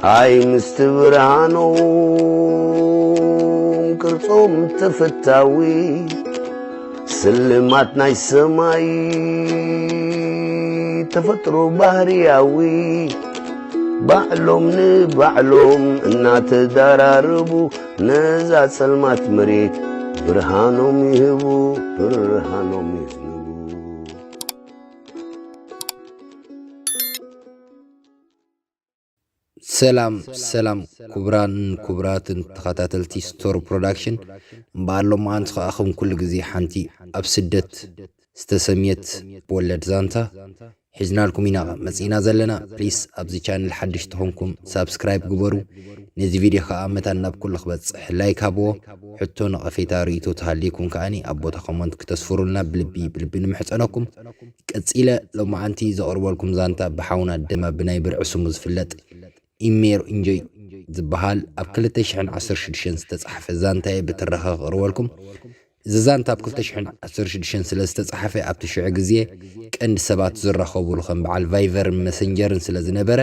ኣይ ምስቲ ብርሃኖም ቅርጾም ተፈታዊ፣ ስልማት ናይ ሰማይ ተፈጥሮ ባህርያዊ፣ ባዕሎም ንባዕሎም እናተዳራረቡ፣ ነዛ ጸልማት መሬት ብርሃኖም ይህቡ፣ ብርሃኖም ይህቡ። ሰላም ሰላም፣ ክቡራን ክቡራትን ተኸታተልቲ ስቶር ፕሮዳክሽን፣ እምበኣር ሎማዓንቲ ከኣ ከም ኩሉ ግዜ ሓንቲ ኣብ ስደት ዝተሰምየት ወለድ ዛንታ ሒዝናልኩም ኢና መጺእና ዘለና። ፕሊስ ኣብዚ ቻነል ሓድሽ ተኾንኩም ሳብስክራይብ ግበሩ። ነዚ ቪድዮ ከኣ መታን ናብ ኩሉ ክበጽሕ ላይክ ሃብዎ። ሕቶ ነቐፌታ ርእይቶ ተሃልይኩም ከኣኒ ኣብ ቦታ ኮመንት ክተስፍሩልና ብልቢ ብልቢ ንምሕጸነኩም። ቀጺለ ሎማዓንቲ ዘቕርበልኩም ዛንታ ብሓውና ደማ ብናይ ብርዒ ስሙ ዝፍለጥ ኢሜር ኢንጆይ ዝበሃል ኣብ ክልተ ሽሕን ዓሰርተ ሽዱሽተን ዝተጻሕፈ ዛንታ እየ ብትረኻ ክቕርበልኩም። እዚ ዛንታ ኣብ ክልተ ሽሕን ዓሰርተ ሽዱሽተን ስለ ዝተጻሕፈ ኣብቲ ሽዑ ግዜ ቀንዲ ሰባት ዝራኸቡሉ ከም በዓል ቫይቨርን መሰንጀርን ስለ ዝነበረ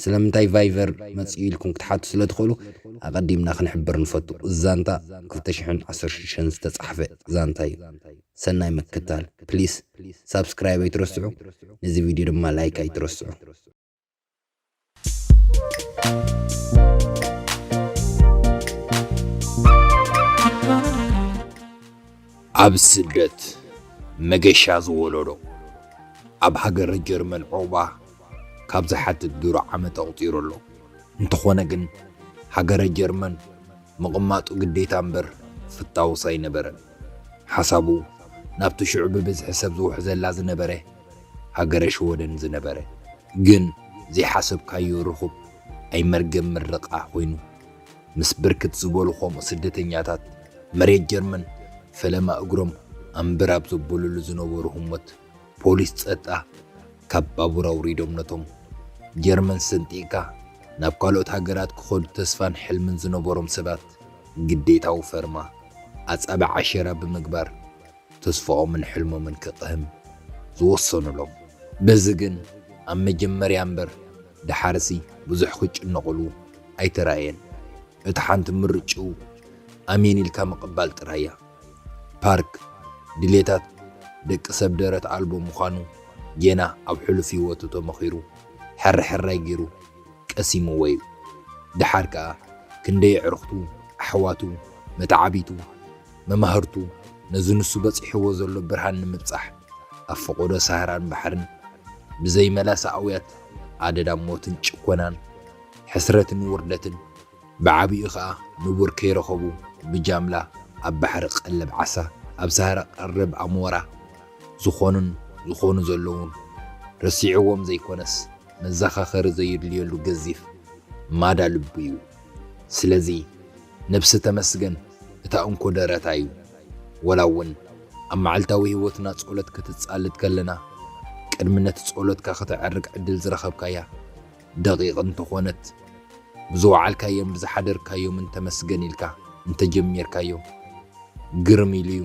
ስለምንታይ ቫይቨር መጽኡ ኢልኩም ክትሓቱ ስለ ትኽእሉ ኣቐዲምና ክንሕብር ንፈቱ። እዚ ዛንታ ክልተ ሽሕን ዓሰርተ ሽዱሽተን ዝተጻሕፈ ዛንታ እዩ። ሰናይ ምክታል። ፕሊስ ሳብስክራይብ ኣይትረስዑ፣ ነዚ ቪድዮ ድማ ላይክ ኣይትረስዑ። ኣብ ስደት መገሻ ዝወለዶ ኣብ ሃገረ ጀርመን ዑቕባ ካብ ዝሓትት ድሮ ዓመት ኣቑጺሩ ኣሎ። እንተኾነ ግን ሃገረ ጀርመን ምቕማጡ ግዴታ እምበር ፍታውስ ኣይነበረን። ሓሳቡ ናብቲ ሽዑ ብብዝሒ ሰብ ዝውሕዘላ ዝነበረ ሃገረ ሽወደን ዝነበረ ግን ዘይሓሰብካዮ ርኹብ ኣይመርገም ምርቓ ኮይኑ ምስ ብርክት ዝበሉ ከምኡ ስደተኛታት መሬት ጀርመን ፈለማ እግሮም ኣንብር ኣብ ዘበሉሉ ዝነበሩ ህሞት ፖሊስ ጸጥታ ካብ ባቡር ኣውሪዶም ነቶም ጀርመን ሰንጢቕካ ናብ ካልኦት ሃገራት ክኸዱ ተስፋን ሕልምን ዝነበሮም ሰባት ግዴታዊ ፈርማ ኣጻብዕ ዓሸራ ብምግባር ተስፋኦምን ሕልሞምን ክቕህም ዝወሰኑሎም። በዚ ግን ኣብ መጀመርያ እምበር ደሓርሲ ብዙሕ ክጭነቕሉ ኣይተራእየን። እታ ሓንቲ ምርጭኡ ኣሜን ኢልካ ምቕባል ጥራይ እያ። ፓርክ ድሌታት ደቂ ሰብ ደረት ኣልቦ ምዃኑ ጌና ኣብ ሕሉፍ ህይወቱ ተመኺሩ ሕርሕራይ ገይሩ ቀሲምዎ እዩ። ደሓር ከኣ ክንደይ ኣዕሩኽቱ፣ ኣሕዋቱ፣ መተዓቢቱ፣ መማህርቱ ነዚ ንሱ በጺሕዎ ዘሎ ብርሃን ንምብጻሕ ኣብ ፈቐዶ ሳህራን ባሕርን ብዘይ መላሲ ኣውያት ኣደዳ ሞትን ጭኮናን ሕስረትን ውርደትን ብዓቢኡ ኸኣ ንቡር ከይረኸቡ ብጃምላ ኣብ ባሕሪ ቀለብ ዓሳ ኣብ ሳህራ ቀረብ ኣሞራ ዝኾኑን ዝኾኑ ዘለዉን ረሲዕዎም ዘይኮነስ መዘኻኸሪ ዘየድልየሉ ገዚፍ ማዳ ልቡ እዩ። ስለዚ ነብሲ ተመስገን እታ እንኮ ደረታ እዩ። ወላ እውን ኣብ መዓልታዊ ህይወትና ጸሎት ክትጻልድ ከለና ቅድሚ ነቲ ጸሎትካ ከተዕርግ ዕድል ዝረኸብካያ ደቂቕ እንተኾነት ብዝወዓልካዮን ብዝሓደርካዮምን ተመስገን ኢልካ እንተጀሚርካዮ ግርም ኢሉ እዩ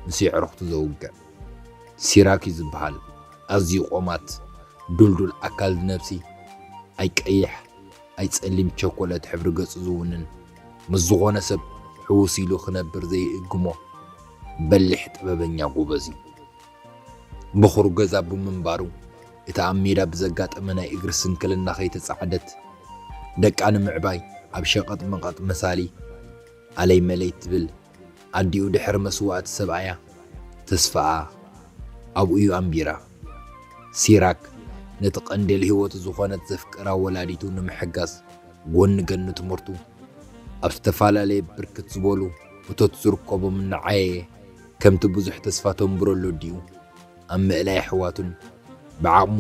ምስ የዕሩኽቱ ዘውግዕ። ሲራክ እዩ ዝበሃል። ኣዝዩ ቆማት፣ ዱልዱል ኣካል ነብሲ፣ ኣይ ቀይሕ ኣይ ጸሊም ቸኮለት ሕብሪ ገጹ ዝውንን፣ ምስ ዝኾነ ሰብ ሕውስ ኢሉ ክነብር ዘይእግሞ በሊሕ ጥበበኛ ጎበዝ እዩ። በኹር ገዛ ብምንባሩ፣ እቲ ኣብ ሜዳ ብዘጋጠመ ናይ እግሪ ስንክልና ከይተጻዕደት፣ ደቃ ንምዕባይ ኣብ ሸቐጥ መቐጥ መሳሊ ኣለይ መለይ ትብል ኣዲኡ ድሕሪ መስዋእቲ ሰብኣያ ተስፋኣ ኣብኡ እዩ ኣንቢራ። ሲራክ ነቲ ቀንዴል ህይወቱ ዝኾነት ዘፍቅራ ወላዲቱ ንምሕጋዝ ጎኒ ገኒ ትምህርቱ ኣብ ዝተፈላለየ ብርክት ዝበሉ እቶት ዝርከቦም እናዓየየ ከምቲ ብዙሕ ተስፋ ተንብረሉ ኣዲኡ ኣብ ምእላይ ኣሕዋቱን ብዓቕሙ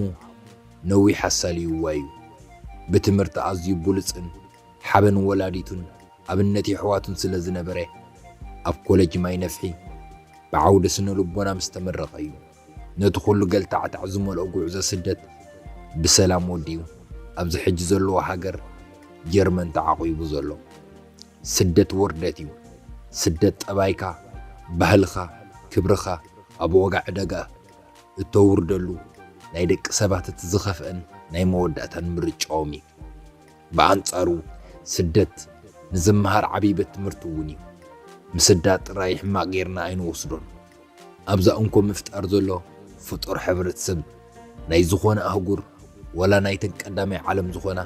ነዊሕ ኣሳልይዋ እዩ። ብትምህርቲ ኣዝዩ ብሉጽን ሓበን ወላዲቱን ኣብነት የሕዋቱን ስለ ዝነበረ ኣብ ኮለጅ ማይ ነፍሒ ብዓውዲ ስነ ልቦና ምስ ተመረቐ እዩ ነቲ ኩሉ ገልታዕታዕ ዝመልኦ ጉዕዞ ስደት ብሰላም ወዲኡ ኣብዚ ሕጂ ዘለዎ ሃገር ጀርመን ተዓቒቡ ዘሎ። ስደት ውርደት እዩ። ስደት ጠባይካ፣ ባህልኻ፣ ክብርኻ ኣብ ዋጋ ዕዳጋ እተውርደሉ ናይ ደቂ ሰባት እቲ ዝኸፍአን ናይ መወዳእታን ምርጫኦም እዩ። ብኣንጻሩ ስደት ንዝመሃር ዓብዪ ቤት ትምህርቲ እውን እዩ። ምስዳድ ጥራይ ሕማቕ ጌርና ኣይንወስዶን። ኣብዛ እንኮ ምፍጣር ዘሎ ፍጡር ሕብረተሰብ ናይ ዝኾነ ኣህጉር ዋላ ናይተን ቀዳማይ ዓለም ዝኾና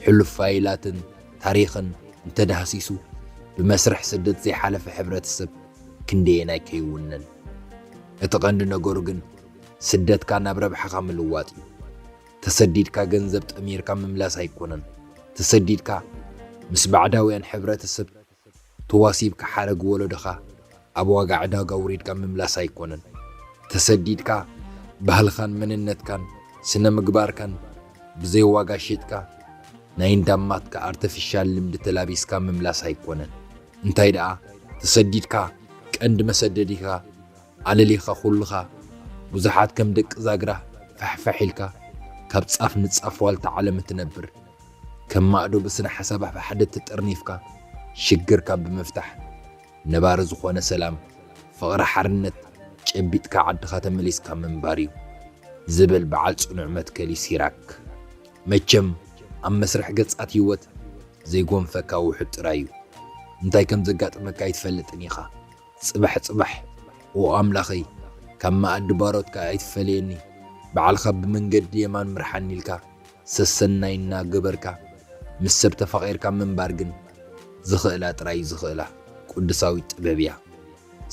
ሕሉፍ ፋይላትን ታሪኽን እንተዳህሲሱ ብመስርሕ ስደት ዘይሓለፈ ሕብረተሰብ ክንደየናይ ከይውነን። እቲ ቀንዲ ነገሩ ግን ስደትካ ናብ ረብሓኻ ምልዋጥ እዩ። ተሰዲድካ ገንዘብ ጠሚርካ ምምላስ ኣይኮነን። ተሰዲድካ ምስ ባዕዳውያን ሕብረተሰብ ተዋሲብካ ሓረግ ወለዶኻ ኣብ ዋጋ ዕዳጋ ውሪድካ ምምላስ ኣይኮነን። ተሰዲድካ ባህልኻን መንነትካን ስነ ምግባርካን ብዘይ ዋጋ ሸጥካ ናይ እንዳማትካ ኣርተፊሻል ልምዲ ተላቢስካ ምምላስ ኣይኮነን። እንታይ ደኣ ተሰዲድካ ቀንዲ መሰደዲኻ ኣለሊኻ ኩልኻ ብዙሓት ከም ደቂ ዛግራ ፋሕፋሕ ኢልካ ካብ ጻፍ ንጻፍ ዋልታ ዓለም እትነብር ከም ማእዶ ብስነ ሓሳብ ኣብ ሓደ ተጠርኒፍካ ሽግርካ ብምፍታሕ ነባሪ ዝኾነ ሰላም ፍቕሪ ሓርነት ጨቢጥካ ዓድኻ ተመሊስካ ምንባር እዩ ዝብል በዓል ጽኑዕ መትከል እዩ ሲራክ። መቸም ኣብ መስርሕ ገጻት ህይወት ዘይጎንፈካ ውሑድ ጥራይ እዩ። እንታይ ከም ዘጋጥመካ ኣይትፈልጥን ኢኻ። ጽባሕ ጽባሕ ኦ ኣምላኸይ ካብ መኣዲ ባሮትካ ኣይትፈለየኒ፣ በዓልኻ ብመንገዲ የማን ምርሓኒ ኢልካ ሰሰናይ እናገበርካ ምስ ሰብ ተፋቒርካ ምንባር ግን ዝኽእላ ጥራይ ዝኽእላ ቅዱሳዊት ጥበብ እያ።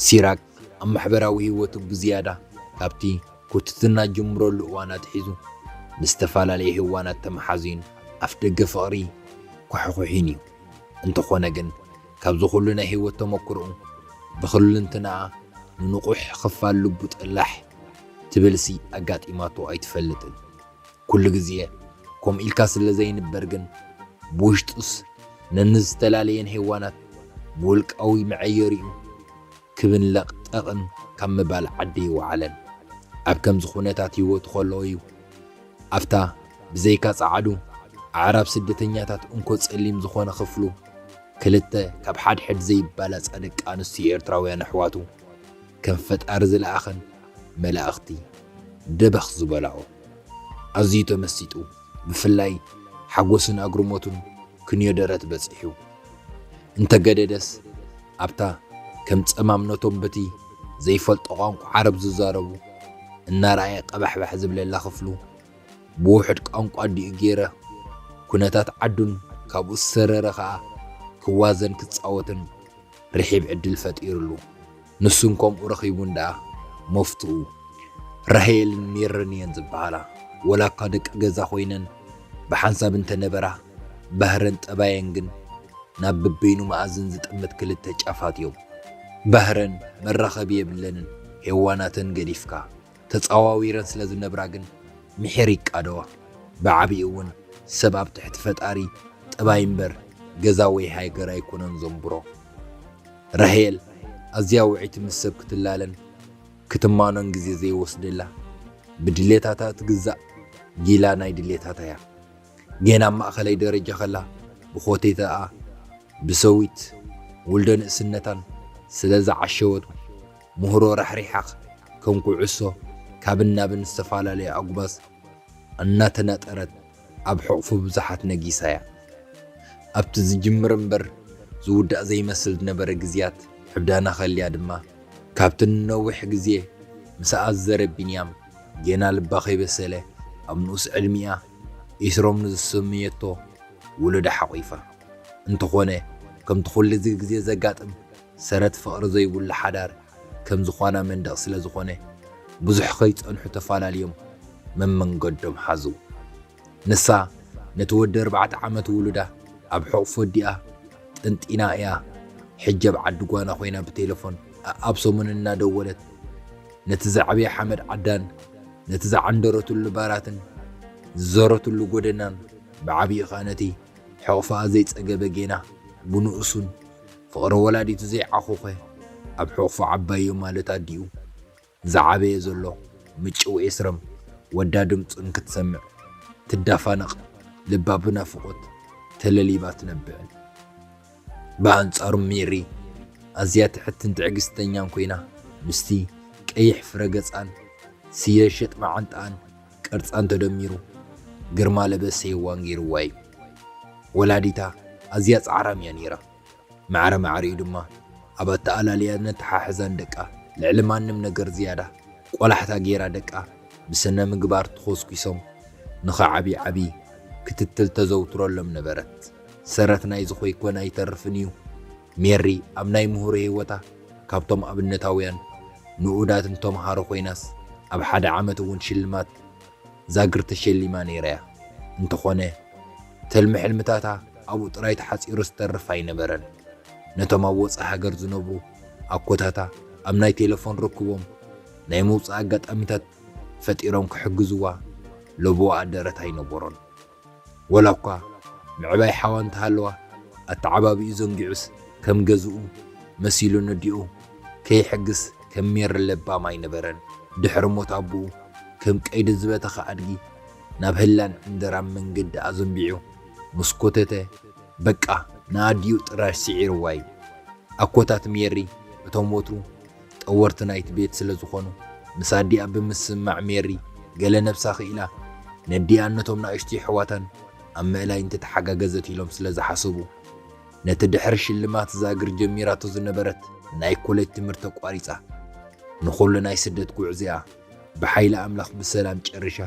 ሲራክ ኣብ ማሕበራዊ ህይወቱ ብዝያዳ ካብቲ ኩትትና ጅምረሉ እዋን ኣትሒዙ ምስ ዝተፈላለየ ህዋናት ተመሓዙን ኣፍደገ ፍቕሪ ኳሕኩሒን እዩ። እንተኾነ ግን ካብዚ ኩሉ ናይ ህይወት ተመክሮኡ ብኽልንትናኣ ንንቑሕ ኽፋል ልቡ ጠላሕ ትብልሲ ኣጋጢማቶ ኣይትፈልጥን። ኩሉ ግዜ ከምኡ ኢልካ ስለ ዘይንበር ግን ብውሽጡስ ነንዝተላለየን ሄዋናት ብውልቃዊ መዐየሪኡ ክብን ለቕጠቕን ካብ ምባል ዓዲ ይወዓለን። ኣብ ከምዚ ኩነታት ህይወቱ ከለዉ እዩ ኣብታ ብዘይካ ጸዓዱ ኣዕራብ ስደተኛታት እንኮ ጸሊም ዝኾነ ክፍሉ ክልተ ካብ ሓድሕድ ዘይባላጻ ደቂ ኣንስትዮ ኤርትራውያን ኣሕዋቱ ከም ፈጣሪ ዝለኣኸን መላእኽቲ ደበኽ ዝበላኦ። ኣዝዩ ተመሲጡ፣ ብፍላይ ሓጎስን ኣግርሞቱን ክንዮ ደረት በጺሑ። እንተገደደስ ኣብታ ከም ጸማም ነቶም በቲ ዘይፈልጦ ቋንቋ ዓረብ ዝዛረቡ እናረኣየ ቀባሕባሕ ዝብለላ ክፍሉ ብውሑድ ቋንቋ ኣዲኡ ገይረ ኩነታት ዓዱን ካብኡ ዝሰረረ ኸኣ ክዋዘን ክጻወትን ርሒብ ዕድል ፈጢሩሉ። ንሱን ከምኡ ረኺቡን ደኣ መፍትኡ ራሄልን ሜሮን እየን ዝበሃላ። ወላ እኳ ደቂ ገዛ ኮይነን ብሓንሳብ እንተነበራ ባህረን ጠባየን ግን ናብ በበይኑ መኣዝን ዝጥምት ክልተ ጫፋት እዮም። ባህረን መራኸቢ የብለንን። ሄዋናተን ገዲፍካ ተጻዋዊረን ስለ ዝነብራ ግን ምሒር ይቃደዋ። ብዓቢኡ እውን ሰብ ኣብ ትሕቲ ፈጣሪ ጥባይ እምበር ገዛ ወይ ሃገር ኣይኮነን ዘንብሮ። ራሄል ኣዝያ ውዕይቲ ምስ ሰብ ክትላለን ክትማኖን ግዜ ዘይወስደላ ብድሌታታ ትግዛእ ጊላ ናይ ድሌታታ እያ። ጌና ኣብ ማእኸላይ ደረጃ ከላ ብኾቴታኣ ብሰዊት ውልደ ንእስነታን ስለ ዝዓሸወት ምህሮ ራሕሪሓ ከም ኩዕሶ ካብን ናብን ዝተፈላለየ ኣጉባዝ እናተናጠረት ኣብ ሕቑፉ ብዙሓት ነጊሳ እያ። ኣብቲ ዝጅምር እምበር ዝውዳእ ዘይመስል ዝነበረ ግዝያት ዕብዳና ከልያ ድማ ካብቲ ንነዊሕ ግዜ ምስኣ ዝዘረ ቢንያም ጌና ልባ ከይበሰለ ኣብ ንኡስ ዕድሚኣ ኢስሮም ንዝሰመየቶ ውሉዳ ሓቒፋ። እንተኾነ ከምቲ ኩሉ ግዜ ዘጋጥም ሰረት ፍቕሪ ዘይብሉ ሓዳር ከም ዝኾና መንደቕ ስለ ዝኾነ ብዙሕ ከይጸንሑ ተፈላለዮም መመንገዶም ሓዙ። ንሳ ነቲ ወዲ ኣርባዕተ ዓመት ውሉዳ ኣብ ሕቑፎ ኣዲኣ ጠንጢና እያ ሕጂ ኣብ ዓዲ ጓና ኮይና ብቴለፎን ኣኣብ ሰሙን እናደወለት ነቲ ዝዓበየ ሓመድ ዓዳን ነቲ ዝዓንደረትሉ ባራትን ዝዘረትሉ ጎደናን ብዓቢኡ ኸኣ ነቲ ሕቑፋኣ ዘይጸገበ ጌና ብንኡሱን ፍቕሪ ወላዲቱ ዘይዓኾኸ ኣብ ሕቑፉ ዓባዩ ማለት ኣዲኡ ዝዓበየ ዘሎ ምጭው ኤስረም ወዳ ድምጹን ክትሰምዕ ትዳፋነቕ ልባ ብናፍቖት ተለሊባ ትነብዕን። ብኣንጻሩ ሜሪ ኣዝያ ትሕትን ትዕግስተኛን ኮይና ምስቲ ቀይሕ ፍረ ገጻን ስየ ሸጥ መዓንጣኣን ቅርጻን ተደሚሩ ግርማ ለበሰ ሄዋን ገይርዋ እዩ። ወላዲታ ኣዝያ ጻዕራም እያ ነይራ። ማዕረ ማዕሪኡ ድማ ኣብ ኣተኣላልያን ኣተሓሕዛን ደቃ ልዕሊ ማንም ነገር ዝያዳ ቆላሕታ ገይራ ደቃ ብስነ ምግባር ተኾስኲሶም ንኽዓብዩ ዓቢ ክትትል ተዘውትረሎም ነበረት። ሰረት ናይዚ ኮይኮን ኣይተርፍን እዩ። ሜሪ ኣብ ናይ ምህሮ ህይወታ ካብቶም ኣብነታውያን ንኡዳትን ተምሃሮ ኮይናስ ኣብ ሓደ ዓመት እውን ሽልማት ዛግር ተሸሊማ ነይራ እያ። እንተኾነ ተልሚ ሕልምታታ ኣብኡ ጥራይ ተሓጺሩ ዝተርፍ ኣይነበረን። ነቶም ኣብ ወጻኢ ሃገር ዝነብሩ ኣኮታታ ኣብ ናይ ቴሌፎን ርክቦም ናይ ምውጻእ ኣጋጣሚታት ፈጢሮም ክሕግዝዋ ለብዋ ኣደረት ኣይነበሮን። ወላ እኳ ምዕባይ ሓዋ እንተሃለዋ ኣተዓባቢኡ ዘንጊዑስ ከም ገዝኡ መሲሉ ነዲኡ ከይሕግስ ከም ሜሪ ለባም ኣይነበረን። ድሕሪ ሞት ኣቦኡ ከም ቀይዲ ዝበተኸ ኣድጊ ናብ ህላን ዕንደራን መንገዲ ኣዘንቢዑ ምስ ኮተተ በቃ ንኣዲኡ ጥራሽ ስዒርዋ እዩ። ኣኮታት ሜሪ እቶም ወትሩ ጠወርቲ ናይቲ ቤት ስለ ዝኾኑ ምስ ኣዲኣ ብምስምማዕ ሜሪ ገለ ነብሳ ክኢላ ነዲኣን ነቶም ናእሽቱ ኣሕዋታን ኣብ ምእላይ እንተተሓጋገዘት ኢሎም ስለ ዝሓሰቡ ነቲ ድሕሪ ሽልማት ዛግር ጀሚራቶ ዝነበረት ናይ ኮሌጅ ትምህርቲ ኣቋሪጻ ንኹሉ ናይ ስደት ጉዕዝኣ ብሓይሊ ኣምላኽ ብሰላም ጨሪሻ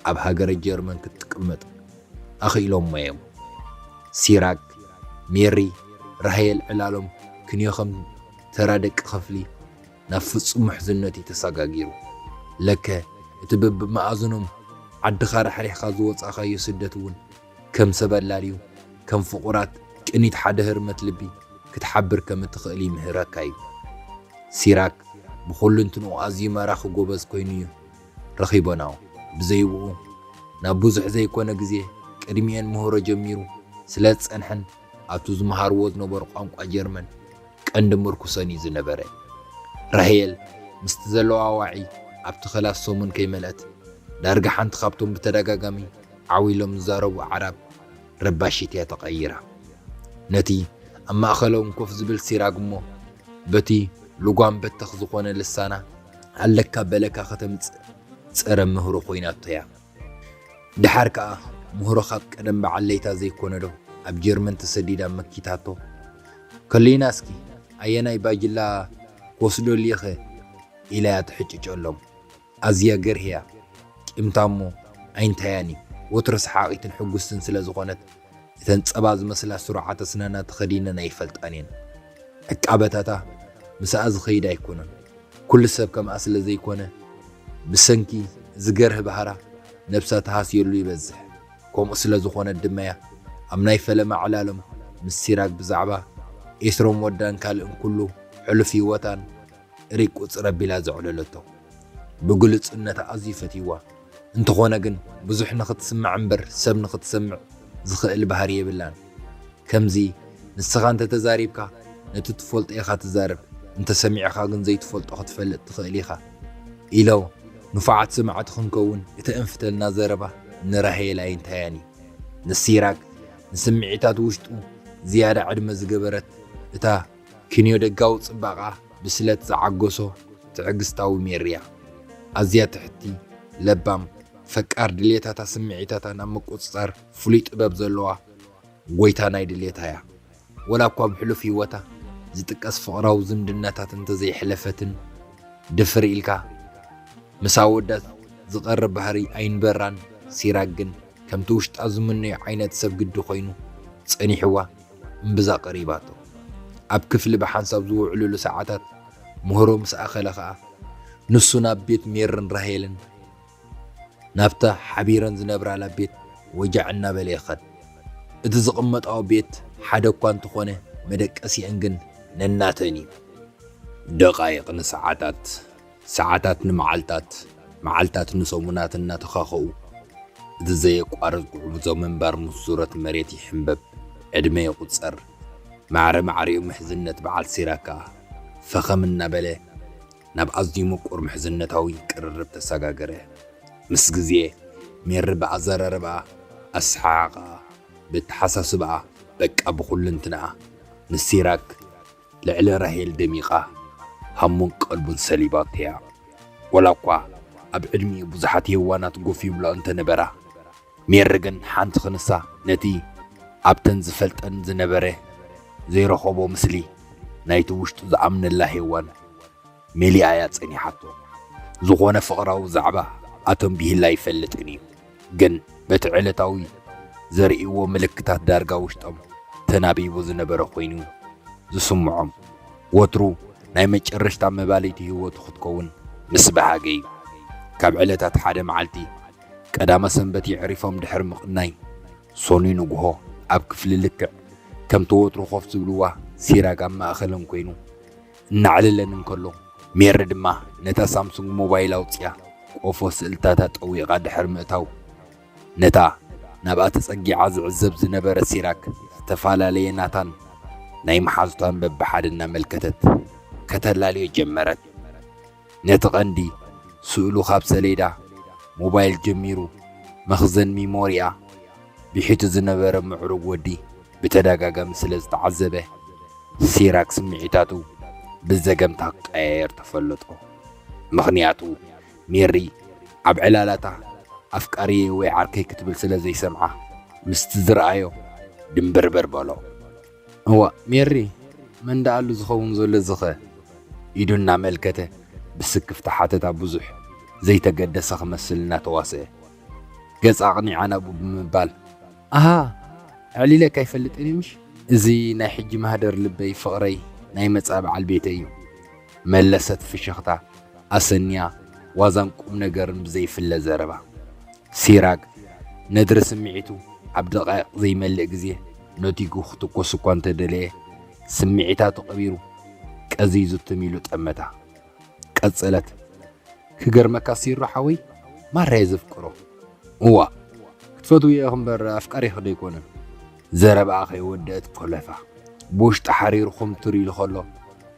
ኣብ ሃገረ ጀርመን ክትቅመጥ ኣኽኢሎሞ እዮም። ሲራክ፣ ሜሪ፣ ራሄል ዕላሎም ክንዮ ከም ተራ ደቂ ክፍሊ ናብ ፍጹም ምሕዝነት እዩ ተሰጋጊሩ። ለከ እቲ በብመኣዝኖም ዓድኻ ራሕሪሕካ ዝወጻኻዮ ስደት እውን ከም ሰብ ኣላልዩ ከም ፍቑራት ቅኒት ሓደ ህርመት ልቢ ክትሓብር ከም እትኽእል ይምህረካ እዩ። ሲራክ ብኹልንትንኡ ኣዝዩ ማራኺ ጎበዝ ኮይኑ እዩ ረኺቦናዎ። ብዘይብኡ ናብ ብዙሕ ዘይኮነ ግዜ ቅድሚኤን ምህሮ ጀሚሩ ስለ ዝጸንሐን ኣብቲ ዝመሃርዎ ዝነበሩ ቋንቋ ጀርመን ቀንዲ ምርኩሰን እዩ ዝነበረ። ራሄል ምስቲ ዘለዋ ዋዒ ኣብቲ ክላስ ሰሙን ከይመልአት ዳርጋ ሓንቲ ካብቶም ብተደጋጋሚ ዓው ኢሎም ዝዛረቡ ኣዕራብ ረባሺት እያ ተቐይራ። ነቲ ኣብ ማእከሎም ኮፍ ዝብል ሲራግ እሞ በቲ ልጓም በተኽ ዝኾነ ልሳና ኣለካ በለካ ከተምጽእ ጸረ ምህሮ ኮይናቶ እያ። ደሓር ከኣ ምህሮ ካብ ቀደም በዓል ለይታ ዘይኮነ ዶ ኣብ ጀርመን ተሰዲዳ መኪታቶ? ከሊና እስኪ ኣየናይ ባጅላ ክወስደሉ እየ ኢላ እያ ትሕጭጨሎም። ኣዝያ ገርህያ ቂምታ እሞ ኣይንታያን እዩ። ወትሩ ሰሓቒትን ሕጉስትን ስለ ዝኾነት እተን ጸባ ዝመስላ ስሩዓት ኣስናና ተኸዲነን ኣይፈልጣን እየን። ዕቃበታታ ምስኣ ዝኸይድ ኣይኮነን። ኩሉ ሰብ ከምኣ ስለ ዘይኮነ ብሰንኪ እዚ ገርህ ባህራ ነብሳ ተሃስየሉ ይበዝሕ። ከምኡ ስለ ዝኾነት ድማ እያ ኣብ ናይ ፈለማ ዕላሎም ምስ ሲራክ ብዛዕባ ኤስሮም ወዳን ካልእን ኩሉ ሕሉፍ ህይወታን ሪቅ ቁጽር ኣቢላ ዘዕለለቶ። ብግሉጽነታ ኣዝዩ ፈትይዋ። እንተኾነ ግን ብዙሕ ንኽትስማዕ እምበር ሰብ ንኽትሰምዕ ዝኽእል ባህሪ የብላን። ከምዚ ንስኻ እንተተዛሪብካ ነቲ ትፈልጦ ኢኻ ትዛረብ፣ እንተሰሚዕኻ ግን ዘይትፈልጦ ክትፈልጥ ትኽእል ኢኻ ኢሎ ንፉዓት ሰማዕቲ ክንከውን እተእንፍተልና ዘረባ ንራሄል ኣይንታያን እዩ። ንሲራክ ንስምዒታት ውሽጡ ዝያዳ ዕድመ ዝገበረት እታ ክንዮ ደጋዊ ጽባቓ ብስለት ዝዓገሶ ትዕግስታዊ ሜሪያ። ኣዝያ ትሕቲ፣ ለባም፣ ፈቃር ድሌታታ ስምዒታታ ናብ ምቁጽጻር ፍሉይ ጥበብ ዘለዋ ጎይታ ናይ ድሌታ እያ። ወላ እኳ ብሕሉፍ ህይወታ ዝጥቀስ ፍቕራዊ ዝምድናታት እንተዘይሕለፈትን ድፍር ኢልካ ምስ ኣወዳት ዝቐርብ ባህሪ ኣይንበራን ሲራክ ግን ከምቲ ውሽጣ ዝምነዮ ዓይነት ሰብ ግዲ ኮይኑ ጸኒሕዋ እምብዛ ቀሪባቶ። ኣብ ክፍሊ ብሓንሳብ ዝውዕሉሉ ሰዓታት ምህሮ ምስ ኣኸለ ኸኣ ንሱ ናብ ቤት ሜርን ራሄልን ናብታ ሓቢረን ዝነብራላ ቤት ወጃዕ እናበለ ይኸድ። እቲ ዝቕመጣኦ ቤት ሓደ እኳ እንተኾነ መደቀሲአን ግን ነናተን እዩ። ደቓይቕ ንሰዓታት፣ ሰዓታት ንመዓልታት፣ መዓልታት ንሰሙናት እናተኻኸኡ እቲ ዘየቋርጽ ጉዕዞ ምንባር ምስ ዙረት መሬት ይሕንበብ፣ ዕድመ ይቑጸር። ማዕረ ማዕሪኡ ምሕዝነት በዓል ሲራክ ከኣ ፈኸም እናበለ ናብ ኣዝዩ ምቁር ምሕዝነታዊ ቅርርብ ተሰጋገረ። ምስ ግዜ ሜሪ ብኣዘራርባኣ፣ ኣሰሓሕቓኣ፣ ብኣተሓሳስባኣ፣ በቃ ብኹልንትናኣ ንሲራክ ልዕሊ ራሄል ደሚቓ ሃሙን ቀልቡን ሰሊባቶ እያ። ወላ እኳ ኣብ ዕድሚኡ ብዙሓት የዋናት ጎፍ ይብላ እንተነበራ፣ ሜሪ ግን ሓንቲ ክንሳ ነቲ ኣብተን ዝፈልጠን ዝነበረ ዘይረኸቦ ምስሊ ናይቲ ውሽጡ ዝኣምነላ ሄዋን መሊኣ እያ ጸኒሓቶ። ዝኾነ ፍቕራዊ ዛዕባ ኣቶም ቢሂላ ኣይፈልጥን እዩ፣ ግን በቲ ዕለታዊ ዘርእይዎ ምልክታት ዳርጋ ውሽጦም ተናቢቡ ዝነበረ ኮይኑ ዝስምዖም። ወትሩ ናይ መጨረሽታ መባልይቲ ህይወቱ ክትከውን ምስ በሃገ እዩ። ካብ ዕለታት ሓደ መዓልቲ ቀዳመ ሰንበት የዕሪፎም ድሕሪ ምቕናይ፣ ሶኑይ ንግሆ ኣብ ክፍሊ ልክዕ ከምቲ ወትሩ ኮፍ ዝብልዋ ሲራክ ኣብ ማእኸለን ኮይኑ እናዕለለን እንከሎ፣ ሜሪ ድማ ነታ ሳምሱንግ ሞባይል ኣውፅያ ቆፎ ስእልታታ ጠዊቓ ድሕሪ ምእታው፣ ነታ ናብኣ ተጸጊዓ ዝዕዘብ ዝነበረ ሲራክ ዝተፈላለየ ናታን ናይ መሓዙታን በብሓደ እናመልከተት ከተላልዮ ጀመረት። ነቲ ቀንዲ ስእሉ ካብ ሰሌዳ ሞባይል ጀሚሩ መኽዘን ሚሞሪኣ ብሒቱ ዝነበረ ምዕሩግ ወዲ ብተደጋጋሚ ስለ ዝተዓዘበ፣ ሲራክ ስምዒታቱ ብዘገምታ ክቀያየር ተፈለጦ። ምኽንያቱ ሜሪ ኣብ ዕላላታ ኣፍቃሪየይ ወይ ዓርከይ ክትብል ስለ ዘይሰምዓ፣ ምስቲ ዝረኣዮ ድምብርብር በሎ። እዋ ሜሪ፣ መን ደኣሉ ዝኸውን ዘሎ ዝኸ? ኢዱ እናመልከተ ብስክፍታ ሓተታ ብዙሕ ዘይተገደሰ ክመስል እናተዋስአ። ገጻ ኣቕኒዓ ናብኡ ብምባል፣ ኣሃ፣ ኣዕሊለካ ኣይፈልጥን እዩ ምሽ? እዚ ናይ ሕጂ ማህደር ልበይ ፍቕረይ ናይ መጻኢ በዓል ቤተይ እዩ። መለሰት ፍሽኽታ ኣሰንያ ዋዛን ቁም ነገርን ብዘይፍለ ዘረባ። ሲራክ ነድሪ ስምዒቱ ኣብ ደቃይቕ ዘይመልእ ግዜ ነቲጉ ክትኮስ እኳ እንተደለየ ስምዒታቱ ቀቢሩ ቀዚዙ ትም ኢሉ ጠመታ። ቀጸለት። ክገርመካ ሲሮ ሓወይ ማራ እየ ዘፍቅሮ። እዋ ክትፈትውዮ ኢኺ እምበር ኣፍቃሪኺ ዶ ኣይኮነን? ዘረባኣ ከይወደአት ኮለፋ። ብውሽጢ ሓሪሩ ኩምትር ኢሉ ከሎ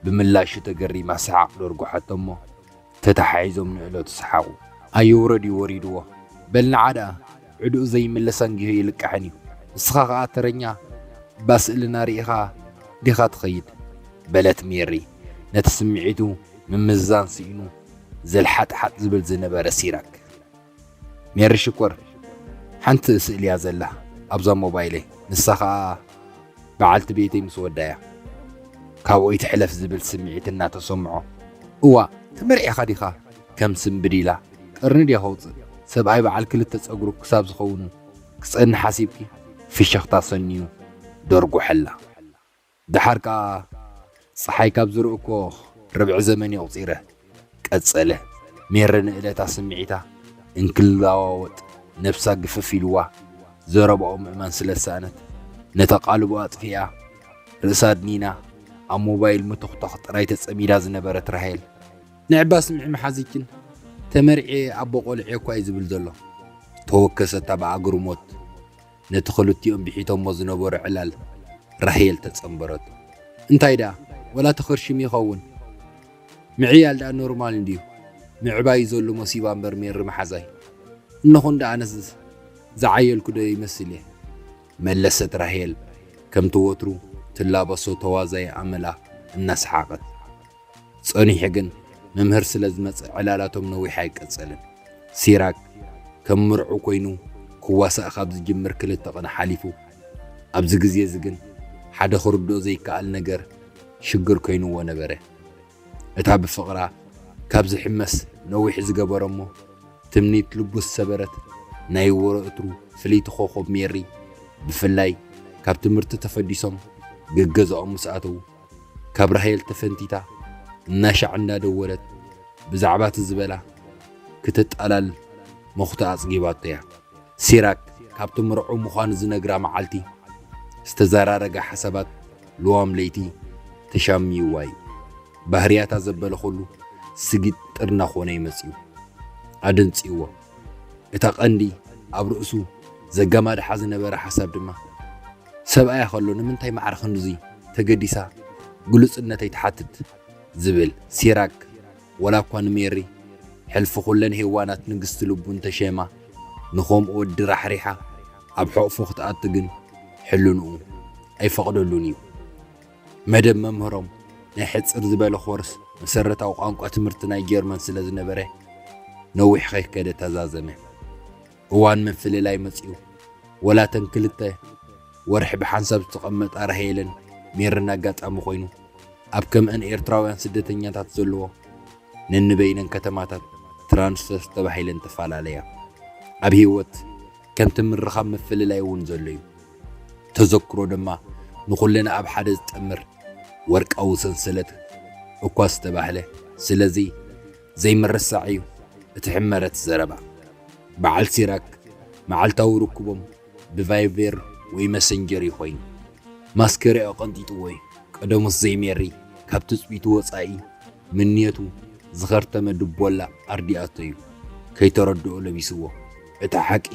ብምላሹ ተገሪማ ሰሓቕ ደርጉሓቶ እሞ ተተሓሒዞም ንእለቱ ሰሓቑ። ኣይውረድ እዩ ወሪድዎ። በል ንዓ ደኣ ዕድኡ ዘይምለስ ኣንጊሁ ይልቃሕን እዩ። ንስኻ ኸኣ ተረኛ እባ ስእልና ርኢኻ ዲኻ ትኸይድ? በለት ሜሪ ነቲ ስምዒቱ ምምዝዛን ስኢኑ ዘልሓጥሓጥ ዝብል ዝነበረ ሲራክ። ሜሪ ሽኮር፣ ሓንቲ ስእሊ እያ ዘላ ኣብዛ ሞባይለይ፣ ንሳ ኸኣ በዓልቲ ቤተይ ምስ ወዳ እያ። ካብኡ ይትሕለፍ ዝብል ስምዒት እናተሰምዖ፣ እዋ ተመርዒኻ ዲኻ? ከም ስንብድ ኢላ ቀርኒ ድያ ከውፅእ? ሰብኣይ በዓል ክልተ ጸጉሩ ክሳብ ዝኸውን ክጸንሕ ሓሲብኪ? ፍሽኽታ ሰንዩ ደርጉሐላ። ደሓር ከኣ ጸሓይ ካብ ዝርኢ እኮ ርብዒ ዘመን የቑጺረ። ቀጸለ። ሜሪ ንእለታ ስምዒታ እንክልዋወጥ ነብሳ ግፍፍ ኢልዋ ዘረባኡ ምእማን ስለ ዝሰኣነት ነታ ቃልቦ ኣጥፊኣ ርእሳ ኣድኒና ኣብ ሞባይል ምትኹታኽ ጥራይ ተጸሚዳ ዝነበረት ራሄል፣ ንዕባ ስምዒ መሓዚችን ተመርዕየ ኣቦ ቆልዐ እኳ እዩ ዝብል ዘሎ። ተወከሰታ ብኣግርሞት። ነቲ ክልቲኦም ብሒቶሞ ዝነበሩ ዕላል ራሄል ተጸንበረቶ። እንታይ ደኣ ወላ ተኸርሽም ይኸውን? ምዕያል ደኣ ኖርማል እንድዩ። ምዕባይ እዩ ዘሎ መሲባ እምበር ሜሪ መሓዛይ። እነኹን ደኣ ኣነስ ዝዓየልኩ ዶ ይመስል እየ? መለሰት ራሄል ከምቲ ወትሩ ትላበሶ ተዋዛይ ኣመላ እናሰሓቐት። ጸኒሑ ግን መምህር ስለ ዝመጸ ዕላላቶም ነዊሕ ኣይቀጸልን። ሲራክ ከም ምርዑ ኮይኑ ክዋሳእ ካብ ዝጅምር ክልተ ቅነ ሓሊፉ። ኣብዚ ግዜ እዚ ግን ሓደ ክርድኦ ዘይከኣል ነገር ሽግር ኮይንዎ ነበረ። እታ ብፍቕራ ካብ ዝሕመስ ነዊሕ ዝገበረ እሞ ትምኒት ልቡ ዝሰበረት ናይ ወትሩ ፍልይቲ ኮኾብ ሜሪ ብፍላይ ካብ ትምህርቲ ተፈዲሶም ገገዛኦም ምስ ኣተዉ ካብ ራሄል ተፈንቲታ እናሻዕ እንዳደወለት ብዛዕባ እቲ ዝበላ ክትጣላል መኹታ ኣጽጊባቶ እያ። ሲራክ ካብቲ ምርዑ ምዃኑ ዝነግራ መዓልቲ ዝተዘራረጋ ሓሳባት ልዋም ለይቲ ተሻምይዋ እዩ። ባህርያታ ዘበለ ኩሉ ስጊጥ ጥርና ኮነ እዩ መጺኡ። ኣደንጺዎ። እታ ቀንዲ ኣብ ርእሱ ዘጋማድሓ ዝነበረ ሓሳብ ድማ ሰብኣያ ከሎ ንምንታይ ማዕረ ክንድዚ ተገዲሳ ግሉጽነተይ ትሓትት ዝብል። ሲራክ ወላ እኳ ንሜሪ ሕልፊ ኩለን ሄዋናት ንግስቲ ልቡ እንተሸማ ንኸምኡ ወዲ ራሕሪሓ ኣብ ሕቕፉ ክትኣቱ ግን ሕልንኡ ኣይፈቕደሉን እዩ። መደብ መምህሮም ናይ ሕጽር ዝበለ ኮርስ መሰረታዊ ቋንቋ ትምህርቲ ናይ ጀርመን ስለ ዝነበረ ነዊሕ ከይከደ ተዛዘመ። እዋን ምፍልላይ መጺኡ። ወላ እተን ክልተ ወርሒ ብሓንሳብ ዝተቐመጣ ራሄልን ሜርን ኣጋጣሚ ኮይኑ፣ ኣብ ከምአን ኤርትራውያን ስደተኛታት ዘለዎ ነንበይነን ከተማታት ትራንስፈር ተባሂለን ተፈላለያ። ኣብ ህይወት ከምቲ ምርኻብ ምፍልላይ እውን ዘሎ እዩ። ተዘክሮ ድማ ንኹልና ኣብ ሓደ ዝጠምር ወርቃዊ ሰንሰለት እኳ ዝተባህለ። ስለዚ ዘይምርሳዕ እዩ እቲ ሕመረት ዘረባ። በዓል ሲራክ መዓልታዊ ርክቦም ብቫይቨር ወይ መሰንጀር እዩ ኮይኑ። ማስከሪኡ ቀንጢጥዎ እዩ። ቀደሙስ ዘይሜሪ ካብ ትጽቢቱ ወጻኢ ምንየቱ ዝኸርተመ ድቦላ ኣርዲኣቶ እዩ። ከይተረድኦ ለቢስዎ። እቲ ሓቂ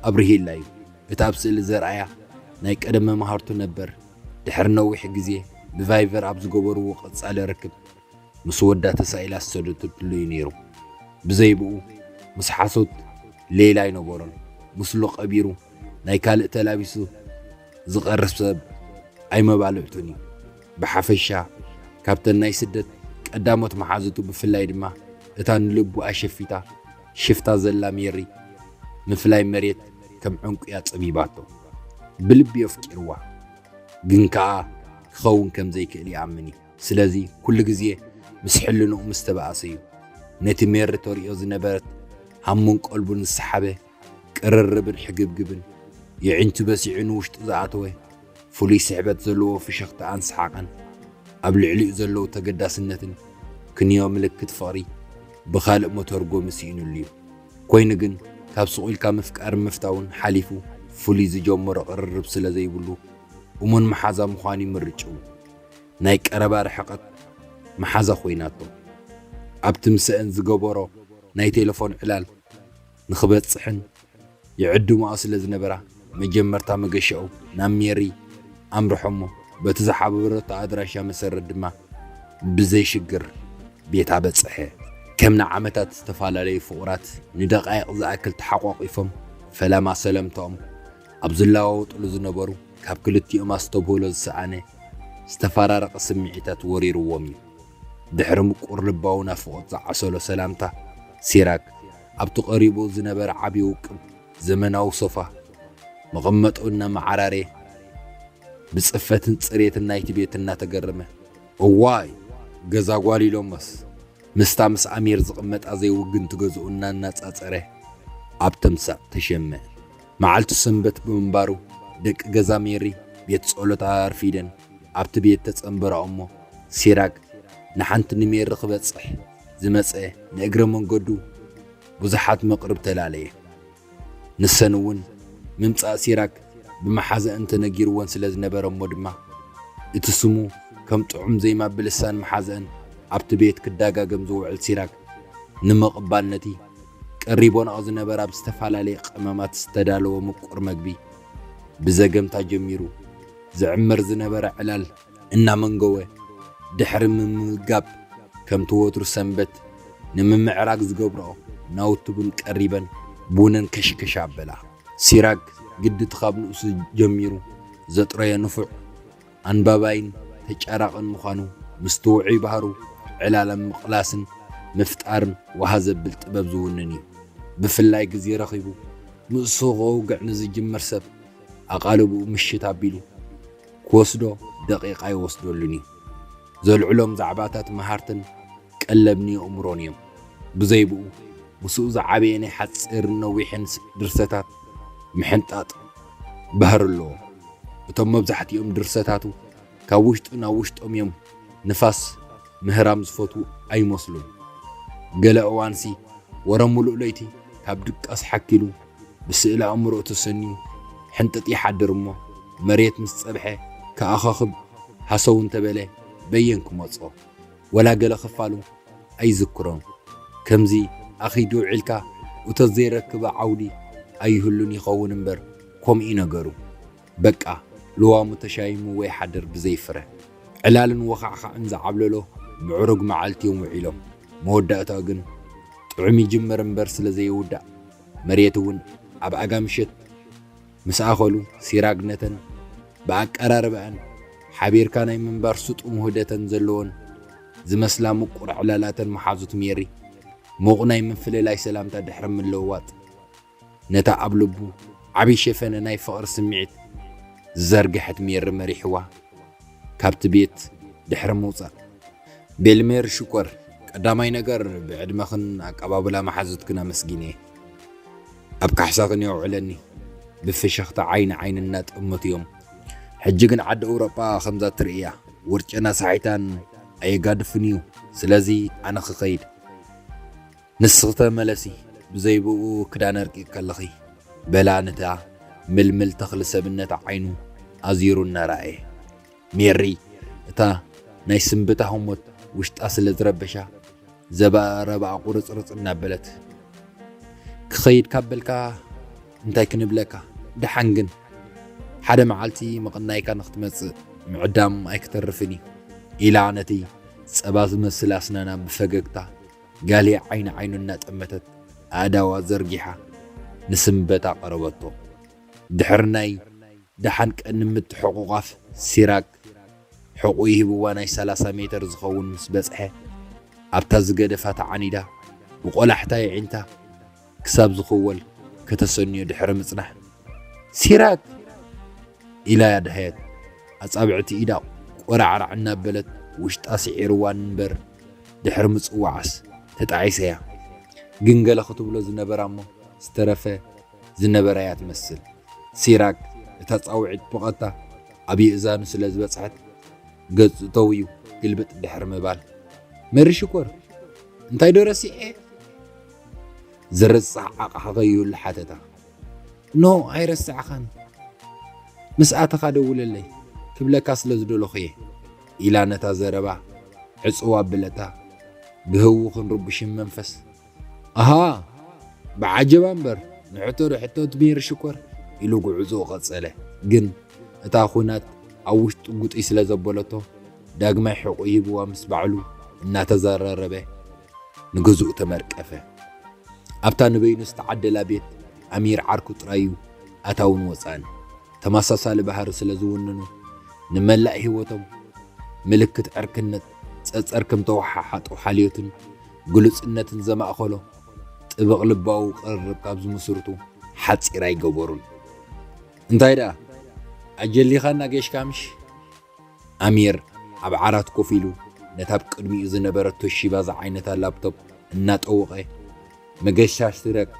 ኣብርሂላ እዩ። እቲ ኣብ ስእሊ ዘርኣያ ናይ ቀደም መማህርቱ ነበር። ድሕሪ ነዊሕ ግዜ ብቫይቨር ኣብ ዝገበርዎ ቀጻሊ ርክብ ምስ ወዳ ተሳኢላ ዝሰደተትሉ እዩ ነይሩ። ብዘይ ብኡ ምስ ሓሶት ሌላ ኣይነበሮን። ምስሉ ቀቢሩ ናይ ካልእ ተላቢሱ ዝቐርብ ሰብ ኣይመባልዕቱን እዩ። ብሓፈሻ ካብተን ናይ ስደት ቀዳሞት መሓዙቱ ብፍላይ ድማ እታ ንልቡ ኣሸፊታ ሽፍታ ዘላ ሜሪ ምፍላይ መሬት ከም ዕንቁ እያ ጸቢባቶ። ብልቢ የፍቂርዋ ግን ከኣ ክኸውን ከም ዘይክእል ይኣምን እዩ። ስለዚ ኩሉ ግዜ ምስ ሕልንኡ ምስ ተበኣሰ እዩ ነቲ ሜሪ ተርእዮ ዝነበረት ሃሙን ቀልቡን ዝሰሓበ ቅርርብን ሕግብግብን የዒንቱ በሲዑ ንውሽጡ ዝኣተወ ፍሉይ ስሕበት ዘለዎ ፍሽኽታኣን ሰሓቕን ኣብ ልዕሊኡ ዘለዉ ተገዳስነትን ክንዮ ምልክት ፍቕሪ ብኻልእ መተርጎሚ ስኢኑሉ እዩ። ኮይኑ ግን ካብ ስቕ ኢልካ ምፍቃርን ምፍታውን ሓሊፉ ፍሉይ ዝጀመሮ ቅርርብ ስለ ዘይብሉ እሙን መሓዛ ምዃን እዩ ምርጭኡ። ናይ ቀረባ ርሕቐት መሓዛ ኮይናቶ ኣብቲ ምሰአን ዝገበሮ ናይ ቴሌፎን ዕላል ንኽበጽሕን ይዕድማኦ ስለ ዝነበራ መጀመርታ መገሻኡ ናብ ሜሪ ኣምርሖሞ በቲ ዝሓበረቶ ኣድራሻ መሰረት ድማ ብዘይ ሽግር ቤታ በጽሐ። ከም ንዓመታት ዝተፈላለዩ ፍቑራት ንደቃይቕ ዝኣክል ተሓቋቒፎም ፈለማ ሰለምታኦም ኣብ ዝለዋወጥሉ ዝነበሩ ካብ ክልቲኦም ኣስተብህሎ ዝሰኣነ ዝተፈራረቐ ስምዒታት ወሪርዎም እዩ። ድሕሪ ምቁር ልባዊ ናፍቖት ዝዓሰሎ ሰላምታ ሲራክ ኣብቲ ቀሪቡ ዝነበረ ዓቢ ውቅብ ዘመናዊ ሶፋ መቐመጥኡ እናመዓራረየ ብጽፈትን ጽሬትን ናይቲ ቤት እናተገረመ እዋይ ገዛ ጓል ኢሎሞስ ምስታ ምስ ኣሚር ዝቕመጣ ዘይውግንቲ ገዝኡ እናነጻጸረ ኣብ ተምሳጥ ተሸመ። መዓልቱ ሰንበት ብምንባሩ ደቂ ገዛ ሜሪ ቤት ጸሎት ኣርፊደን ኣብቲ ቤት ተጸንበራ እሞ ሲራክ ንሓንቲ ንሜሪ ክበጽሕ ዝመጸ ንእግረ መንገዱ ብዙሓት መቕርብ ተላለየ። ንሰን እውን ምምጻእ ሲራክ ብመሓዘአን ተነጊርወን ስለ ዝነበረ እሞ ድማ እቲ ስሙ ከም ጥዑም ዜማ ብልሳን መሓዘአን ኣብቲ ቤት ክዳጋገም ዝውዕል ሲራክ ንምቕባል ነቲ ቀሪቦንኦ ዝነበረ ኣብ ዝተፈላለየ ቀመማት ዝተዳለወ ምቁር መግቢ ብዘገምታ ጀሚሩ ዝዕመር ዝነበረ ዕላል እናመንገወ ድሕሪ ምምጋብ ከምቲ ወትሩ ሰንበት ንምምዕራግ ዝገብርኦ ናውቲ ቡን ቀሪበን ቡነን ከሽከሽ ኣበላ። ሲራክ ግድቲ ካብ ንኡሱ ጀሚሩ ዘጥረዮ ንፉዕ ኣንባባይን ተጫራቕን ምዃኑ ምስቲ ውዑይ ባህሩ ዕላል ምቕላስን ምፍጣርን ዋሃ ዘብል ጥበብ ዝውንን እዩ። ብፍላይ ግዜ ረኺቡ ንሱ ከውግዕ ንዝጅምር ሰብ ኣቓልብኡ ምሽት ኣቢሉ ክወስዶ ደቂቕ ኣይወስደሉን እዩ። ዘልዕሎም ዛዕባታት መሃርትን ቀለብ ንየእምሮን እዮም። ብዘይ ብኡ ምስኡ ዝዓበየ ናይ ሓጺርን ነዊሕን ድርሰታት ምሕንጣጥ ባህሪ ኣለዎ። እቶም መብዛሕትኦም ድርሰታቱ ካብ ውሽጡ ናብ ውሽጦም እዮም። ንፋስ ምህራም ዝፈትዉ ኣይመስሉን። ገለ እዋንሲ ወረ ሙሉእ ለይቲ ካብ ድቃስ ሓኪሉ ብስእሊ ኣእምሮኡ ተሰንዩ ሕንጥጥ ይሓድር እሞ መሬት ምስ ጸብሐ ከኣኻኽብ ሃሰው እንተበለ በየን ክመጾ። ወላ ገለ ክፋሉ ኣይዝክሮን። ከምዚ ኣኺዱ ውዒልካ እቶት ዘይረክበ ዓውዲ ኣይህሉን ይኸውን እምበር ከምኡ እዩ ነገሩ። በቃ ልዋሙ ተሻይሙ ወይ ሓድር ብዘይ ፍረ። ዕላልን ወኻዕኻዕን ዝዓብለሎ ምዕሩግ መዓልቲ እዮም ውዒሎም። መወዳእታኡ ግን ጥዑም ይጅመር እምበር ስለ ዘይውዳእ መሬት እውን ኣብ ኣጋ ምሸት ምስ ኣኸሉ ሲራክ ነተን ብኣቀራርባኣን ሓቢርካ ናይ ምንባር ስጡም ውህደተን ዘለወን ዝመስላ ምቁር ዕላላተን መሓዙት ሜሪ ምቕ ናይ ምፍልላይ ሰላምታ ድሕሪ ምልውዋጥ ነታ ኣብ ልቡ ዓቢ ሸፈነ ናይ ፍቕሪ ስምዒት ዝዘርግሐት ሜሪ መሪሕዋ ካብቲ ቤት ድሕሪ ምውጻእ። ቤልሜር ሽኮር፣ ቀዳማይ ነገር ብዕድመኽን ኣቀባብላ መሓዙትክን ኣመስጊነ። ኣብ ካሕሳኽን የውዕለኒ። ብፍሽኽታ ዓይኒ ዓይኒ እናጠመቱ እዮም። ሕጂ ግን ዓዲ ኣውሮጳ ከምዛ ትርእያ ውርጭን ኣሳሒታን ኣየጋድፍን እዩ። ስለዚ ኣነ ክኸይድ። ንስኺ ተመለሲ፣ ብዘይ ብኡ ክዳን ኣርቂቕ ከለኺ፣ በላ ነታ ምልምል ተኽሊ ሰብነት ዓይኑ ኣዚሩ እናረኣየ። ሜሪ እታ ናይ ስንብታ ህሞት ውሽጣ ስለ ዝረበሻ ዘባረባ ቁርጽርጽ እናበለት፣ ክኸይድ ካብ በልካ እንታይ ክንብለካ? ደሓን ግን ሓደ መዓልቲ ምቕናይካ ንክትመጽእ ምዕዳም ኣይክተርፍን እዩ፣ ኢላ ነቲ ጸባ ዝመስል ኣስናና ብፈገግታ ጋልያ ዓይኒ ዓይኑ እናጠመተት ኣእዳዋ ዘርጊሓ ንስንበታ ቀረበቶ። ድሕሪ ናይ ደሓን ቀኒ ምትሕቑቓፍ ሲራክ ሕቑኡ ሂብዋ ናይ ሰላሳ ሜትር ዝኸውን ምስ በጽሐ ኣብታ ዝገደፋ ተዓኒዳ ብቆላሕታ የዒንታ ክሳብ ዝኽወል ከተሰንዮ ድሕሪ ምጽናሕ፣ ሲራክ ኢላ ያድሃየት። ኣጻብዕቲ ኢዳ ቆራዕራዕ እናበለት ውሽጣ ስዒርዋን እምበር ድሕሪ ምጽዋዓስ ተጣዒሰያ። ግን ገለ ክትብሎ ዝነበራ እሞ ዝተረፈ ዝነበራ እያ ትመስል። ሲራክ እታ ጻውዒት ብቐጥታ ኣብ የእዛኑ ስለ ዝበጽሐት ገጹ ተውዩ ግልብጥ ድሕሪ ምባል፣ መሪ ሽኮር እንታይ ዶ ረሲዐ? ዝርሳዕ ዓቕሓ ከይህሉ ሓተታ። ኖ ኣይረሳዕኻን፣ ምስ ኣተኻ ደውለለይ ክብለካ ስለ ዝደለኹ እየ፣ ኢላ ነታ ዘረባ ዕጽው ኣበለታ ብህውኽን ርቡሽን መንፈስ። ኣሃ፣ ብዓጀባ እምበር ንሕቶ ዶ ሕቶ እቲ ሜሪ ሽኮር፣ ኢሉ ጉዕዞኡ ቀጸለ። ግን እታ ኹናት ኣብ ውሽጡ ጉጥይ ስለ ዘበለቶ ዳግማይ ሕቑ ሂብዋ ምስ ባዕሉ እናተዘራረበ ንገዝኡ ተመርቀፈ። ኣብታ ንበይኑ ዝተዓደላ ቤት ኣሚር ዓርኩ ጥራይ እዩ ኣታውን ወጻእን። ተመሳሳሊ ባህሪ ስለ ዝውንኑ ንመላእ ህይወቶም ምልክት ዕርክነት፣ ጸጸር ከም ተወሓሓጡ ሓልዮትን ግሉጽነትን ዘማእኸሎ ጥብቕ ልባዊ ቅርርብ ካብ ዝምስርቱ ሓጺር ኣይገበሩን። እንታይ ደኣ ኣጀሊኻና ጌሽካ ምሽ? ኣሚር ኣብ ዓራት ኮፍ ኢሉ ነታ ኣብ ቅድሚኡ ዝነበረት ቶሺባ ዝዓይነታ ላፕቶፕ እናጠወቐ መገሻ ሲራክ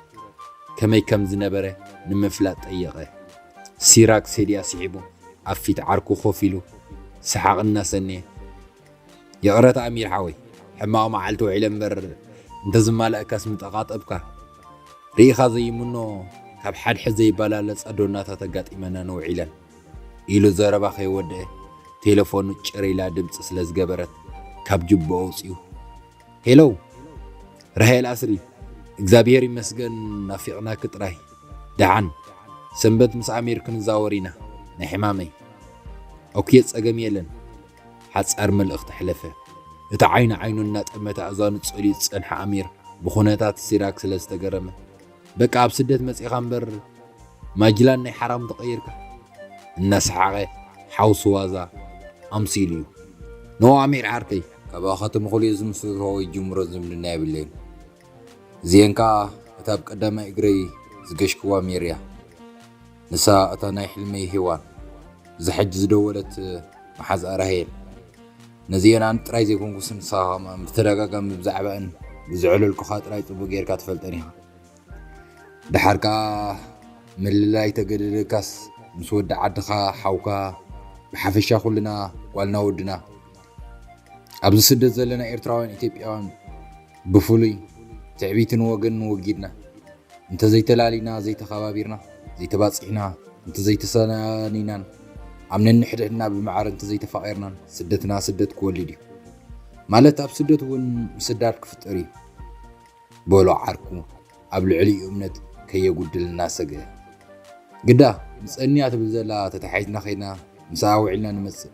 ከመይ ከም ዝነበረ ንምፍላጥ ጠየቐ። ሲራክ ሴድያ ስሒቡ ኣብ ፊት ዓርኩ ኮፍ ኢሉ ሰሓቕ እናሰነየ፣ ይቕረታ ኣሚር ሓወይ፣ ሕማቕ መዓልቲ ውዒለ እምበር እንተዝማላእካስ ምጠቓጠብካ። ርኢኻ ዘይምኖ ካብ ሓድሕድ ዘይበላለጻ ዶናታት ኣጋጢመናን ውዒለን፣ ኢሉ ዘረባ ከይወደአ ቴሌፎኑ ጭር ኢላ ድምጺ ስለ ዝገበረት ካብ ጅብኡ ኣውጺኡ፣ ሄሎ ራሄል ኣስሪ፣ እግዚኣብሄር ይመስገን ናፊቕናኪ ጥራይ። ደሓን ሰንበት ምስ ኣሚር ክንዛወር ኢና ናይ ሕማመይ። ኦኬ ጸገም የለን። ሓጻር መልእኽቲ ኣሕለፈ። እቲ ዓይኒ ዓይኑ እናጠመተ ኣእዛኑ ጸልዩ ዝጸንሐ ኣሚር ብኹነታት ሲራክ ስለ ዝተገረመ፣ በቃ ኣብ ስደት መጺኻ እምበር ማጅላን ናይ ሓራም ተቐይርካ፣ እናሰሓቐ ሓውሲ ዋዛ ኣምሲሉ እዩ። ኖ ኣሚር ዓርከይ፣ ካባኻ ተምኽልዮ ዝምስርቶ ወይ ጅምሮ ዝምድና የብለይን። እዚኤን ከኣ እታ ኣብ ቀዳማይ እግረይ ዝገሽክዋ ሜርያ፣ ንሳ እታ ናይ ሕልመይ ሄዋን፣ እዛ ሕጂ ዝደወለት መሓዝኣ ራሄል። ነዚኤን ኣነ ጥራይ ዘይኮንኩስ ንስኻ ከማን ብተደጋጋሚ ብዛዕባኣን ብዝዕለልኩኻ ጥራይ ጽቡቕ ጌርካ ትፈልጠን ኢኻ። ደሓር ከኣ ምልላይ ተገደደካስ ምስ ወዲ ዓድኻ ሓውካ ብሓፈሻ ኩልና ጓልና ወድና ኣብዚ ስደት ዘለና ኤርትራውያን ኢትዮጵያውያን ብፍሉይ ትዕቢትን ወገንን ወጊድና እንተዘይተላሊና ዘይተኸባቢርና ዘይተባጺሕና እንተዘይተሰናኒናን ኣብ ነንሕድሕድና ብማዕረ እንተዘይተፋቒርናን ስደትና ስደት ክወልድ እዩ ማለት ኣብ ስደት እውን ምስዳድ ክፍጠር እዩ። በሎ ዓርኩ ኣብ ልዕሊኡ እምነት ከየጉድል እናሰግአ። ግዳ ንጸንያ ትብል ዘላ ተታሒዝና ኸይድና ምስኣ ውዒልና ንመጽእ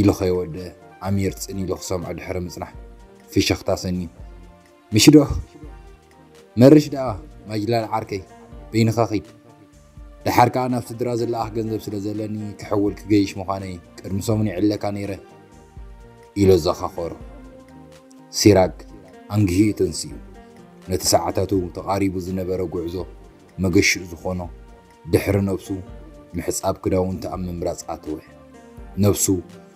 ኢሉ ኸይወደአ ኣሚር ጽን ኢሉ ክሰምዖ ድሕሪ ምጽናሕ ፍሽኽታ ሰንዩ ምሽዶ መርሽ ደኣ ማጅላል ዓርከይ በይንኻ ኺድ ደሓር ከኣ ናብ ስድራ ዝለኣኽ ገንዘብ ስለ ዘለኒ ክሕውል ክገይሽ ምዃነይ ቅድሚ ሰሙን ይዕለካ ነይረ ኢሎ ዘኻኸሮ። ሲራክ ኣንግሂኡ ተንሲኡ ነቲ ሰዓታቱ ተቓሪቡ ዝነበረ ጉዕዞ መገሽኡ ዝኾኖ ድሕሪ ነብሱ ምሕጻብ ክዳውንቲ ኣብ ምምራጽ ኣተወ። ነብሱ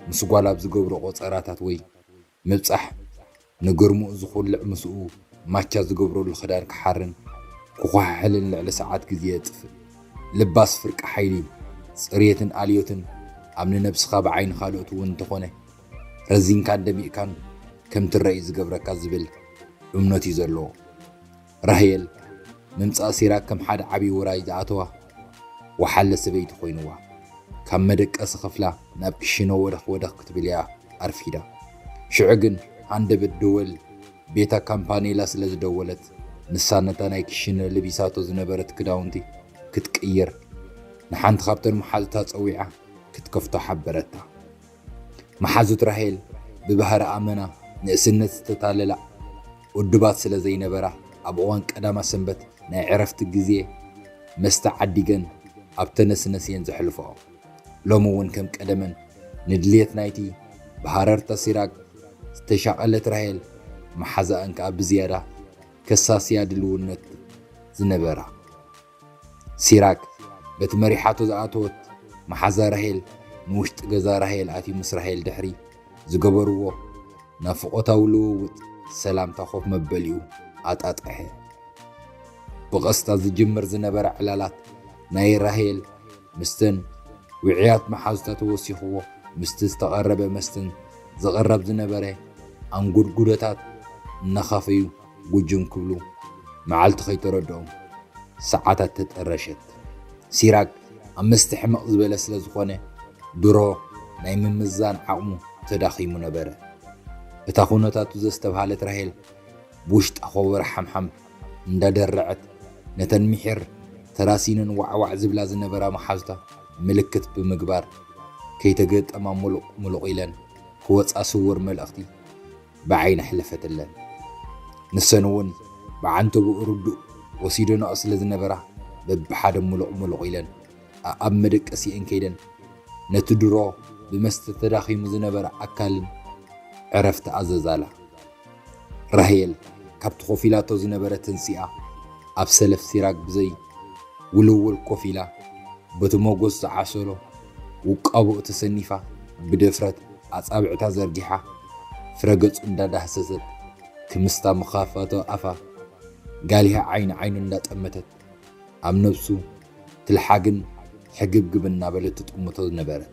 ምስ ጓል ኣብ ዝገብሮ ቆጸራታት ወይ ምብጻሕ ንግርምኡ ዝኹልዕ ምስኡ ማቻ ዝገብረሉ ክዳን ክሓርን ክኳሓሕልን ልዕሊ ሰዓት ግዜ የጥፍእ። ልባስ ፍርቂ ሓይሊ፣ ጽርየትን ኣልዮትን ኣብ ንነብስኻ ብዓይኒ ካልኦት እውን እንተኾነ ረዚንካን ደሚቕካን ከም ትረኢ ዝገብረካ ዝብል እምነት እዩ ዘለዎ። ራሄል ምምጻእ ሲራክ ከም ሓደ ዓብዪ ውራይ ዝኣተዋ ወሓለ ሰበይቲ ኮይንዋ። ካብ መደቀሲ ክፍላ ናብ ክሽነ ወደኽ ወደኽ ክትብል እያ ኣርፊዳ። ሽዑ ግን ሃንደበት ደወል ቤታ ካምፓኔላ ስለ ዝደወለት ንሳ ነታ ናይ ክሽነ ለቢሳቶ ዝነበረት ክዳውንቲ ክትቅይር ንሓንቲ ካብተን መሓዙታ ጸዊዓ ክትከፍቶ ሓበረታ። መሓዙት ራሄል ብባህሪ ኣመና ንእስነት ዝተታለላ ውድባት ስለ ዘይነበራ ኣብ እዋን ቀዳማ ሰንበት ናይ ዕረፍቲ ግዜ መስተ ዓዲገን ኣብ ተነስነስ እየን ዘሕልፈኦ። ሎሚ እውን ከም ቀደመን ንድልየት ናይቲ ብሃረርታ ሲራክ ዝተሻቐለት ራሄል መሓዛኣን ከኣ ብዝያዳ ከሳስያ ድልውነት ዝነበራ። ሲራክ በቲ መሪሓቶ ዝኣተወት መሓዛ ራሄል ንውሽጢ ገዛ ራሄል ኣትዩ ምስ ራሄል ድሕሪ ዝገበርዎ ናፍቖታዊ ልውውጥ ሰላምታ ኮፍ መበሊኡ ኣጣጥሐ። ብቐስታ ዝጅምር ዝነበረ ዕላላት ናይ ራሄል ምስተን ውዕያት መሓዙታ ተወሲኽዎ ምስቲ ዝተቐረበ መስተን ዝቕረብ ዝነበረ ኣንጉድጉዶታት እናኻፈዩ ጉጅም ክብሉ መዓልቲ ከይተረድኦም ሰዓታት ተጠረሸት። ሲራክ ኣብ መስተ ሕምቕ ዝበለ ስለ ዝኾነ ድሮ ናይ ምምዛን ዓቕሙ ተዳኺሙ ነበረ። እታ ኩነታቱ ዘስተብሃለት ራሄል ብውሽጣ ኮበረ ሓምሓም እንዳደረዐት ነተን ምሒር ተራሲነን ዋዕዋዕ ዝብላ ዝነበራ መሓዙታ ምልክት ብምግባር ከይተገጠማ ሙሉቕ ሙሉቕ ኢለን ክወጻ ስውር መልእኽቲ ብዓይኒ ኣሕለፈትለን። ንሰን እውን ብዓንተብኡ ርዱእ ወሲደንኦ ስለ ዝነበራ በብሓደ ሙሉቕ ሙሉቕ ኢለን ኣኣብ መደቀሲኤን ከይደን ነቲ ድሮ ብመስተ ተዳኺሙ ዝነበረ ኣካልን ዕረፍቲ ኣዘዛላ። ራሄል ካብቲ ኮፍ ኢላቶ ዝነበረ ተንሲኣ ኣብ ሰለፍ ሲራክ ብዘይ ውልውል ኮፍ ኢላ በቲ ሞጎስ ዝዓሰሎ ውቃቦኡ ተሰኒፋ ብድፍረት ኣጻብዕታ ዘርጊሓ ፍረ ገጹ እንዳዳህሰሰት ክምስታ መኻፋቶ ኣፋ ጋሊሃ ዓይኒ ዓይኑ እንዳጠመተት ኣብ ነብሱ ትልሓግን ሕግብግብ እናበለት ትጥምቶ ነበረት።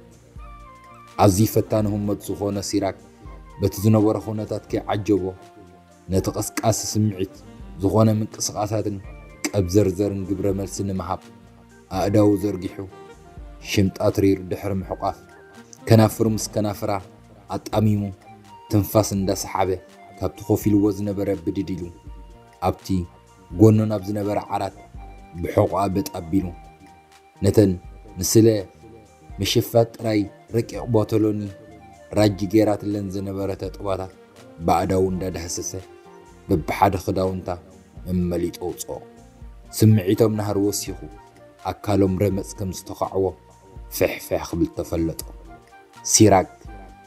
ኣዝዩ ፈታኒ ህሞት ዝኾነ ሲራክ በቲ ዝነበሮ ኩነታት ከይዓጀቦ ነቲ ቀስቃሲ ስምዒት ዝኾነ ምንቅስቓሳትን ቀብዘርዘርን ግብረ መልሲ ንምሃብ ኣእዳዉ ዘርጊሑ ሽምጣ ትሪር ድሕሪ ምሕቋፍ ከናፍሩ ምስ ከናፍራ ኣጣሚሙ ትንፋስ እንዳሰሓበ ካብቲ ኮፍ ኢልዎ ዝነበረ ብድድ ኢሉ ኣብቲ ጎኑ ናብ ዝነበረ ዓራት ብሕቑኣ በጥ ኣቢሉ ነተን ንስለ ምሽፋጥ ጥራይ ረቂቕ ቦቶሎኒ ራጂ ገይራትለን ዝነበረ ተጥባታ ብኣእዳዉ እንዳዳህሰሰ በብሓደ ክዳውንታ መመሊጡ ኣውፅኦ። ስምዒቶም ናህሪ ወሲኹ ኣካሎም ረመፅ ከም ዝተኻዕዎ ፍሕፍሕ ክብል ተፈለጦ። ሲራክ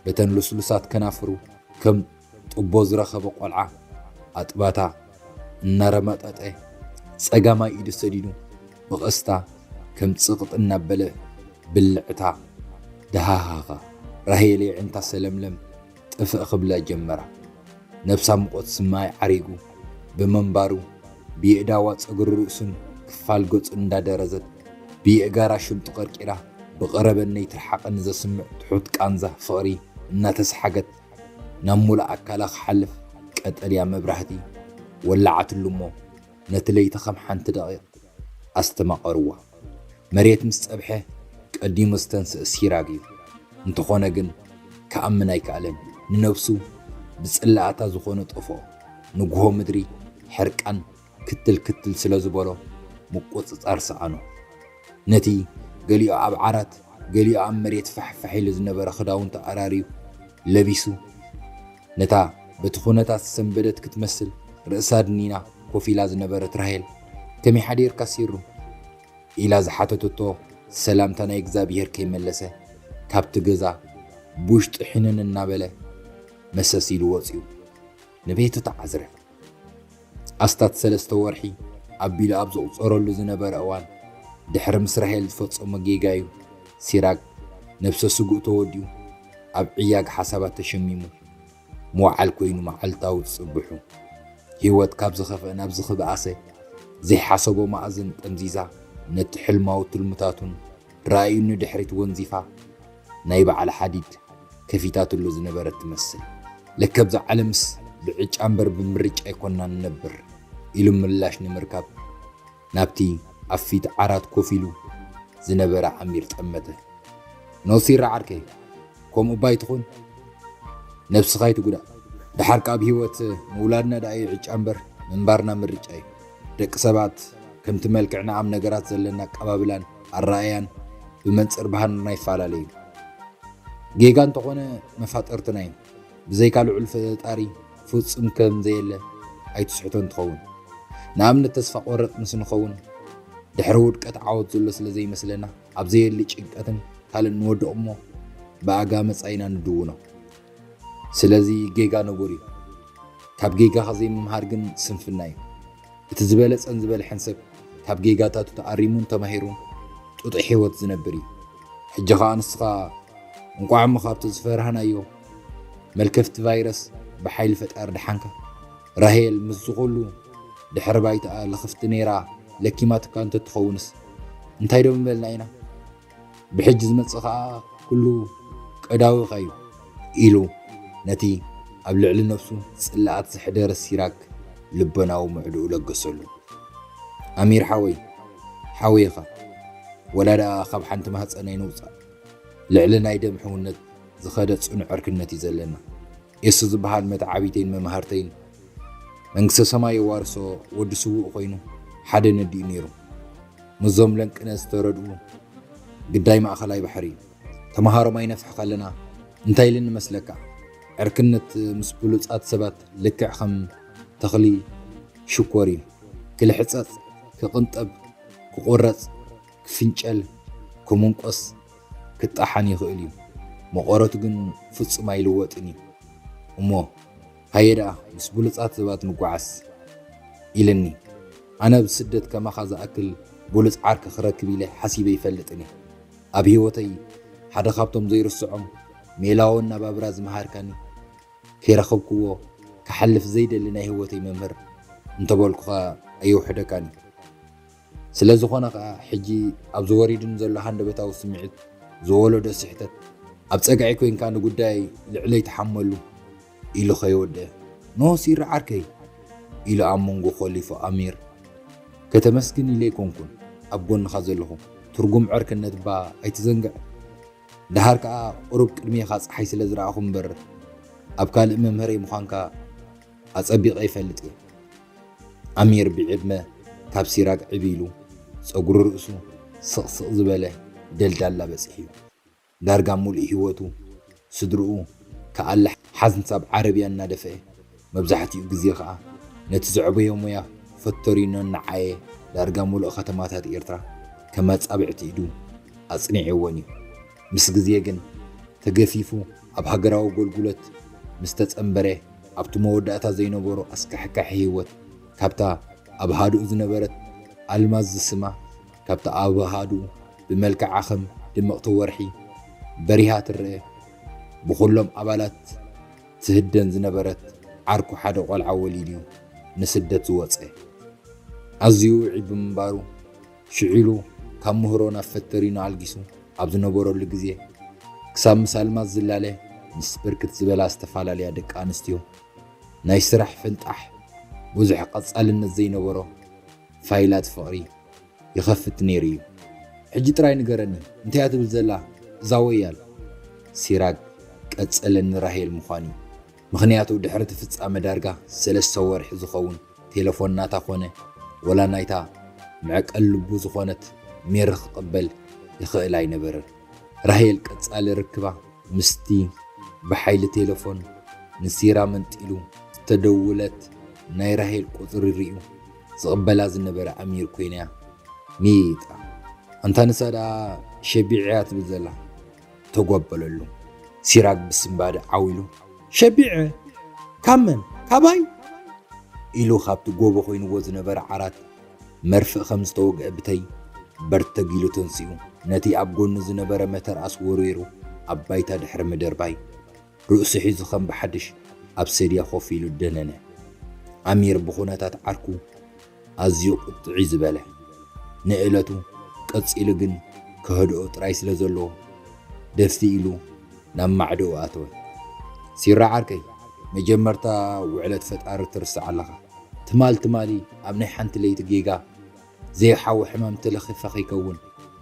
በተን ልስሉሳት ከናፍሩ ከም ጥቦ ዝረኸበ ቆልዓ ኣጥባታ እናረመጠጠ ጸጋማይ ኢዱ ሰዲዱ ብቐስታ ከም ጽቕጥ እናበለ ብልዕታ ደሃሃኻ። ራሄል የዕንታ ሰለምለም ጥፍእ ክብላ ጀመራ። ነብሳ ሙቐት ስማይ ዓሪጉ ብመንባሩ ብየእዳዋ ጸጉሪ ርእሱን ክፋል ገጹን እንዳደረዘት ብየእጋራ ሽምጡ ቀርቂራ ብቐረበን ነይትርሓቐኒ ዘስምዕ ትሑት ቃንዛ ፍቕሪ እናተሰሓገት ናብ ሙሉእ ኣካላ ክሓልፍ ቀጠልያ መብራህቲ ወላዓትሉ እሞ ነቲ ለይቲ ከም ሓንቲ ደቒቕ ኣስተማቐርዋ። መሬት ምስ ጸብሐ ቀዲሙ ዝተንስእ ሲራግ እዩ። እንተኾነ ግን ክኣምን ኣይከኣለን። ንነብሱ ብጽላእታ ዝኾነ ጠፍኦ። ንግሆ ምድሪ ሕርቃን ክትል ክትል ስለ ዝበሎ ምቁጽጻር ሰኣኖ። ነቲ ገሊኡ ኣብ ዓራት ገሊኡ ኣብ መሬት ፋሕ ፋሕ ኢሉ ዝነበረ ክዳውንቱ ኣራርዩ ለቢሱ ነታ በቲ ኩነታት ዝሰንበደት ክትመስል ርእሳ ድኒና ኮፍ ኢላ ዝነበረት ራሄል ከመይ ሓዲርካ ሲሩ ኢላ ዝሓተተቶ ሰላምታ ናይ እግዚኣብሄር ከይመለሰ ካብቲ ገዛ ብውሽጢ ሕንን እናበለ መሰስ ኢሉ ወፂኡ ንቤቱ ተዓዝረ። ኣስታት ሰለስተ ወርሒ ኣቢሉ ኣብ ዘቑፀረሉ ዝነበረ እዋን ድሕሪ ምስ ራሄል ዝፈጸሞ ጌጋ እዩ። ሲራክ ነብሰ ስጉእ ተወዲኡ ኣብ ዕያግ ሓሳባት ተሸሚሙ መዋዓል ኮይኑ መዓልታዊ ዝጽብሑ። ህይወት ካብ ዝኸፍአ ናብ ዝኽብኣሰ ዘይሓሰቦ መኣዝን ጠምዚዛ ነቲ ሕልማዊ ትልምታቱን ራእዩን ንድሕሪት ወንዚፋ ናይ በዓል ሓዲድ ከፊታትሉ ዝነበረት ትመስል። ለከ ኣብዛ ዓለምስ ብዕጫ እምበር ብምርጫ ኣይኮንና ንነብር ኢሉ ምላሽ ንምርካብ ናብቲ ኣብ ፊት ዓራት ኮፍ ኢሉ ዝነበረ ኣሚር ጠመተ። ኖሲራ ዓርከይ፣ ከምኡ እባ ኣይትኹን፣ ነብስኻ ኣይትጉዳእ። ደሓር ካብ ህይወት ምውላድና ደኣ እዩ ዕጫ እምበር ምንባርና ምርጫ እዩ። ደቂ ሰባት ከምቲ መልክዕና ኣብ ነገራት ዘለና ኣቀባብላን ኣረኣያን ብመንጽር ባህርና ይፈላለዩ። ጌጋ እንተኾነ መፋጠርትና እዩ። ብዘይካ ልዑል ፈጣሪ ፍጹም ከም ዘየለ ኣይትስሕቶን ትኸውን። ንኣብነት ተስፋ ቆረጽ ምስ ንኸውን ድሕሪ ውድቀት ዓወት ዘሎ ስለ ዘይመስለና ኣብ ዘየሊ ጭንቀትን ካልእ ንወድቕ እሞ ብኣጋ መጻኢና ንድውኖ። ስለዚ ጌጋ ነጎር እዩ። ካብ ጌጋኻ ዘይምምሃር ግን ስንፍና እዩ። እቲ ዝበለጸን ዝበልሐን ሰብ ካብ ጌጋታቱ ተኣሪሙን ተማሂሩን ጥጡሕ ህይወት ዝነብር እዩ። ሕጂ ኸኣ ንስኻ እንቋዕ እሞ ካብቲ ዝፈራህናዮ መልከፍቲ ቫይረስ ብሓይሊ ፈጣሪ ደሓንካ። ራሄል ምስዚ ኩሉ ድሕሪ ባይታኣ ልኽፍቲ ነይራ ለኪማትካ እንተትኸውንስ እንታይ ዶ ምበልና ኢና? ብሕጂ ዝመጽእ ኸኣ ኩሉ ቀዳዊኻ እዩ ኢሉ ነቲ ኣብ ልዕሊ ነፍሱ ጽልኣት ዘሕደረ ሲራክ ልቦናዊ ምዕድኡ ለገሰሉ። ኣሚር ሓወይ፣ ሓወይ ኢኻ። ወላ ደኣ ካብ ሓንቲ ማህጸን ኣይንውጻእ። ልዕሊ ናይ ደም ሕውነት ዝኸደ ጽኑዕ ዕርክነት እዩ ዘለና። የሱ ዝበሃል መተዓቢተይን መማህርተይን መንግስተ ሰማይ የዋርሶ ወዲ ስዉእ ኮይኑ ሓደ ነዲኡ ነይሩ። ምስዞም ለንቅነ ዝተረድኡ ግዳይ ማእኸላይ ባሕሪ እዩ። ተምሃሮም ኣይነፍሕ ከለና እንታይ ኢልን ንመስለካ? ዕርክነት ምስ ብሉጻት ሰባት ልክዕ ከም ተኽሊ ሽኮር እዩ። ክልሕጸጽ፣ ክቕንጠብ፣ ክቑረጽ፣ ክፍንጨል፣ ክምንቆስ፣ ክጣሓን ይኽእል እዩ። መቐረቱ ግን ፍጹም ኣይልወጥን እዩ። እሞ ሃየ ደኣ ምስ ብሉጻት ሰባት ንጓዓዝ ኢልኒ። ኣነ ኣብ ስደት ከማኻ ዝኣክል ብሉጽ ዓርኪ ክረክብ ኢለ ሓሲበ ይፈልጥን እየ። ኣብ ህይወተይ ሓደ ካብቶም ዘይርስዖም ሜላዊ ኣነባብራ ዝመሃርካኒ፣ ከይረኸብክዎ ክሓልፍ ዘይደሊ ናይ ህይወተይ መምህር እንተበልኩኻ ኣየውሕደካን እዩ። ስለ ዝኾነ ኸኣ ሕጂ ኣብዚ ወሪዱኒ ዘሎ ሃንደበታዊ ስምዒት ዝወለዶ ስሕተት ኣብ ጸግዒ ኮይንካ ንጉዳይ ልዕለይ ትሓመሉ ኢሉ ከይወደአ፣ ኖ ሲራ ዓርከይ ኢሉ ኣብ መንጎ ኮሊፉ ኣሚር፣ ከተመስግን ኢለ ኣይኮንኩን ኣብ ጎንኻ ዘለኹ፣ ትርጉም ዕርክነት እባ ኣይትዘንግዕ። ደሃር ከኣ ቁሩብ ቅድሜኻ ጸሓይ ስለ ዝረኣኹ እምበር ኣብ ካልእ መምህረይ ምዃንካ ኣጸቢቐ ይፈልጥ እየ። ኣሚር ብዕድመ ካብ ሲራክ ዕብ ኢሉ፣ ጸጉሪ ርእሱ ስቕ ስቕ ዝበለ ደልዳላ በጺሑ እዩ። ዳርጋ ሙሉእ ህይወቱ ስድርኡ ክኣሊ ሓንሳብ ዓረብያ እናደፍአ፣ መብዛሕትኡ ግዜ ኸኣ ነቲ ዘዕበዮ ሞያ ፈተሪኖ እናዓየ ዳርጋ ሙሉእ ከተማታት ኤርትራ ከም ኣጻብዕቲ ኢዱ ኣጽኒዕወን እዩ። ምስ ግዜ ግን ተገፊፉ ኣብ ሃገራዊ ኣገልግሎት ምስ ተጸንበረ፣ ኣብቲ መወዳእታ ዘይነበሮ ኣስካሕካሒ ህይወት፣ ካብታ ኣብ ሃዱኡ ዝነበረት ኣልማዝ ዝስማ፣ ካብታ ኣብ ሃዱኡ ብመልክዓ ከም ድምቕቲ ወርሒ በሪሃ ትረአ፣ ብኹሎም ኣባላት ትህደን ዝነበረት ዓርኩ ሓደ ቆልዓ ወሊዱ እዩ ንስደት ዝወጸ። ኣዝዩ ውዑይ ብምንባሩ፣ ሽዑ ኢሉ ካብ ምህሮ ናብ ፈተሪኖ ኣልጊሱ ኣብ ዝነበረሉ ግዜ፣ ክሳብ ምስ ኣልማዝ ዝላለ ምስ ብርክት ዝበላ ዝተፈላለያ ደቂ ኣንስትዮ ናይ ስራሕ ፍንጣሕ ብዙሕ ቀጻልነት ዘይነበሮ ፋይላት ፍቕሪ ይኸፍት ነይሩ እዩ። ሕጂ ጥራይ ንገረኒ፣ እንታይ እያ ትብል ዘላ እዛ ወያል? ሲራክ ቀጸለ፣ ንራሄል ምዃኑ እዩ። ምኽንያቱ ድሕሪ እቲ ፍጻመ ዳርጋ ሰለስተ ወርሒ ዝኸውን ቴሌፎን ናታ ኮነ ወላ ናይታ መዕቀል ልቡ ዝኾነት ሜሪ ክቕበል ይኽእል ኣይነበረን። ራሄል ቀጻሊ ርክባ ምስቲ ብሓይሊ ቴሌፎን ንሲራ መንጢሉ ዝተደውለት ናይ ራሄል ቁጽሪ ርእዩ ዝቕበላ ዝነበረ ኣሚር ኮይና እያ። ሚጣ፣ ኣንታ ንሳ ደኣ ሸቢዐ እያ ትብል ዘላ፣ ተጓበለሉ። ሲራክ ብስንባደ ዓው ኢሉ፣ ሸቢዐ? ካብ መን? ካባይ? ኢሉ ካብቲ ጎቦ ኮይንዎ ዝነበረ ዓራት መርፍእ ከም ዝተወግአ ብተይ በርተግ ኢሉ ተንሲኡ፣ ነቲ ኣብ ጎኑ ዝነበረ መተርኣስ ወርዊሩ ኣብ ባይታ ድሕሪ ምድርባይ፣ ርእሱ ሒዙ ከም ብሓድሽ ኣብ ሰድያ ኮፍ ኢሉ ደነነ። ኣሚር ብኹነታት ዓርኩ ኣዝዩ ቁጥዕ እዩ ዝበለ። ንእለቱ ቀጺሉ ግን ከህድኦ ጥራይ ስለ ዘለዎ፣ ደፍቲ ኢሉ ናብ ማዕዶኡ ኣተወ። ሲራ ዓርከይ፣ መጀመርታ ውዕለት ፈጣሪ ትርስዕ ኣለኻ። ትማል ትማሊ ኣብ ናይ ሓንቲ ለይቲ ጌጋ ዘይሓዊ ሕማም ተለኺፈ ከይከውን፣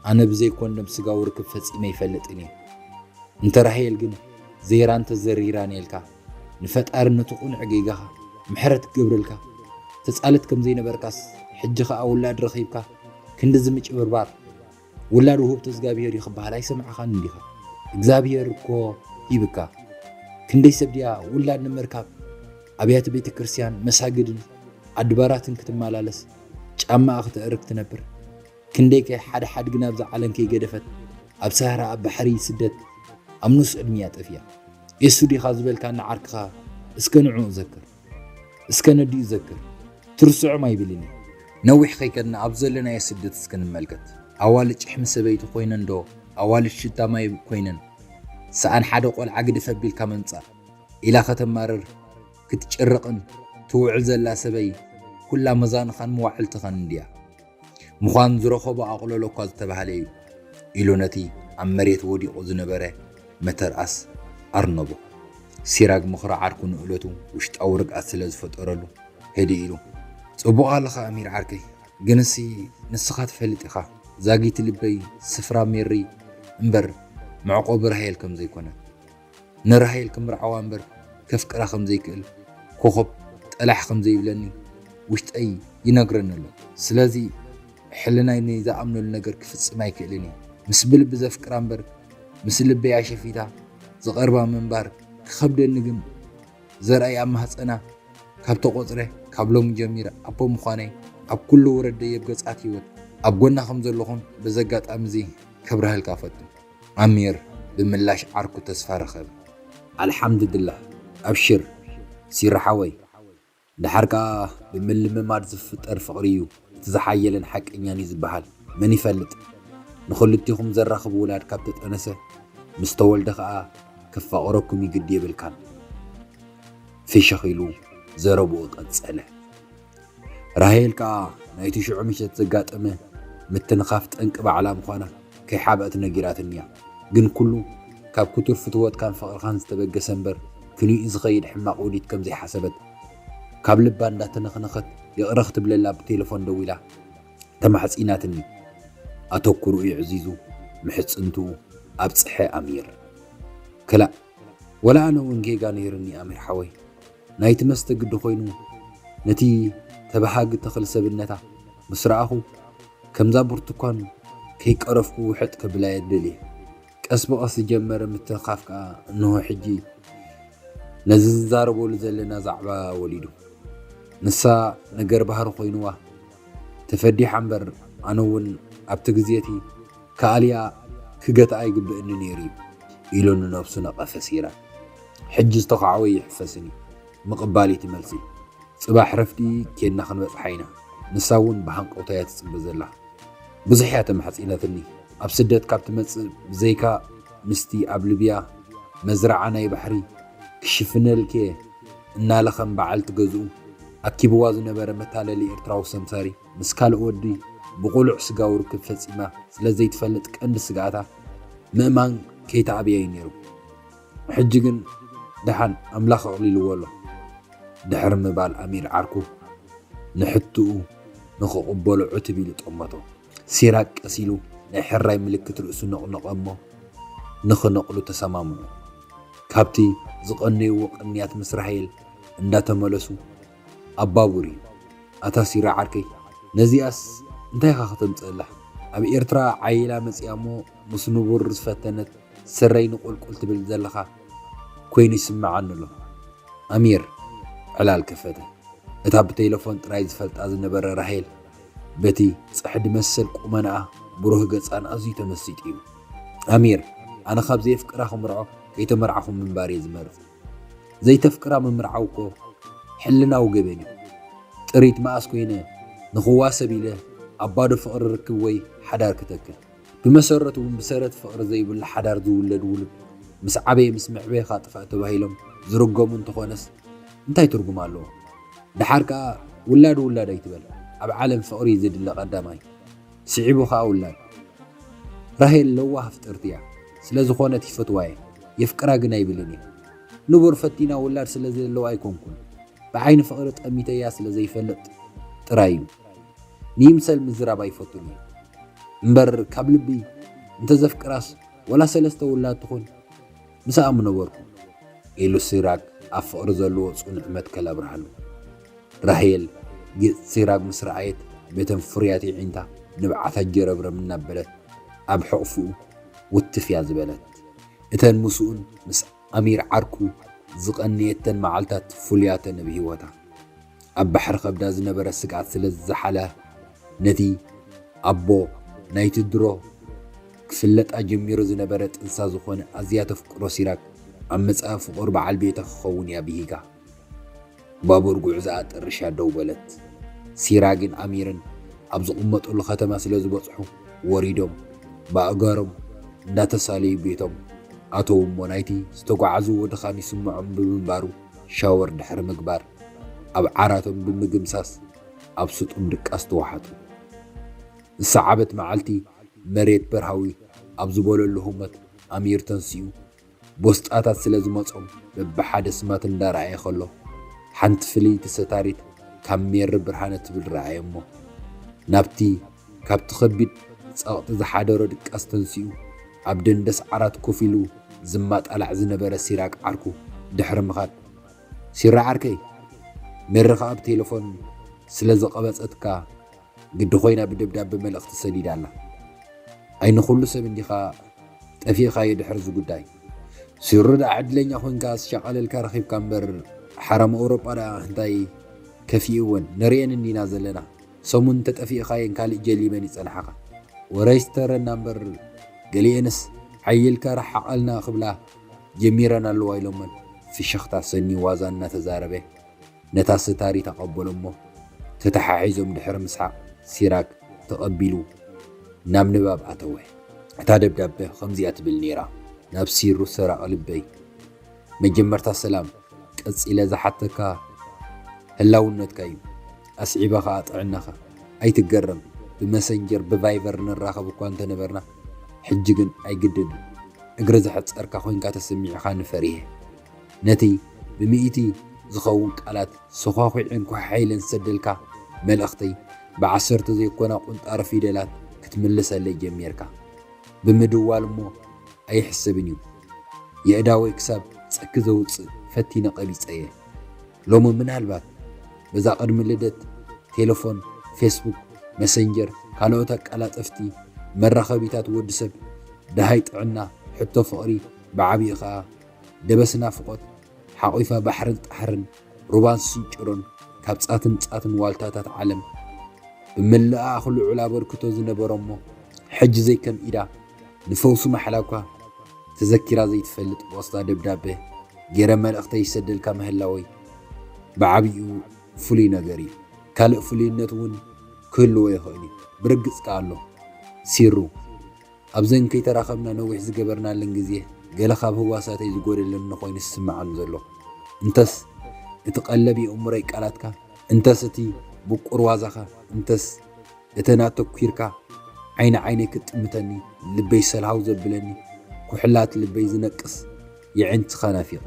ኣነ ብዘይ ኮንደም ስጋዊ ርክብ ፈጺመ ይፈልጥን እየ። እንተ ራሄል ግን ዘይራ እንተ ዘሪራን ኢልካ፣ ንፈጣሪ ነቲ ቁኑዕ ጌጋኻ ምሕረት ክገብረልካ ተጻለት ከም ዘይነበርካስ፣ ሕጂ ኸኣ ውላድ ረኺብካ ክንዲ ዝምጭብርባር፣ ውላድ ውህብቶ እግዚኣብሔር እዩ ክበሃል ኣይሰማዕኻን እንዲኻ? እግዚኣብሔር እኮ ሂብካ። ክንደይ ሰብ ድያ ውላድ ንምርካብ ኣብያተ ቤተ ክርስቲያን፣ መሳግድን ኣድባራትን ክትመላለስ፣ ጫማኣ ክተእርግ ትነብር? ክንደይ ከ ሓደ ሓድጊ ናብዛ ዓለም ከይገደፈት ኣብ ሳህራ ኣብ ባሕሪ ስደት ኣብ ንኡስ ዕድሚያ ጠፊኣ። የሱ ዲኻ ዝበልካኒ ዓርክኻ እስከ ንዕኡ ዘክር። እስከ ነዲኡ ዘክር። ትርስዖም ኣይብልን እየ። ነዊሕ ከይከድና ኣብ ዘለናዮ ስደት እስከ ንመልከት። ኣዋልድ ጭሕሚ ሰበይቲ ኮይነን ዶ ኣዋልድ ሽታ ማይ ኮይነን ሰኣን ሓደ ቆልዓ ግድፍ ኣቢልካ ምምጻእ ኢላ ከተማርር ክትጭርቕን ትውዕል ዘላ ሰበይ ኩላ መዛንኻን መዋዕልትኻን እንድያ። ምዃን ዝረኸቦ ኣቕለሎ እኳ ዝተባህለ እዩ ኢሉ ነቲ ኣብ መሬት ወዲቑ ዝነበረ መተርኣስ ኣርነቦ። ሲራክ ምኽሪ ዓርኩ ንእለቱ ውሽጣዊ ርግኣት ስለ ዝፈጠረሉ ህድእ ኢሉ፣ ጽቡቕ ኣለኻ ኣሚር ዓርከይ፣ ግንሲ ንስኻ ትፈልጥ ኢኻ ዛጊት ልበይ ስፍራ ሜሪ እምበር መዕቆቢ ራሄል ከም ዘይኮነ። ንራሄል ክምርዓዋ እምበር ከፍቅራ ከም ዘይክእል ኮኸብ ጠላሕ ከም ዘይብለኒ ውሽጠይ ይነግረኒ ኣሎ። ስለዚ ሕልናይ ንዝኣምነሉ ነገር ክፍጽም ኣይክእልን እየ። ምስ ብልቢ ዘፍቅራ እምበር ምስ ልበይ ኣሸፊታ ዝቐርባ ምንባር ክኸብደኒ ግን ዘርኣይ ኣብ ማህፀና ካብ ተቖፅረ ካብ ሎሚ ጀሚረ ኣቦ ምዃነይ ኣብ ኩሉ ውረድ ደየብ ገጻት ህይወት ኣብ ጎና ከም ዘለኹን በዚ ኣጋጣሚ እዚ ከብርሃልካ ፈቱ። ኣሚር ብምላሽ ዓርኩ ተስፋ ረኸበ። ኣልሓምድድላህ ኣብሽር ሲራ ሓወይ። ደሓር ከኣ ብምልምማድ ዝፍጠር ፍቕሪ እዩ እቲ ዝሓየለን ሓቀኛን እዩ ዝበሃል። መን ይፈልጥ ንኽልቲኹም ዘራኽብ ውላድ ካብ ተጠነሰ ምስ ተወልደ ከኣ ክፋቐረኩም እዩ ግዲ የብልካን። ፍሽኽ ኢሉ ዘረብኡ ቀጸለ። ራሄል ከኣ ናይቲ ሽዑ ምሸት ዘጋጠመ ምትንኻፍ ጠንቂ ባዕላ ምዃና ከይሓብአት ነጊራትኒ እያ። ግን ኩሉ ካብ ክቱር ፍትወትካን ፍቕርኻን ዝተበገሰ እምበር ክንዩኡ ዝኸይድ ሕማቕ ውዲት ከም ዘይሓሰበት ካብ ልባ እንዳተነኽነኸት ይቕረ ክትብለላ ብቴለፎን ደዊላ ተማሕጺናትኒ። ኣተኩርኡ የዕዚዙ ምሕጽንትኡ ኣብጽሐ ኣሚር። ክላእ ወላ ኣነ እውን ጌጋ ነይርኒ ኣሚር ሓወይ። ናይቲ መስተ ግዲ ኮይኑ ነቲ ተበሃጊ ተኽሊ ሰብነታ ምስ ረኣኹ ከምዛ ብርቱኳን ከይቀረፍኩ ውሕጥ ከብላ እየ ደልየ። ቀስ ብቐስ ዝጀመረ ምትንኻፍ ከኣ እንሆ ሕጂ ነዚ ዝዛረበሉ ዘለና ዛዕባ ወሊዱ። ንሳ ነገር ባህሪ ኮይንዋ ተፈዲሓ እምበር ኣነ እውን ኣብቲ ግዜ እቲ ከኣልያ ክገትኣ ይግብእኒ ነይሩ እዩ ኢሉ ንነብሱ ነቐፈ ሲራክ። ሕጂ ዝተኻዕወ ይሕፈስን እዩ ምቕባል እቲ መልሲ። ጽባሕ ረፍዲ ኬድና ክንበጽሓ ኢና። ንሳ እውን ብሃንቀውታ እያ ትጽበ ዘላ። ብዙሕ እያ ተማሕጺናትኒ። ኣብ ስደት ካብ ትመጽእ ብዘይካ ምስቲ ኣብ ሊብያ መዝረዓ ናይ ባሕሪ ክሽፍነልኪ እየ እናለ ከም በዓልቲ ገዝኡ ኣኪብዋ ዝነበረ መታለሊ ኤርትራዊ ሰምሳሪ ምስ ካልእ ወዲ ብቑሉዕ ስጋዊ ርክብ ፈጺማ ስለ ዘይትፈልጥ ቀንዲ ስግኣታ ምእማን ከይተኣብያ እዩ ነይሩ። ሕጂ ግን ደሓን ኣምላኽ ኣቕሊልዎ ኣሎ። ድሕሪ ምባል ኣሚር ዓርኩ ንሕትኡ ንኽቕበሎ ዕትብ ኢሉ ጠመቶ። ሲራክ ቀስ ኢሉ ናይ ሕራይ ምልክት ርእሱ ነቕነቐ እሞ ንኽነቕሉ ተሰማምዑ። ካብቲ ዝቐነይዎ ቅንያት ምስ ራሄል እንዳተመለሱ ኣባቡር እዩ። ኣታ ሲራ ዓርከይ ነዚኣስ እንታይ ኢኻ ከተምጽእላ? ኣብ ኤርትራ ዓይላ መጺኣ እሞ ምስ ንቡር ዝፈተነት ስረይ ንቑልቁል ትብል ዘለኻ ኮይኑ ይስምዓኒ ኣሎ። ኣሚር ዕላል ከፈተ። እታ ብቴለፎን ጥራይ ዝፈልጣ ዝነበረ ራሄል በቲ ጽሕዲ መሰል ቁመናኣ ብሩህ ገጻን ኣዝዩ ተመሲጡ እዩ። ኣሚር ኣነ ካብ ዘየፍቅራ ክምርዖ ከይተመርዓኹ ምንባር እየ ዝመርጽ። ዘይተፍቅራ ምምርዓው እኮ ሕልናዊ ገበን እዩ። ጥሪት መኣስ ኮይነ ንኽዋሰብ ኢለ ኣብ ባዶ ፍቕሪ ርክብ ወይ ሓዳር ክተክል። ብመሰረቱ እውን ብሰረት ፍቕሪ ዘይብሉ ሓዳር ዝውለድ ውሉድ ምስ ዓበየ ምስ መዕበየ ኻጥፋእ ተባሂሎም ዝርገሙ እንተኾነስ እንታይ ትርጉም ኣለዎ? ደሓር ከኣ ውላድ ውላድ ኣይትበል። ኣብ ዓለም ፍቕሪ ዝድለ ቀዳማይ፣ ስዒቡ ኸኣ ውላድ። ራሄል ለዋህ ፍጥርቲ እያ። ስለ ዝኾነት ይፈትዋ እየ። የፍቅራ ግን ኣይብልን እየ። ንቡር ፈቲና ውላድ ስለ ዘለዋ ኣይኮንኩን። ብዓይኒ ፍቕሪ ጠሚተያ ስለ ዘይፈልጥ ጥራይ እዩ። ንይምሰል ምዝራብ ኣይፈቱን እየ። እምበር ካብ ልቢ እንተዘፍቅራስ ወላ ሰለስተ ውላድ ትኹን ምስኣ ምነበርኩ። ኢሉ ሲራክ ኣብ ፍቕሪ ዘለዎ ጽኑዕ መትከል ኣብርሃሉ። ራሄል ገጽ ሲራክ ምስ ረኣየት በተን ፍሩያት የዒንታ ንብዓታ ጀረብረብ እናበለት ኣብ ሕቕፍኡ ውትፍ እያ ዝበለት። እተን ምስኡን ምስ ኣሚር ዓርኩ ዝቐነየተን መዓልታት ፍሉያተን ኣብ ህይወታ። ኣብ ባሕሪ ከብዳ ዝነበረ ስግኣት ስለ ዝዘሓላ ነቲ ኣቦ ናይቲ ድሮ ክፍለጣ ጀሚሩ ዝነበረ ጥንሳ ዝኾነ ኣዝያ ተፍቅሮ ሲራክ ኣብ መጻኢ ፍቑር በዓል ቤታ ክኸውን እያ ብሂጋ። ባቡር ጉዕዞኣ ጠርሻ ደው በለት። ሲራግን ኣሚርን ኣብ ዝቕመጡሉ ከተማ ስለ ዝበጽሑ ወሪዶም ብኣእጋሮም እንዳተሳለዩ ቤቶም ኣተዉ እሞ ናይቲ ዝተጓዓዝዎ ድኻም ይስምዖም ብምንባሩ ሻወር ድሕሪ ምግባር ኣብ ዓራቶም ብምግምሳስ ኣብ ስጡም ድቃስ ተዋሓጡ። ዝሰዓበት መዓልቲ መሬት በርሃዊ ኣብ ዝበለሉ ህሞት ኣሚር ተንሲኡ ቦስጣታት ስለ ዝመጾም በብሓደ ስማት እንዳረኣየ ከሎ ሓንቲ ፍልይቲ ሰታሪት ካብ ሜሪ ብርሃነ ትብል ረኣየ እሞ ናብቲ ካብቲ ከቢድ ጸቕጢ ዝሓደሮ ድቃስ ተንሲኡ ኣብ ደንደስ ዓራት ኮፍ ኢሉ ዝማጣላዕ ዝነበረ ሲራክ ዓርኩ ድሕሪ ምኻድ፣ ሲራ ዓርከይ፣ ሜሪ ኸኣ ብቴሌፎን ስለ ዝቐበጸትካ ግዲ ኮይና ብደብዳበ መልእኽቲ ሰዲዳ ኣላ። ኣይ ንኹሉ ሰብ እንዲኻ ጠፊእኻዮ ድሕሪ እዚ ጉዳይ። ሲሩ ደኣ ዕድለኛ ኮይንካ ዝሸቐለልካ ረኺብካ እምበር ሓራም ኣውሮጳ ደኣ እንታይ ከፊእወን ንርእየን እንዲና ዘለና። ሰሙን እንተጠፊእኻየን ካልእ ጀሊበን ይጸንሓኻ። ወረ ይስተረና እምበር ገሊኤንስ ሓይልካ ረሓቐልና ክብላ ጀሚረን ኣለዋ ኢሎመን ፍሽኽታ ሰኒ ዋዛ እናተዛረበ ነታ ስታሪ ተቐበሎ እሞ ተተሓሒዞም ድሕሪ ምስሓቕ ሲራክ ተቐቢሉ ናብ ንባብ ኣተወ። እታ ደብዳበ ከምዚኣ ትብል ነይራ። ናብ ሲሩ ሰራቒ ልበይ። መጀመርታ ሰላም፣ ቀጺለ ዝሓተካ ህላውነትካ እዩ። ኣስዒበ ኸኣ ጥዕናኻ። ኣይትገረም፣ ብመሰንጀር ብቫይበር ንራኸብ እኳ እንተነበርና፣ ሕጂ ግን ኣይግድን እዩ። እግሪ ዘሕጸርካ ኮይንካ ተሰሚዕኻኒ ፈሪሄ። ነቲ ብሚእቲ ዝኸውን ቃላት ሰዃኺዐን ኳሓሒለን ዝሰደልካ መልእኽተይ ብዓሰርተ ዘይኮና ቁንጣሮ ፊደላት ክትምልሰለይ ጀሚርካ። ብምድዋል እሞ ኣይሕሰብን እዩ። የእዳወይ ክሳብ ጸኪ ዘውጽእ ፈቲነ ቀቢጸ እየ። ሎሚ ምናልባት በዛ ቅድሚ ልደት ቴሌፎን፣ ፌስቡክ፣ መሰንጀር፣ ካልኦት ኣቀላጠፍቲ መራኸቢታት ወዲ ሰብ ደሃይ ጥዕና፣ ሕቶ ፍቕሪ፣ ብዓቢኡ ኸኣ ደበስ ናፍቖት ሓቑፋ ባሕርን ጣሕርን ሩባን ስንጭሮን ካብ ጻትን ጻትን ዋልታታት ዓለም ብመላኣ ኣኽልዑል ኣበርክቶ ዝነበሮ እሞ ሕጂ ዘይከም ኢዳ ንፈውሲ ማሕላ እኳ ተዘኪራ ዘይትፈልጥ ፖስታ ደብዳበ ገይረ መልእኽተይ ይሰደልካ ምህላወይ ብዓቢኡ ፍሉይ ነገር እዩ። ካልእ ፍሉይነት እውን ክህልዎ ይኽእል እዩ። ብርግጽ ከኣ ኣሎ። ሲሩ ኣብዘን ከይተራኸብና ነዊሕ ዝገበርናለን ግዜ ገለ ካብ ህዋሳተይ ዝጎደለኒ ኮይኑ ዝስምዓኒ ዘሎ። እንተስ እቲ ቀለብ የእምሮይ ቃላትካ፣ እንተስ እቲ ምቁር ዋዛኻ፣ እንተስ እተን ኣተኲርካ ዓይኒ ዓይነይ ክትጥምተኒ፣ ልበይ ሰልሃው ዘብለኒ፣ ኩሕላት ልበይ ዝነቅስ የዕንትኻ ናፊቐ።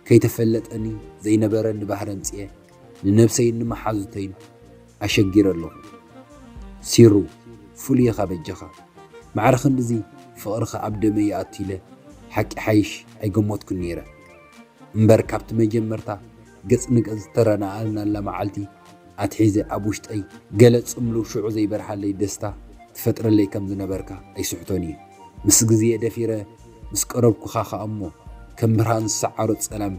ከይተፈለጠኒ ዘይነበረኒ ባህሪ ኣምጺኤ ንነብሰይን ንመሓዙተይን ኣሸጊረ ኣለኹ። ሲሩ፣ ፍሉይ ኢኻ በጃኻ። ማዕረ ክንድዚ ፍቕርኻ ኣብ ደመይ ይኣቱ ኢለ ሓቂ ሓይሽ ኣይገመትኩን ነይረ። እምበር ካብቲ መጀመርታ ገጽ ንገጽ ዝተረኣኣናላ መዓልቲ ኣትሒዘ ኣብ ውሽጠይ ገለ ጽምሉው ሽዑ ዘይበርሃለይ ደስታ ትፈጥረለይ ከም ዝነበርካ ኣይስሕቶን እየ። ምስ ግዜ ደፊረ ምስ ቀረብኩኻ ኸኣ እሞ ከም ብርሃን ዝሰዓሮ ጸላም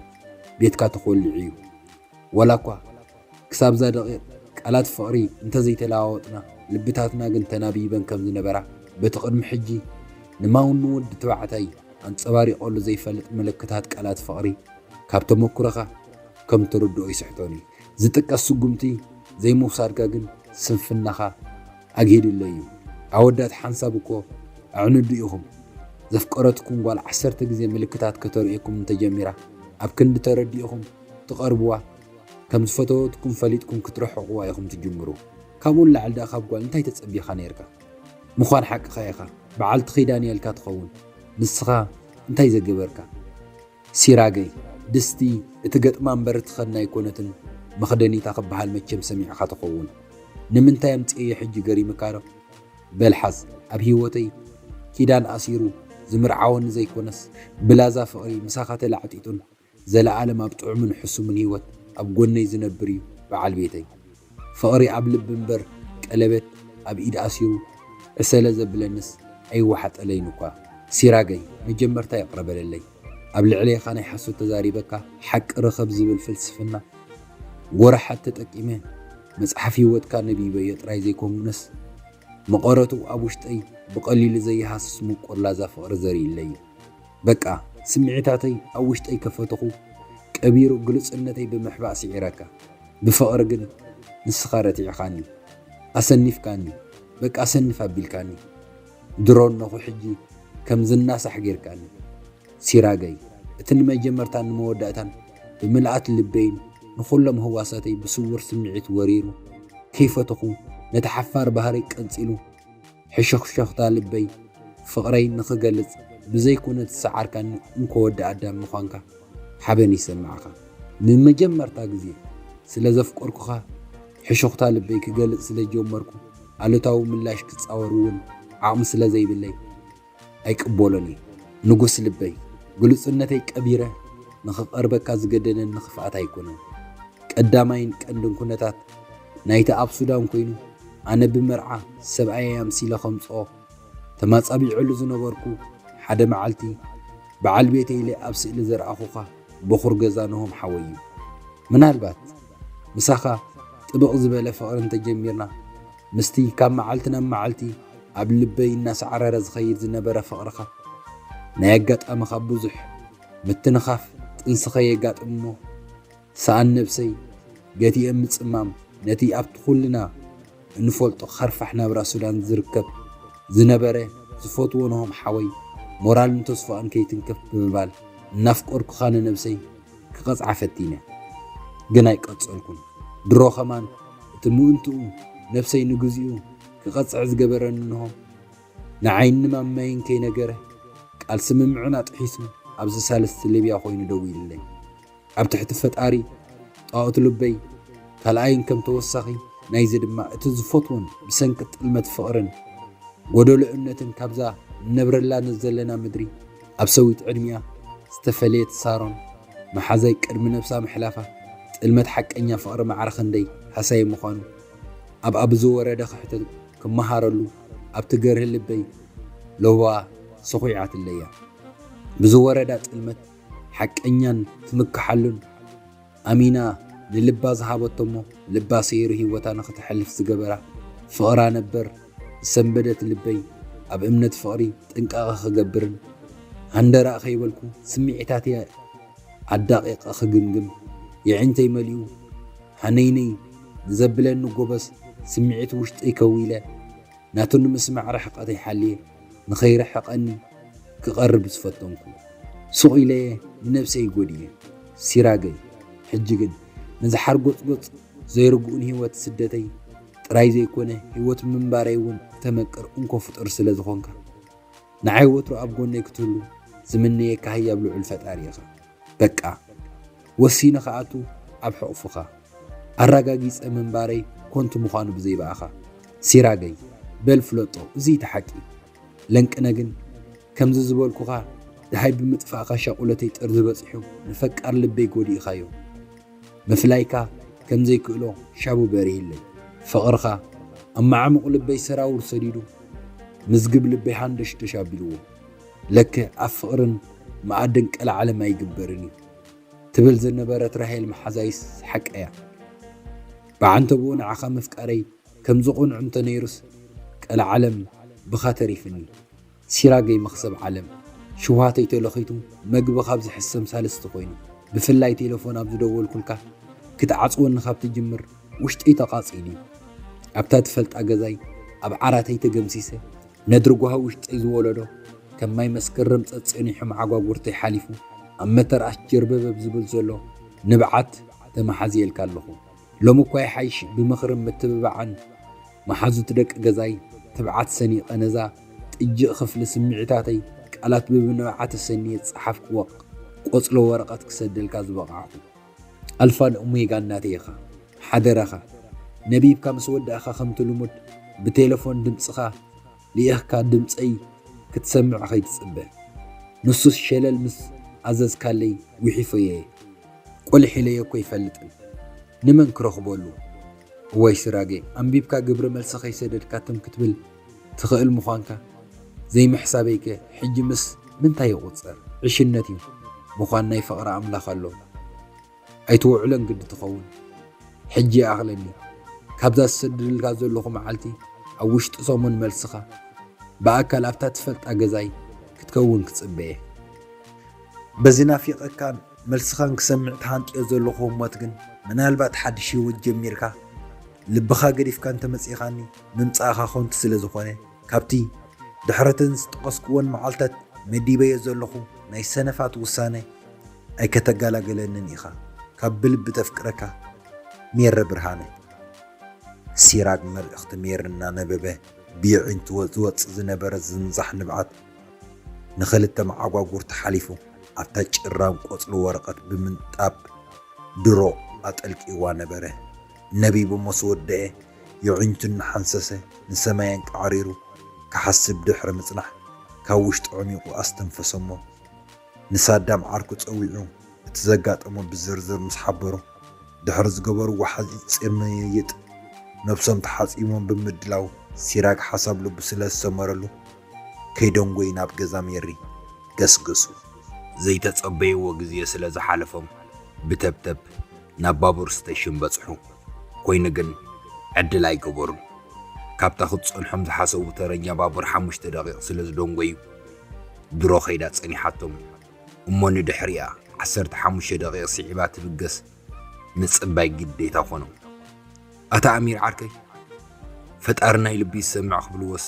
ቤትካ ተኾሊዑ እዩ። ዋላ እኳ ክሳብዛ ደቒቕ ቃላት ፍቕሪ እንተዘይተለዋወጥና፣ ልብታትና ግን ተናቢበን ከም ዝነበራ በቲ ቅድሚ ሕጂ ንማውን ንወዲ ተባዕታይ ኣንጸባሪቐሉ ዘይፈልጥ ምልክታት ቃላት ፍቕሪ ካብ ተመኩሮኻ ከም ትርድኦ ይስሕቶን እዩ። ዝጥቀስ ስጉምቲ ዘይምውሳድካ ግን ስንፍናኻ ኣግሂዱለይ እዩ። ኣወዳት ሓንሳብ እኮ ኣዕንዱ ኢኹም። ዘፍቀረትኩም ጓል ዓሰርተ ግዜ ምልክታት ከተርእየኩም እንተጀሚራ፣ ኣብ ክንዲ ተረዲእኹም ትቐርብዋ፣ ከም ዝፈተወትኩም ፈሊጥኩም ክትርሕቕዋ ኢኹም ትጅምሩ። ካብኡ ንላዕሊ ደኣ ካብ ጓል እንታይ ተጸቢኻ ነይርካ? ምዃን ሓቅኻ ኢኻ። በዓልቲ ኺዳን እያ ኢልካ ትኸውን። ንስኻ እንታይ ዘገበርካ? ሲራገይ፣ ድስቲ እቲ ገጥማ እምበር እቲ ኸድና ኣይኮነትን መኽደኒታ ክበሃል መቸም ሰሚዕኻ ትኸውን። ንምንታይ ኣምጽኤዮ ሕጂ ገሪምካ ዶ? በል ሓዝ፣ ኣብ ህይወተይ ኪዳን ኣሲሩ ዝምርዓወኒ ዘይኮነስ፣ ብላዛ ፍቕሪ ምሳኻ ተላዕጢጡን ዘለኣለም ኣብ ጥዑምን ሕሱምን ህይወት ኣብ ጎነይ ዝነብር እዩ በዓል ቤተይ። ፍቕሪ ኣብ ልቢ እምበር ቀለበት ኣብ ኢድ ኣሲሩ ዕሰለ ዘብለንስ ኣይወሓጠለይን እኳ። ሲራገይ፣ መጀመርታ ይቕረ በለለይ። ኣብ ልዕሌኻ ናይ ሓሶት ተዛሪበካ ሓቂ ርኸብ ዝብል ፍልስፍና ጎራሓት ተጠቂመ መጽሓፍ ህይወትካ ነቢበዮ ጥራይ ዘይኮንኩነስ፣ መቐረቱ ኣብ ውሽጠይ ብቐሊሉ ዘይሃስስ ምቁር ላዛ ፍቕሪ ዘሪእለይ እዩ። በቃ፣ ስምዒታተይ ኣብ ውሽጠይ ከፈትኹ፣ ቀቢሩ ግሉጽነተይ ብምሕባእ ስዒረካ። ብፍቕሪ ግን ንስኻ ረቲዕኻኒ፣ ኣሰኒፍካኒ፣ በቃ ኣሰንፍ ኣቢልካኒ። ድሮ እነኹ ሕጂ ከም ዝናሳሕ ጌርካኒ። ሲራገይ፣ እቲ ንመጀመርታን ንመወዳእታን ብምልኣት ልበይን ንኹሎም ህዋሳተይ ብስውር ስምዒት ወሪሩ፣ ከይፈተኹ ነቲ ሓፋር ባህረይ ቀንጺሉ፣ ሕሽኽሸኽታ ልበይ ፍቕረይ ንኽገልጽ ብዘይኮነ ትሰዓርካኒ እንኮ ወዲ ኣዳም ምዃንካ ሓበን ይሰማዕኻ። ንመጀመርታ ግዜ ስለ ዘፍቀርኩኻ ሕሽኽታ ልበይ ክገልጽ ስለ ጀመርኩ፣ ኣሉታዊ ምላሽ ክጻወር እውን ዓቕሚ ስለ ዘይብለይ ኣይቅበሎን እየ። ንጉስ ልበይ፣ ግሉጽነተይ ቀቢረ ንኽቐርበካ ዝገደደኒ ክፍኣት ኣይኮነን። ቀዳማይን ቀንድን ኩነታት ናይቲ ኣብ ሱዳን ኮይኑ ኣነ ብመርዓ ሰብኣየይ ኣምሲለ ከምጽኦ ተማጻቢዐሉ ዝነበርኩ ሓደ መዓልቲ በዓል ቤተይ ኢለ ኣብ ስእሊ ዘርኣኹኻ በኹር ገዛ ነሆም ሓወይ እዩ። ምናልባት ምሳኻ ጥብቕ ዝበለ ፍቕሪ እንተጀሚርና፣ ምስቲ ካብ መዓልቲ ናብ መዓልቲ ኣብ ልበይ እናሳዕረረ ዝኸይድ ዝነበረ ፍቕርኻ፣ ናይ ኣጋጣሚ ካብ ብዙሕ ምትንኻፍ ጥንስኸ የጋጥም እሞ፣ ሰኣን ነብሰይ ገቲኤ ምጽማም ነቲ ኣብቲ ኩልና እንፈልጦ ከርፋሕ ናብራ ሱዳን ዝርከብ ዝነበረ ዝፈትዎ ነሆም ሓወይ ሞራልን ተስፋኣን ከይትንከፍ ብምባል እናፍቀርኩኻ ንነብሰይ ክቐጽዓ ፈቲነ። ግን ኣይቀጸልኩን። ድሮ ኸማን እቲ ምእንትኡ ነብሰይ ንግዚኡ ክቐጽዕ ዝገበረኒ ነሆም ንዓይኒ ማመይን ከይነገረ ቃል ስምምዕን ኣጥሒሱ ኣብዚ ሳልስቲ ሊብያ ኮይኑ ደዊሉለይ። ኣብ ትሕቲ ፈጣሪ ጣኦት ልበይ ካልኣይን ከም ተወሳኺ ናይዚ ድማ እቲ ዝፈትዎን ብሰንኪ ጥልመት ፍቕርን ጎደሎ እምነትን ካብዛ ንነብረላ ዘለና ምድሪ ኣብ ሰዊት ዕድሚኣ ዝተፈለየት ሳሮን መሓዛይ ቅድሚ ነብሳ ምሕላፋ ጥልመት ሓቀኛ ፍቕሪ ማዕረ ክንደይ ሃሳይ ምዃኑ ኣብ ኣብ ዝወረደ ክሕተት ክመሃረሉ ኣብቲ ገርሂ ልበይ ለዋ ሰኹዓትለያ። ብዝወረዳ ጥልመት ሓቀኛን ትምክሓሉን ኣሚና ንልባ ዝሃበቶ እሞ ልባ ሰይሩ ህይወታ ንኽተሕልፍ ዝገበራ ፍቕራ ነበር ዝሰንበደት ልበይ ኣብ እምነት ፍቕሪ ጥንቃቐ ክገብርን ሃንደራእ ከይበልኩ ስምዒታትያ ኣዳቒቐ ክግምግም የዒንተይ መሊኡ ሃነይነይ ንዘብለኒ ጎበዝ ስምዒት ውሽጠይ ከዊለ ናቱ ንምስማዕ ርሕቐተይ ሓልየ ንኸይርሕቐኒ ክቐርብ ዝፈተንኩ። ሱቕ ኢለየ ንነብሰይ ጎድየ። ሲራገይ፣ ሕጂ ግን ነዚ ሓርጎጽጎጽ ዘይርግኡን ህይወት ስደተይ ጥራይ ዘይኮነ ህይወት ምንባረይ እውን እተመቅር እንኮ ፍጡር ስለ ዝኾንካ ንዓይ ወትሩ ኣብ ጎነይ ክትህሉ ዝምነየካ ህያብ ልዑል ፈጣሪ ኢኻ። በቃ ወሲነ ክኣቱ ኣብ ሕቑፍኻ ኣረጋጊጸ ምንባረይ ኮንቱ ምዃኑ ብዘይበኣኻ። ሲራገይ በል ፍለጦ እዚ እቲ ሓቂ። ለንቅነ ግን ከምዚ ዝበልኩኻ ደሃይ ብምጥፋእካ ሻቑለተይ ጥርዚ በጺሑ ንፈቃር ልበይ ጎዲእኻዮ። ምፍላይካ ከም ዘይክእሎ ሻቡ በሪህለይ። ፍቕርኻ ኣብ ማዕሙቕ ልበይ ሰራውር ሰዲዱ ምዝግብ ልበይ ሃንደሽደሽ ኣቢልዎ። ለከ ኣብ ፍቕርን መኣድን ቀልዓለም ኣይግበርን እዩ ትብል ዝነበረት ራሄል መሓዛይስ ሓቀያ። ብዓንተብኡ ንዓኻ ምፍቃረይ ከምዚ ቁኑዕ እንተነይሩስ ቀልዓለም ብኻ ተሪፍኒ። ሲራገይ መኽሰብ ዓለም ሽውሃተይ ተለኺቱ መግቢ ካብ ዝሕሰም ሳልስቲ ኮይኑ ብፍላይ ቴለፎን ኣብ ዝደወልኩልካ ክትዓጽወኒ ካብ ትጅምር ውሽጠይ ተቓጺሉ እዩ። ኣብታ ትፈልጣ ገዛይ ኣብ ዓራተይ ተገምሲሰ፣ ነድሪ ጓሂ ውሽጠይ ዝወለዶ፣ ከም ማይ መስከረም ጸጸኒሑ መዓጓጉርተይ ሓሊፉ፣ ኣብ መተርኣስ ጀርበበብ ዝብል ዘሎ ንብዓት ተመሓዝየልካ ኣለኹ። ሎሚ እኳ ይሓይሽ ብምኽርን ምትብባዕን መሓዙት ደቂ ገዛይ ትብዓት ሰኒቐ፣ ነዛ ጥጅእ ክፍሊ ስምዒታተይ ቃላት ብብንብዓት ኣሰንየ ዝጸሓፍክዎ ቆጽሎ ወረቐት ክሰደልካ ዝበቓዕኩ። ኣልፋን ኦሜጋን ናተይ ኢኻ። ሓደራኻ፣ ነቢብካ ምስ ወዳእካ ከምቲ ልሙድ ብቴለፎን ድምጽኻ ልኢኽካ ድምጸይ ክትሰምዕ ከይትጽበ። ንሱስ ሸለል ምስ ኣዘዝካለይ ጉሒፈዮ እየ። ቆሊሕ ኢለዮ እኮ ኣይፈልጥን። ንመን ክረኽበሉ? እዋይ ስራገ፣ ኣንቢብካ ግብረ መልሲ ከይሰደድካ ትም ክትብል ትኽእል ምዃንካ ዘይምሕሳበይከ ሕጂ ምስ ምንታይ ይቑጸር? ዕሽነት እዩ። ምዃን ናይ ፍቕሪ ኣምላኽ ኣሎ። ኣይትውዕሎን ግዲ ትኸውን። ሕጂ ይኣኽለኒ። ካብዛ ዝሰድደልካ ዘለኹ መዓልቲ ኣብ ውሽጢ ሰሙን መልስኻ ብኣካል ኣብታ ትፈልጣ ገዛይ ክትከውን ክጽበ እየ። በዚ ናፊቐካን መልስኻን ክሰምዕ ተሃንጥዮ ዘለኹ ህሞት ግን፣ ምናልባት ሓድሽ ህይወት ጀሚርካ ልብኻ ገዲፍካ እንተመጺኻኒ፣ ምምጻእኻ ከንቱ ስለ ዝኾነ፣ ካብቲ ድሕረተን ዝጠቐስኩወን መዓልታት መዲበዮ ዘለኹ ናይ ሰነፋት ውሳነ ኣይከተጋላገለንን ኢኻ። ካብ ብልቢ ተፍቅረካ፣ ሜሪ ብርሃነ። ሲራክ መልእኽቲ ሜሪ እናነበበ፣ ብየዒንቱ ወ-፣ ዝወጽእ ዝነበረ ዝንዛሕ ንብዓት ንኽልተ መዓጓጉርቲ ሓሊፉ፣ ኣብታ ጭራም ቆጽሊ ወረቐት ብምንጣብ ድሮ ኣጠልቂዋ ነበረ። ነቢቡ ምስ ወደአ፣ የዒንቱ እናሓንሰሰ፣ ንሰማይ ኣንቃዕሪሩ ክሓስብ ድሕሪ ምጽናሕ፣ ካብ ውሽጢ ዕሚቑ ኣስተንፈሰሞ። ንሳዳም ዓርኩ ጸዊዑ፣ እቲ ዘጋጠሞ ብዝርዝር ምስ ሓበሮ፣ ድሕሪ ዝገበርዎ ሓጺር ምይይጥ፣ ነብሶም ተሓጺቦም ብምድላው፣ ሲራክ ሓሳብ ልቡ ስለ ዝሰመረሉ፣ ከይደንጎዩ ናብ ገዛ ሜሪ ገስገሱ። ዘይተጸበይዎ ግዜ ስለ ዝሓለፎም፣ ብተብተብ ናብ ባቡር ስቴሽን በጽሑ። ኮይኑ ግን፣ ዕድል ኣይገበሩን። ካብታ ክትጸንሖም ዝሓሰቡ ተረኛ ባቡር ሓሙሽተ ደቂቕ ስለ ዝደንጎዩ፣ ድሮ ከይዳ ጸኒሓቶም። እሞ ንድሕሪኣ ዓሰርተ ሓሙሽተ ደቂቕ ስዒባ ትብገስ ምጽባይ ግዴታ ኮኖም። ኣታ ኣሚር ዓርከይ፣ ፈጣሪ ናይ ልቢ ይሰምዕ ክብልዎስ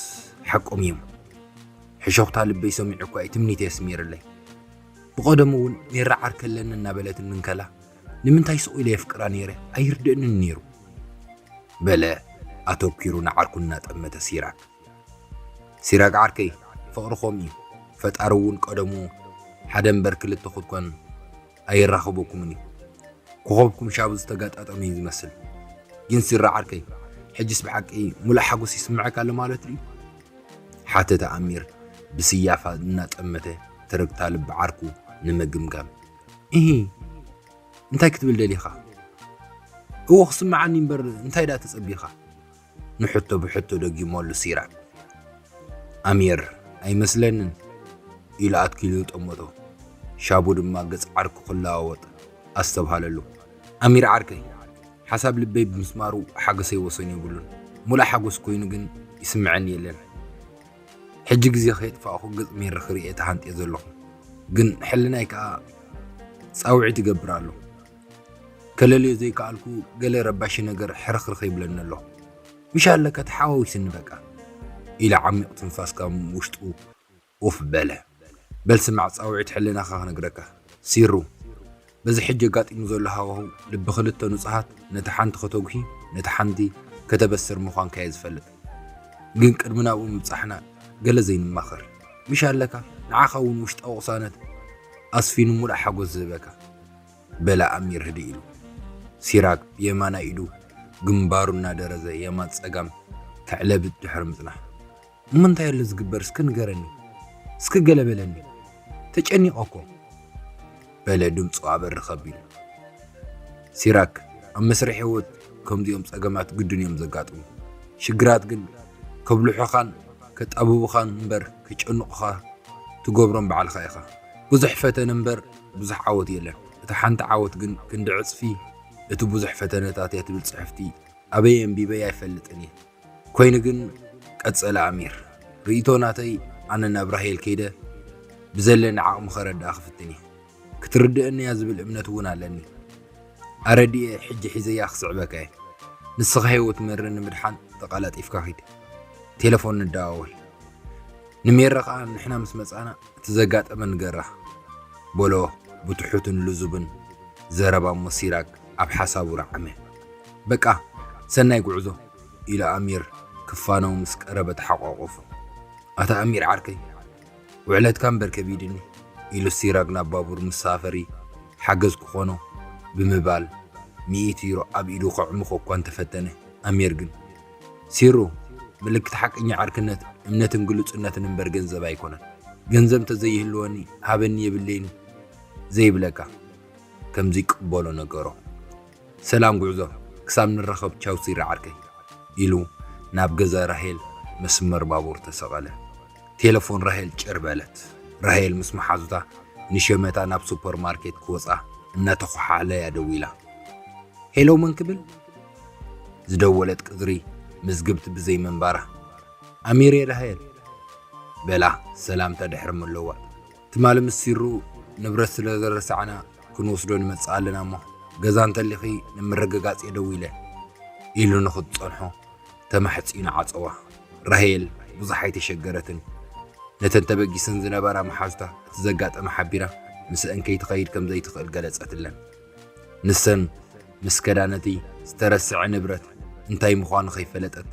ሓቆም እዮም። ሕሾኽታ ልበይ ሰሚዑ እኳ እዩ ትምኒተይ ኣስሚርለይ። ብቐደሙ እውን ሜራ ዓርከ ኣለኒ እናበለትኒ እንከላ፣ ንምንታይ ስቕ ኢለ የፍቅራ ነይረ ኣይርድእንን ነይሩ። በለ ኣተኲሩ ንዓርኩ እናጠመተ ሲራክ። ሲራክ ዓርከይ፣ ፍቕሪ ከምኡ እዩ። ፈጣሪ እውን ቀደሙ ሓደ እምበር ክልተ ክትኮን ኣየራኽበኩምን እዩ። ኮኸብኩም ሻቡ ዝተጋጣጠመ እዩ ዝመስል። ግን ሲራ ዓርከይ፣ ሕጅስ ብሓቂ ሙሉእ ሓጎስ ይስምዐካ ኣሎ ማለት ድዩ? ሓተተ ኣሚር ብስያፋ እናጠመተ ትርግታ ልቢ ዓርኩ ንምግምጋም። እሂ፣ እንታይ ክትብል ደሊኻ? እወ ክስምዓኒ እምበር እንታይ ደኣ ተጸቢኻ? ንሕቶ ብሕቶ ደጊመሉ ሲራክ። ኣሚር፣ ኣይመስለንን ኢሉ ኣትኪሉ ጠመቶ። ሻቡ ድማ ገጽ ዓርኩ ክለዋወጥ ኣስተብሃለሉ። ኣሚር ዓርከይ፣ ሓሳብ ልበይ ብምስማሩ ሓጎሰይ ወሰን የብሉን። ሙሉእ ሓጎስ ኮይኑ ግን ይስምዐኒ የለን። ሕጂ ግዜ ከየጥፋእኹ ገጽ ሜሪ ክርእየ ተሃንጥየ ዘለኹ። ግን ሕልናይ ከኣ ጻውዒት ይገብር ኣሎ። ከለልዮ ዘይከኣልኩ ገለ ረባሺ ነገር ሕርኽርኽ ይብለኒ ኣሎ። ምሽ ኣለካ ተሓዋዊስኒ በቃ፣ ኢለ ዓሚቕ ትንፋስ ካብ ውሽጡ ኡፍ በለ። በል ስማዕ ጻውዒት ሕልናኻ ክነግረካ። ሲሩ፣ በዚ ሕጂ ኣጋጢሙ ዘሎ ሃዋህው ልቢ ክልተ ንጹሃት ነታ ሓንቲ ከተጉሂ፣ ነታ ሓንቲ ከተበስር ምዃንካ እየ ዝፈልጥ። ግን ቅድሚ ናብኡ ምብጻሕና ገለ ዘይንማኸር። ምሽ ኣለካ ንዓኻ እውን ውሽጣዊ ቅሳነት ኣስፊኑ ሙሉእ ሓጎስ ዝህበካ። በለ ኣሚር ህድእ ኢሉ። ሲራክ ብየማናይ ኢዱ ግንባሩ እናደረዘ የማን ጸጋም ከዕለብጥ ድሕሪ ምጽናሕ። እሞ እንታይ ኣሎ ዝግበር እስኪ ንገረኒ። እስኪ ገለ በለኒ። ተጨኒቐ እኮ። በለ ድምፁ ኣበርኽ ኣቢሉ። ሲራክ፣ ኣብ መስርሕ ህይወት ከምዚኦም ጸገማት ግድን እዮም ዘጋጥሙ። ሽግራት ግን ከብልሑኻን ከጣብቡኻን እምበር ከጨንቑኻ ትገብሮም ባዕልኻ ኢኻ። ብዙሕ ፈተነ እምበር ብዙሕ ዓወት የለን። እታ ሓንቲ ዓወት ግን ክንዲ ዕጽፊ እቲ ብዙሕ ፈተነታት እያ ትብል ጽሕፍቲ ኣበይ ኣንቢበያ ኣይፈልጥን እየ። ኮይኑ ግን ቀጸለ ኣሚር፣ ርእይቶ ናተይ ኣነ ናብ ራሄል ከይደ ብዘለኒ ዓቕሚ ከረድኣ ክፍትን እየ። ክትርድእኒ እያ ዝብል እምነት እውን ኣለኒ። ኣረዲኤ ሕጂ ሒዘያ ክስዕበካ እየ። ንስኻ ህይወት መሪ ንምድሓን ተቐላጢፍካ ኺድ። ቴሌፎን ንደዋወል። ንሜረ ኸኣ ንሕና ምስ መጻና እቲ ዘጋጠመ ንገራ በሎ ብትሑትን ልዙብን ዘረባ። እሞ ሲራክ ኣብ ሓሳቡ ረዓመ። በቃ ሰናይ ጉዕዞ ኢሉ ኣሚር ክፋነው ምስ ቀረበ ተሓቋቆፉ። ኣታ ኣሚር ዓርከይ፣ ውዕለትካ እምበር ከቢድኒ ኢሉ ሲራክ ናብ ባቡር መሳፈሪ ሓገዝ ክኾኖ ብምባል ሚእቲ ዩሮ ኣብ ኢዱ ከዕምኾ እኳ እንተፈተነ፣ ኣሚር ግን፣ ሲሩ፣ ምልክት ሓቀኛ ዓርክነት እምነትን ግሉጽነትን እምበር ገንዘብ ኣይኮነን። ገንዘብ እንተዘይህልወኒ ሃበኒ የብለይን ዘይብለካ ከምዚ ቅበሎ ነገሮ። ሰላም ጉዕዞ፣ ክሳብ ንራኸብ ቻው ሲራ ዓርከይ ኢሉ ናብ ገዛ ራሄል መስመር ባቡር ተሰቐለ። ቴሌፎን ራሄል ጭር በለት። ራሄል ምስ መሓዙታ ንሸመታ ናብ ሱፐርማርኬት ክወጻ እናተኾሓለያ ደዊላ። ሄሎ መን ክብል ዝደወለት ቅድሪ መዝግብቲ ብዘይ ምንባራ፣ ኣሚር እየ ራሄል በላ ሰላምታ ድሕሪ ምልዋጥ። ትማሊ ምስ ሲሩ ንብረት ስለ ዘረሳዕና ክንወስዶ ንመጽእ ኣለና እሞ ገዛ እንተሊኺ ንምርግጋጽ እየ ደዊለ ኢሉ ንኽትጸንሖ ተማሕጺኑ ዓጸዋ። ራሄል ብዙሕ ኣይተሸገረትን። ነተን ተበጊሰን ዝነበራ መሓዙታ እቲ ዘጋጠመ ሓቢራ ምስአን ከይትኸይድ ከም ዘይትኽእል ገለጸትለን። ንሰን ምስ ከዳ ነቲ ዝተረስዐ ንብረት እንታይ ምዃኑ ከይፈለጠት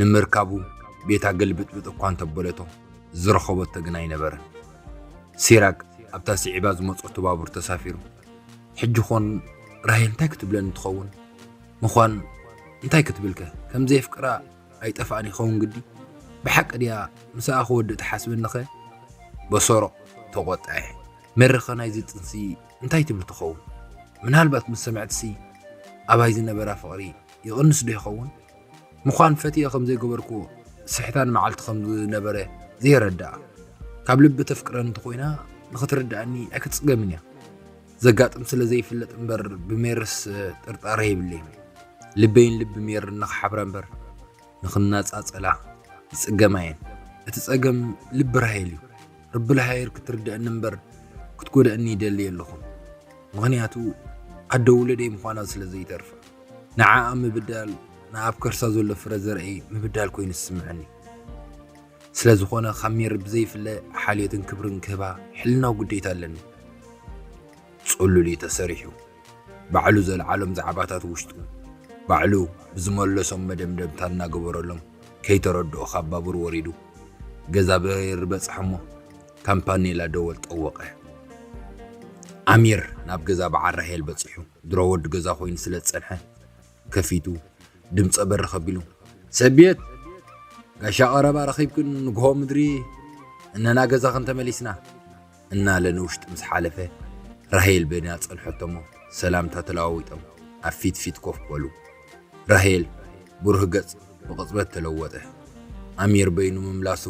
ንምርካቡ ቤታ ግልብጥብጥ እኳ እንተበለቶ ዝረኸበቶ ግን ኣይነበረን። ሲራክ ኣብታ ስዒባ ዝመጸቶ ባቡር ተሳፊሩ። ሕጂ ኾን ራሄል እንታይ ክትብለኒ ትኸውን? ምዃን እንታይ ክትብልከ? ከም ዘየፍቅራ ኣይጠፍኣን ይኸውን ግዲ? ብሓቂ ድያ ምሳኣ ክወድእ ትሓስበኒኸ? በሰሮቕ ተቖጠዐ። መሪኸ ናይዚ ጥንሲ እንታይ ትብል ትኸውን? ምናልባት ምስ ሰምዐትሲ ኣባይ ዝነበራ ፍቕሪ ይቕንስ ዶ ይኸውን? ምዃን ፈትየ ከም ዘይገበርክዎ ስሕታን መዓልቲ ከም ዝነበረ ዘየረድኣ። ካብ ልቢ ተፍቅረኒ እንተኾይና ንኽትርድኣኒ ኣይክትጽገምን እያ። ዘጋጥም ስለ ዘይፍለጥ እምበር ብሜርስ ጥርጣረ የብለይን። ልበይን ልቢ ሜርን ንኽሓብራ እምበር ንኽናጻጸላ ይጽገማ እየን። እቲ ጸገም ልቢ ራሄል እዩ። ርቢ ለሃይር ክትርድኣኒ እምበር ክትጎድኣኒ ይደሊ የለኹን። ምኽንያቱ ኣደ ውለደይ ምዃና ስለ ዘይተርፋ። ንዓኣ ምብዳል ንኣብ ከርሳ ዘሎ ፍረ ዘርእይ ምብዳል ኮይኑ ዝስምዐኒ። ስለ ዝኾነ ካብ ሜሪ ብዘይፍለ ሓልዮትን ክብርን ክህባ ሕልናዊ ግዴታ ኣለኒ። ጽሉል እዩ ተሰሪሑ። ባዕሉ ዘልዓሎም ዛዕባታት ውሽጡ ባዕሉ ብዝመለሶም መደምደምታ እናገበረሎም ከይተረድኦ ካብ ባቡር ወሪዱ ገዛ በሬር በጽሐ እሞ ካምፓኔላ ደወል ጠወቐ። ኣሚር ናብ ገዛ በዓል ራሄል በጺሑ ድሮ ወዲ ገዛ ኮይኑ ስለ ዝጸንሐ ከፊቱ ድምጸ በሪ ከቢሉ፣ ሰብየት ጋሻ ቀረባ ረኺብክን ንግሆ ምድሪ እነና ገዛኽን ተመሊስና እናለ ንውሽጢ ምስ ሓለፈ ራሄል በይና ጸንሐቶ እሞ ሰላምታ ተለዋዊጦም ኣብ ፊት ፊት ኮፍ በሉ። ራሄል ብሩህ ገጽ ብቕጽበት ተለወጠ። ኣሚር በይኑ ምምላሱ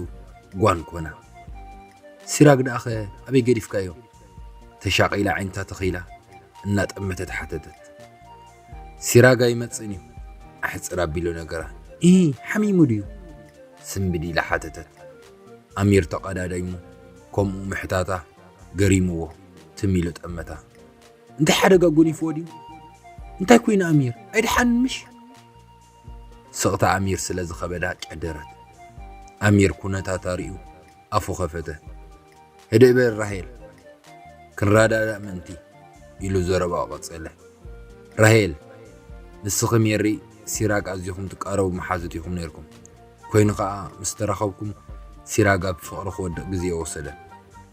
ጓን ኮና። ሲራክ ደኣኸ ኣበይ ገዲፍካዮ? ተሻቒላ ዓይንታ ተኺላ እናጠመተት ሓተተት። ሲራክ ኣይመጽእን እዩ ኣሕጽር ኣቢሉ ነገራ። ኢ ሓሚሙ ድዩ? ስምብድ ኢላ ሓተተት። ኣሚር ተቐዳዳይሙ ከምኡ ምሕታታ ገሪምዎ ትም ኢሉ ጠመታ። እንታይ ሓደጋ ጎኒፍዎ ድዩ? እንታይ ኮይኑ ኣሚር? ኣይደሓንን ምሽ? ስቕታ ኣሚር ስለ ዝኸበዳ ጨደረት። ኣሚር ኩነታታ ርእዩ ኣፉ ኸፈተ። ህድእ በል ራሄል፣ ክንረዳዳእ ምእንቲ ኢሉ ዘረባኡ ቀጸለ። ራሄል፣ ንስኺ ሜሪ ሲራክ ኣዚኹም ትቃረቡ መሓዙት ኢኹም ነይርኩም። ኮይኑ ኸኣ ምስ ተራኸብኩም ሲራክ ኣብ ፍቕሪ ክወድቕ ግዜ ወሰደ።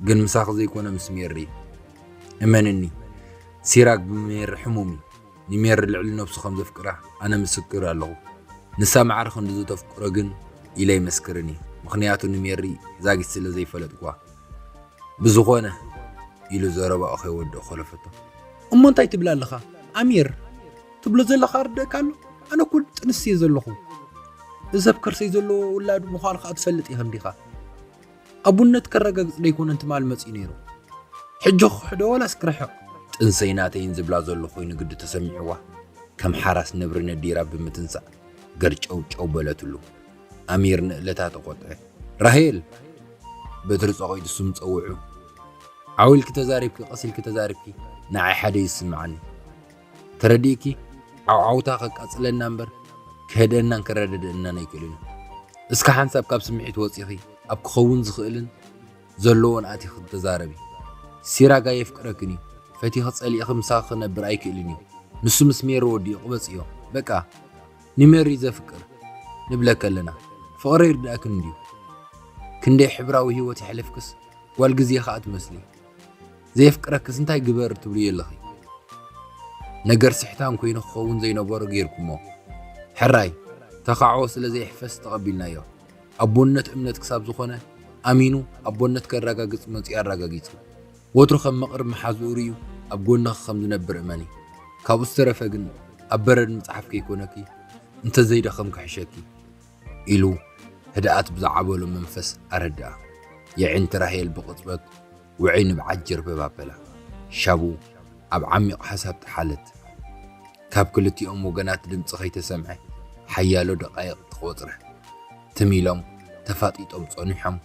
ግን ምሳኺ ዘይኮነ ምስ ሜሪ። እመንኒ፣ ሲራክ ብሜሪ ሕሙም እዩ። ንሜሪ ልዕሊ ነብሱ ከም ዘፍቅራ ኣነ ምስክር ኣለኹ። ንሳ ማዕረ ክንድዚ ተፍቅሮ ግን ኢለ ኣይመስክርን እየ። ምኽንያቱ ንሜሪ ዛጊት ስለ ዘይፈለጥኩዋ። ብዝኾነ ኢሉ ዘረባኡ ከይወድእ ኮለፈቶ። እሞ እንታይ ትብል ኣለኻ ኣሚር? ትብሎ ዘለኻ ርደእካ ኣሎ? ኣነ እኮ ጥንሲ እየ ዘለኹ። እዚ ኣብ ከርሰይ ዘሎ ውላድ ምዃኑ ከኣ ትፈልጥ ኢኻ እንዲኻ? ኣቡነት ከረጋግጽ ደይኮነን ትማል መጺኡ ነይሩ። ሕጂ ክሕዶ ወላስ ክርሕቕ? ጥንሰይ ናተይን ዝብላ ዘሎ ኮይኑ ግዲ ተሰሚዕዋ። ከም ሓራስ ነብሪ ነዲራ ብምትንሳእ ገርጨውጨው በለትሉ። ኣሚር ንእለታ ተቖጥዐ። ራሄል! በትሪ ጸቒጡ ስም ጸውዑ። ዓው ኢልኪ ተዛሪብኪ፣ ቀስ ኢልኪ ተዛሪብኪ፣ ንዓይ ሓደ ይስምዓኒ። ተረዲእኪ? ዓውዓውታ ከቃጽለና እምበር ክህደናን ከረዳድእናን ኣይክእልን እዩ። እስከ ሓንሳብ ካብ ስምዒት ወጺኺ ኣብ ክኸውን ዝኽእልን ዘለዎን ኣቲኺ ተዛረቢ። ሲራግ ኣየፍቅረክን እዩ። ፈቲኺ ጸሊእኺ ምሳኺ ክነብር ኣይክእልን እዩ። ንሱ ምስ ሜሪ ወዲኡ ቅበጽዮ። በቃ ንሜሪ ዘፍቅር ንብለኪ ኣለና። ፍቕሪ ይርድኣክን እንድዩ። ክንደይ ሕብራዊ ህይወት የሕለፍክስ ጓል ግዜ ከኣ ትመስሊ። ዘየፍቅረክስ እንታይ ግበር ትብልዮ ኣለኺ? ነገር ስሕታን ኮይኑ ክኸውን ዘይነበሮ ጌርኩሞ። ሕራይ ተኻዕዎ ስለ ዘየሕፈስ ተቐቢልናዮ። ኣቦነት እምነት ክሳብ ዝኾነ ኣሚኑ ኣቦነት ከረጋግጽ መጺኡ ኣረጋጊጹ። ወትሩ ከም መቕርብ መሓዝኡ ርእዩ ኣብ ጎንኺ ከም ዝነብር እመኒ። ካብኡ ዝተረፈ ግን ኣብ በረድ ምጽሓፍ ከይኮነኪ እንተዘይደኸም ክሕሸኪ ኢሉ ህድኣት ብዝዓበሎ መንፈስ ኣረድኣ። የዒንቲ ራሄል ብቕጽበት ውዑይ ንብዓት ጀርበብ ኣበላ። ሻቡ ኣብ ዓሚቕ ሓሳብ ተሓለት። ካብ ክልቲኦም ወገናት ድምጺ ከይተሰምዐ ሓያሎ ደቓይቕ ተቖጽረ። ትም ኢሎም ተፋጢጦም ጸኒሖም።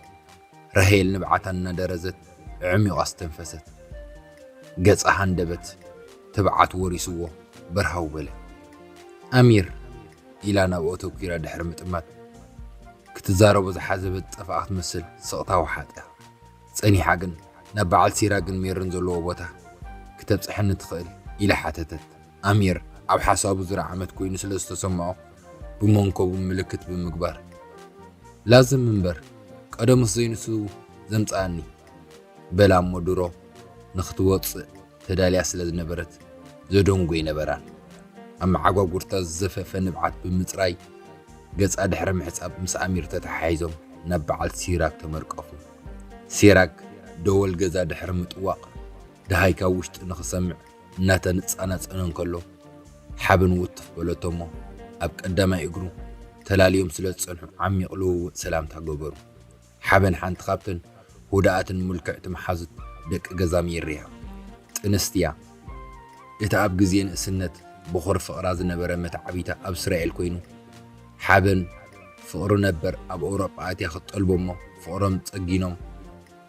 ራሄል ንብዓታ እናደረዘት ኣዕሚቑ ኣስተንፈሰት። ገጻ ሃንደበት ትብዓት ወሪስዎ በርሃው በለ። ኣሚር ኢላ ናብኡ ኣተኲራ ድሕሪ ምጥማት ክትዛረቦ ዝሓሰበት ዝጠፍኣ ክትመስል ስቕታ ወሓጠ። ጸኒሓ ግን ናብ በዓል ሲራግን ሜርን ዘለዎ ቦታ ክተብጽሐኒ ትኽእል ኢላ ሓተተት። ኣሚር ኣብ ሓሳቡ ዝረዓመት ኮይኑ ስለ ዝተሰምዖ ብመንከቡ ምልክት ብምግባር ላዝም እምበር ቀደሙስ ዘይንሱ ዘምጽኣኒ በላ እሞ ድሮ ንኽትወጽእ ተዳልያ ስለ ዝነበረት ዘደንጉ ኣይነበራን። ኣብ መዓጓጉርታ ዝዘፈፈ ንብዓት ብምጽራይ ገጻ ድሕሪ ምሕጻብ ምስ ኣሚር ተተሓሒዞም ናብ በዓል ሲራክ ተመርቀፉ። ሲራክ ደወል ገዛ ድሕሪ ምጥዋቕ ደሃይ ካብ ውሽጢ ንኽሰምዕ እናተንጻናጸነ እንከሎ ሓበን ውትፍ በለቶ እሞ ኣብ ቀዳማይ እግሩ ተላልዮም ስለ ዝጸንሑ ዓሚቕ ልውውጥ ሰላምታ ገበሩ። ሓበን ሓንቲ ካብተን ህዱኣትን ምልክዕቲ መሓዙት ደቂ ገዛ ሜሪ እያ። ጥንስቲ እያ። እቲ ኣብ ግዜ ንእስነት በኹሪ ፍቕራ ዝነበረ መተዓቢታ ኣብ እስራኤል ኮይኑ ሓበን ፍቕሪ ነበር ኣብ ኣውሮጳ ኣትያ ክትጠልቦ እሞ ፍቕሮም ጸጊኖም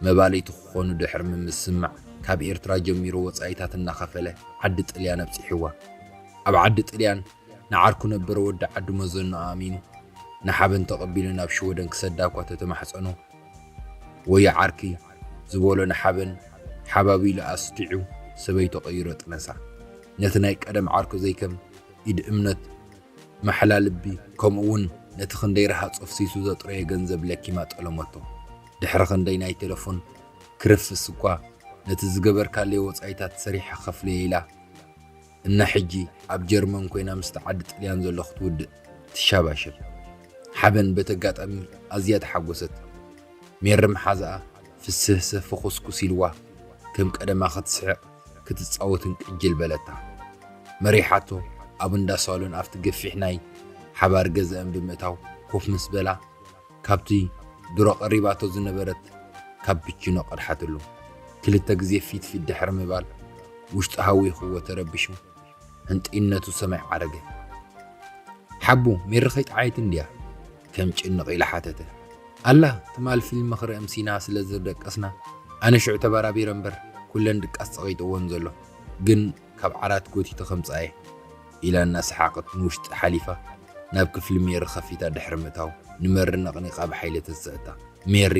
መባልይቲ ክኾኑ ድሕሪ ምምስማዕ ካብ ኤርትራ ጀሚሩ ወጻኢታት እናኸፈለ ዓዲ ጥልያን ኣብጺሕዋ። ኣብ ዓዲ ጥልያን ንዓርኩ ነበረ ወዲ ዓዲ መዘንኡ ኣሚኑ ንሓበን ተቐቢሉ ናብ ሽወደን ክሰዳ እኳ ተተማሕጸኖ ወዮ ዓርኪ ዝበሎ ንሓበን ሓባቢሉ ኣስዲዑ ሰበይቱ ቀይሮ ጥነሳ። ነቲ ናይ ቀደም ዓርኩ ዘይከም ኢድ እምነት ማሕላ ልቢ ከምኡ እውን ነቲ ክንደይ ረሃጾ ፍሲሱ ዘጥረዮ ገንዘብ ለኪማ ጠለመቶ። ድሕሪ ክንደይ ናይ ቴለፎን ክርፍስ እኳ ነቲ ዝገበርካለይ ወጻኢታት ሰሪሐ ክኸፍለዮ ኢላ እና ሕጂ ኣብ ጀርመን ኮይና ምስቲ ዓዲ ጥልያን ዘሎ ክትውድእ ትሻባሸብ። ሓበን በቲ ኣጋጣሚ ኣዝያ ተሓጎሰት። ሜሪ መሓዝኣ ፍስህስህ ፍኹስኩስ ኢልዋ ከም ቀደማ ክትስሕቕ ክትጻወትን ቅጅል በለታ። መሪሓቶ ኣብ እንዳ ሳሎን ኣብቲ ገፊሕ ናይ ሓባር ገዛእን ብምእታው ኮፍ ምስ በላ ካብቲ ድሮ ቀሪባቶ ዝነበረት ካፕቺኖ ቀድሓትሉ። ክልተ ግዜ ፊት ፊት ድሕሪ ምባል ውሽጡ ሃዊኽዎ ተረቢሹ ህንጥይነቱ ሰማይ ዓረገ። ሓቡ ሜሪ ከይጠዓየት እንድያ ከም ጭንቕ ኢላ ሓተተ። ኣላ ትማል ፊልም ክርኢ ኣምሲና ስለ ዝደቀስና ኣነ ሽዑ ተባራቢረ እምበር ኩለን ድቃስ ጸቒጥወን ዘሎ ግን ካብ ዓራት ጎቲተ ከምጽኣየ ኢላ እናሰሓቐት ንውሽጢ ሓሊፋ ናብ ክፍሊ ሜሪ ከፊታ ድሕሪ ምእታው ንመሪ ነቕኒቓ ብሓይሊ ተስዕታ። ሜሪ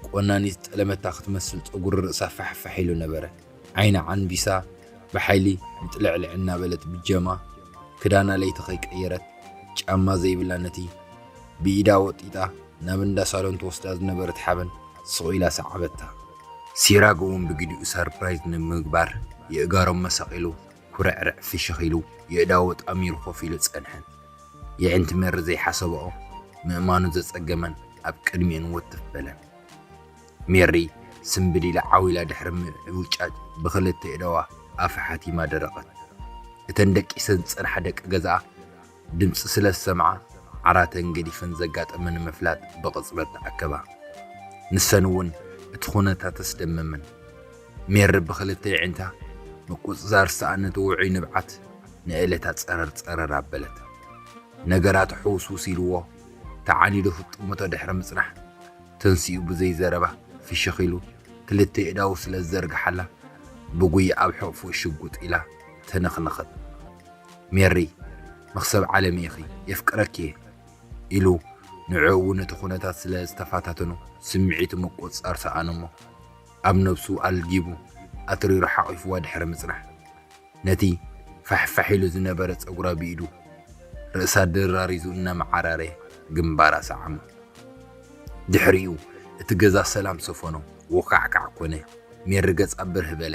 ቆናኒት ዝጠለመታ ክትመስል ጸጉሪ ርእሳ ፋሕፋሕ ኢሉ ነበረ። ዓይና ዓንቢሳ ብሓይሊ ምጥልዕልዕ እናበለት ብጀማ ክዳና ለይቲ ከይቀየረት ጫማ ዘይብላ ነቲ ብኢዳ ወጢጣ ናብ እንዳ ሳሎን ትወስዳ ዝነበረት ሓበን ስቕ ኢላ ሰዓበታ። ሲራግ እውን ብግዲኡ ሰርፕራይዝ ንምግባር የእጋሮም መሳቒሉ ኩርዕርዕ ፍሽኽ ኢሉ የእዳዉ ጣሚሩ ኮፍ ኢሉ ጸንሐን። የዕንቲ ሜሪ ዘይሓሰብኦ ምእማኑ ዘጸገመን ኣብ ቅድሚኡን ወትፍ በለን። ሜሪ ስምብል ኢላ ዓው ኢላ ድሕሪ ምዕውጫጭ ብኽልተ የእዳዋ ኣፋ ሓቲማ ደረቐት። እተን ደቂሰን ዝጸንሓ ደቂ ገዛኣ ድምጺ ስለ ዝሰምዓ ዓራተን ገዲፈን ዘጋጠመ ንምፍላጥ ብቕጽበት ተኣከባ። ንሰን እውን እቲ ኩነታት ኣስደመመን። ሜሪ ብኽልተ የዕንታ ምቁጽጻር ዝሰኣነት ውዑይ ንብዓት ንእለታ ጸረር ጸረር ኣበለት። ነገራት ሕውስውስ ኢልዎ ተዓኒዱ ፍጥሙቶ ድሕሪ ምጽናሕ ተንሲኡ ብዘይ ዘረባ ፍሽኽ ኢሉ ክልተ የእዳዉ ስለ ዝዘርግሓላ ብጉያ ኣብ ሕቕፍኡ ሽጉጥ ኢላ ተነኽነኸት። ሜሪ መኽሰብ ዓለመይ ኢኺ የፍቅረኪ እየ ኢሉ ንዕኡ ነቲ ኩነታት ስለ ዝተፈታተኖ ስምዒቱ ምቁጽጻር ሰኣኖ እሞ ኣብ ነብሱ ኣልጊቡ ኣትሪሩ ሓቒፍዋ ድሕሪ ምጽናሕ ነቲ ፋሕፋሕ ኢሉ ዝነበረ ጸጉራ ብኢዱ ርእሳ ድራሪዙ እናመዓራረየ ግንባራ ሰዓሞ። ድሕሪኡ እቲ ገዛ ሰላም ሰፈኖ፣ ወካዕካዕ ኮነ። ሜሪ ገጻ ብርህ በለ።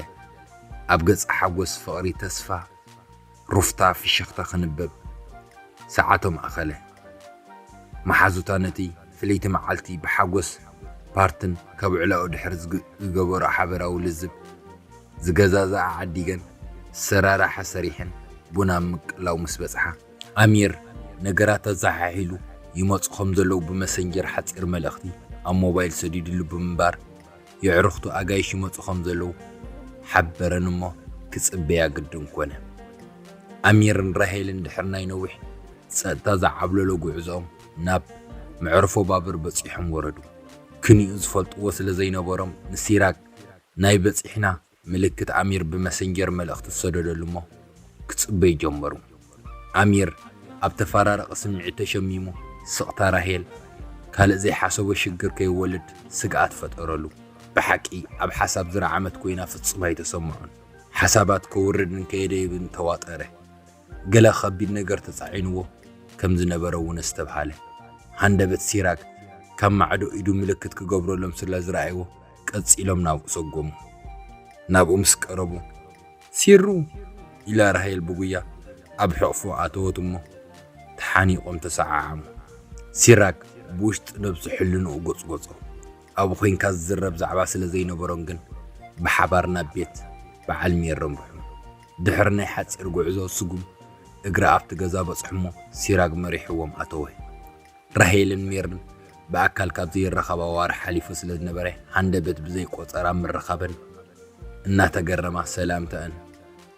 ኣብ ገጻ ሓጎስ፣ ፍቕሪ፣ ተስፋ፣ ሩፍታ፣ ፍሽኽታ ክንበብ ሰዓቶም ኣኸለ። መሓዙታ ነቲ ፍልይቲ መዓልቲ ብሓጎስ ፓርትን ካብ ዕላኡ ድሕሪ ዝግ-፣ ዝገበሮ ሓበራዊ ልዝብ ዝገዛዝኣ ዓዲገን ሰራራሓ ሰሪሐን ቡን ኣብ ምቅላው ምስ በጽሓ፣ ኣሚር ነገራት ኣዘሓሒሉ ይመጹ ከም ዘለዉ ብመሰንጀር ሓጺር መልእኽቲ ኣብ ሞባይል ሰዲድሉ ብምንባር፣ የዕሩኽቱ ኣጋይሽ ይመጹ ከም ዘለዉ ሓበረን እሞ ክጽበያ ግድን ኮነ። ኣሚርን ራሄልን ድሕሪ ናይ ነዊሕ ጸጥታ ዝዓብለሎ ጉዕዞኦም ናብ መዕርፎ ባቡር በጺሖም ወረዱ። ክንዩ ዝፈልጥዎ ስለ ዘይነበሮም ንሲራክ ናይ በጺሕና ምልክት ኣሚር ብመሰንጀር መልእኽቲ ዝሰደደሉ እሞ ክጽበይ ጀመሩ። ኣሚር ኣብ ተፈራረቐ ስምዒት ተሸሚሙ ስቕታ ራሄል ካልእ ዘይሓሰቦ ሽግር ከይወልድ ስግኣት ፈጠረሉ። ብሓቂ ኣብ ሓሳብ ዝረዓመት ኮይና ፍጹም ኣይተሰምዖን። ሓሳባት ከውርድን ከየደይብን ተዋጠረ። ገለ ከቢድ ነገር ተጻዒንዎ ከም ዝነበረ እውን ኣስተብሃለ። ሃንደበት ሲራክ ካብ ማዕዶ ኢዱ ምልክት ክገብረሎም ስለ ዝረኣይዎ ቀጺሎም ናብኡ ሰጎሙ። ናብኡ ምስ ቀረቡ፣ "ሲሩ!" ኢላ ራሄል ብጉያ ኣብ ሕቕፎ ኣተወት እሞ ተሓኒቖም ተሰዓዓሙ። ሲራክ ብውሽጢ ነብሱ ሕልንኡ ጎጽጎጾ። ኣብኡ ኮይንካ ዝዝረብ ዛዕባ ስለ ዘይነበሮም ግን ብሓባር ናብ ቤት በዓል ሜሪ ኣምርሑ። ድሕሪ ናይ ሓጺር ጉዕዞ ስጉም እግሪ ኣብቲ ገዛ በጽሑ እሞ ሲራክ መሪሕዎም ኣተወ። ራሄልን ሜርን ብኣካል ካብ ዘይራኸባ ዋርሕ ሓሊፉ ስለ ዝነበረ ሃንደበት ብዘይ ቆጸራ ምርኻበን እናተገረማ ሰላምታኣን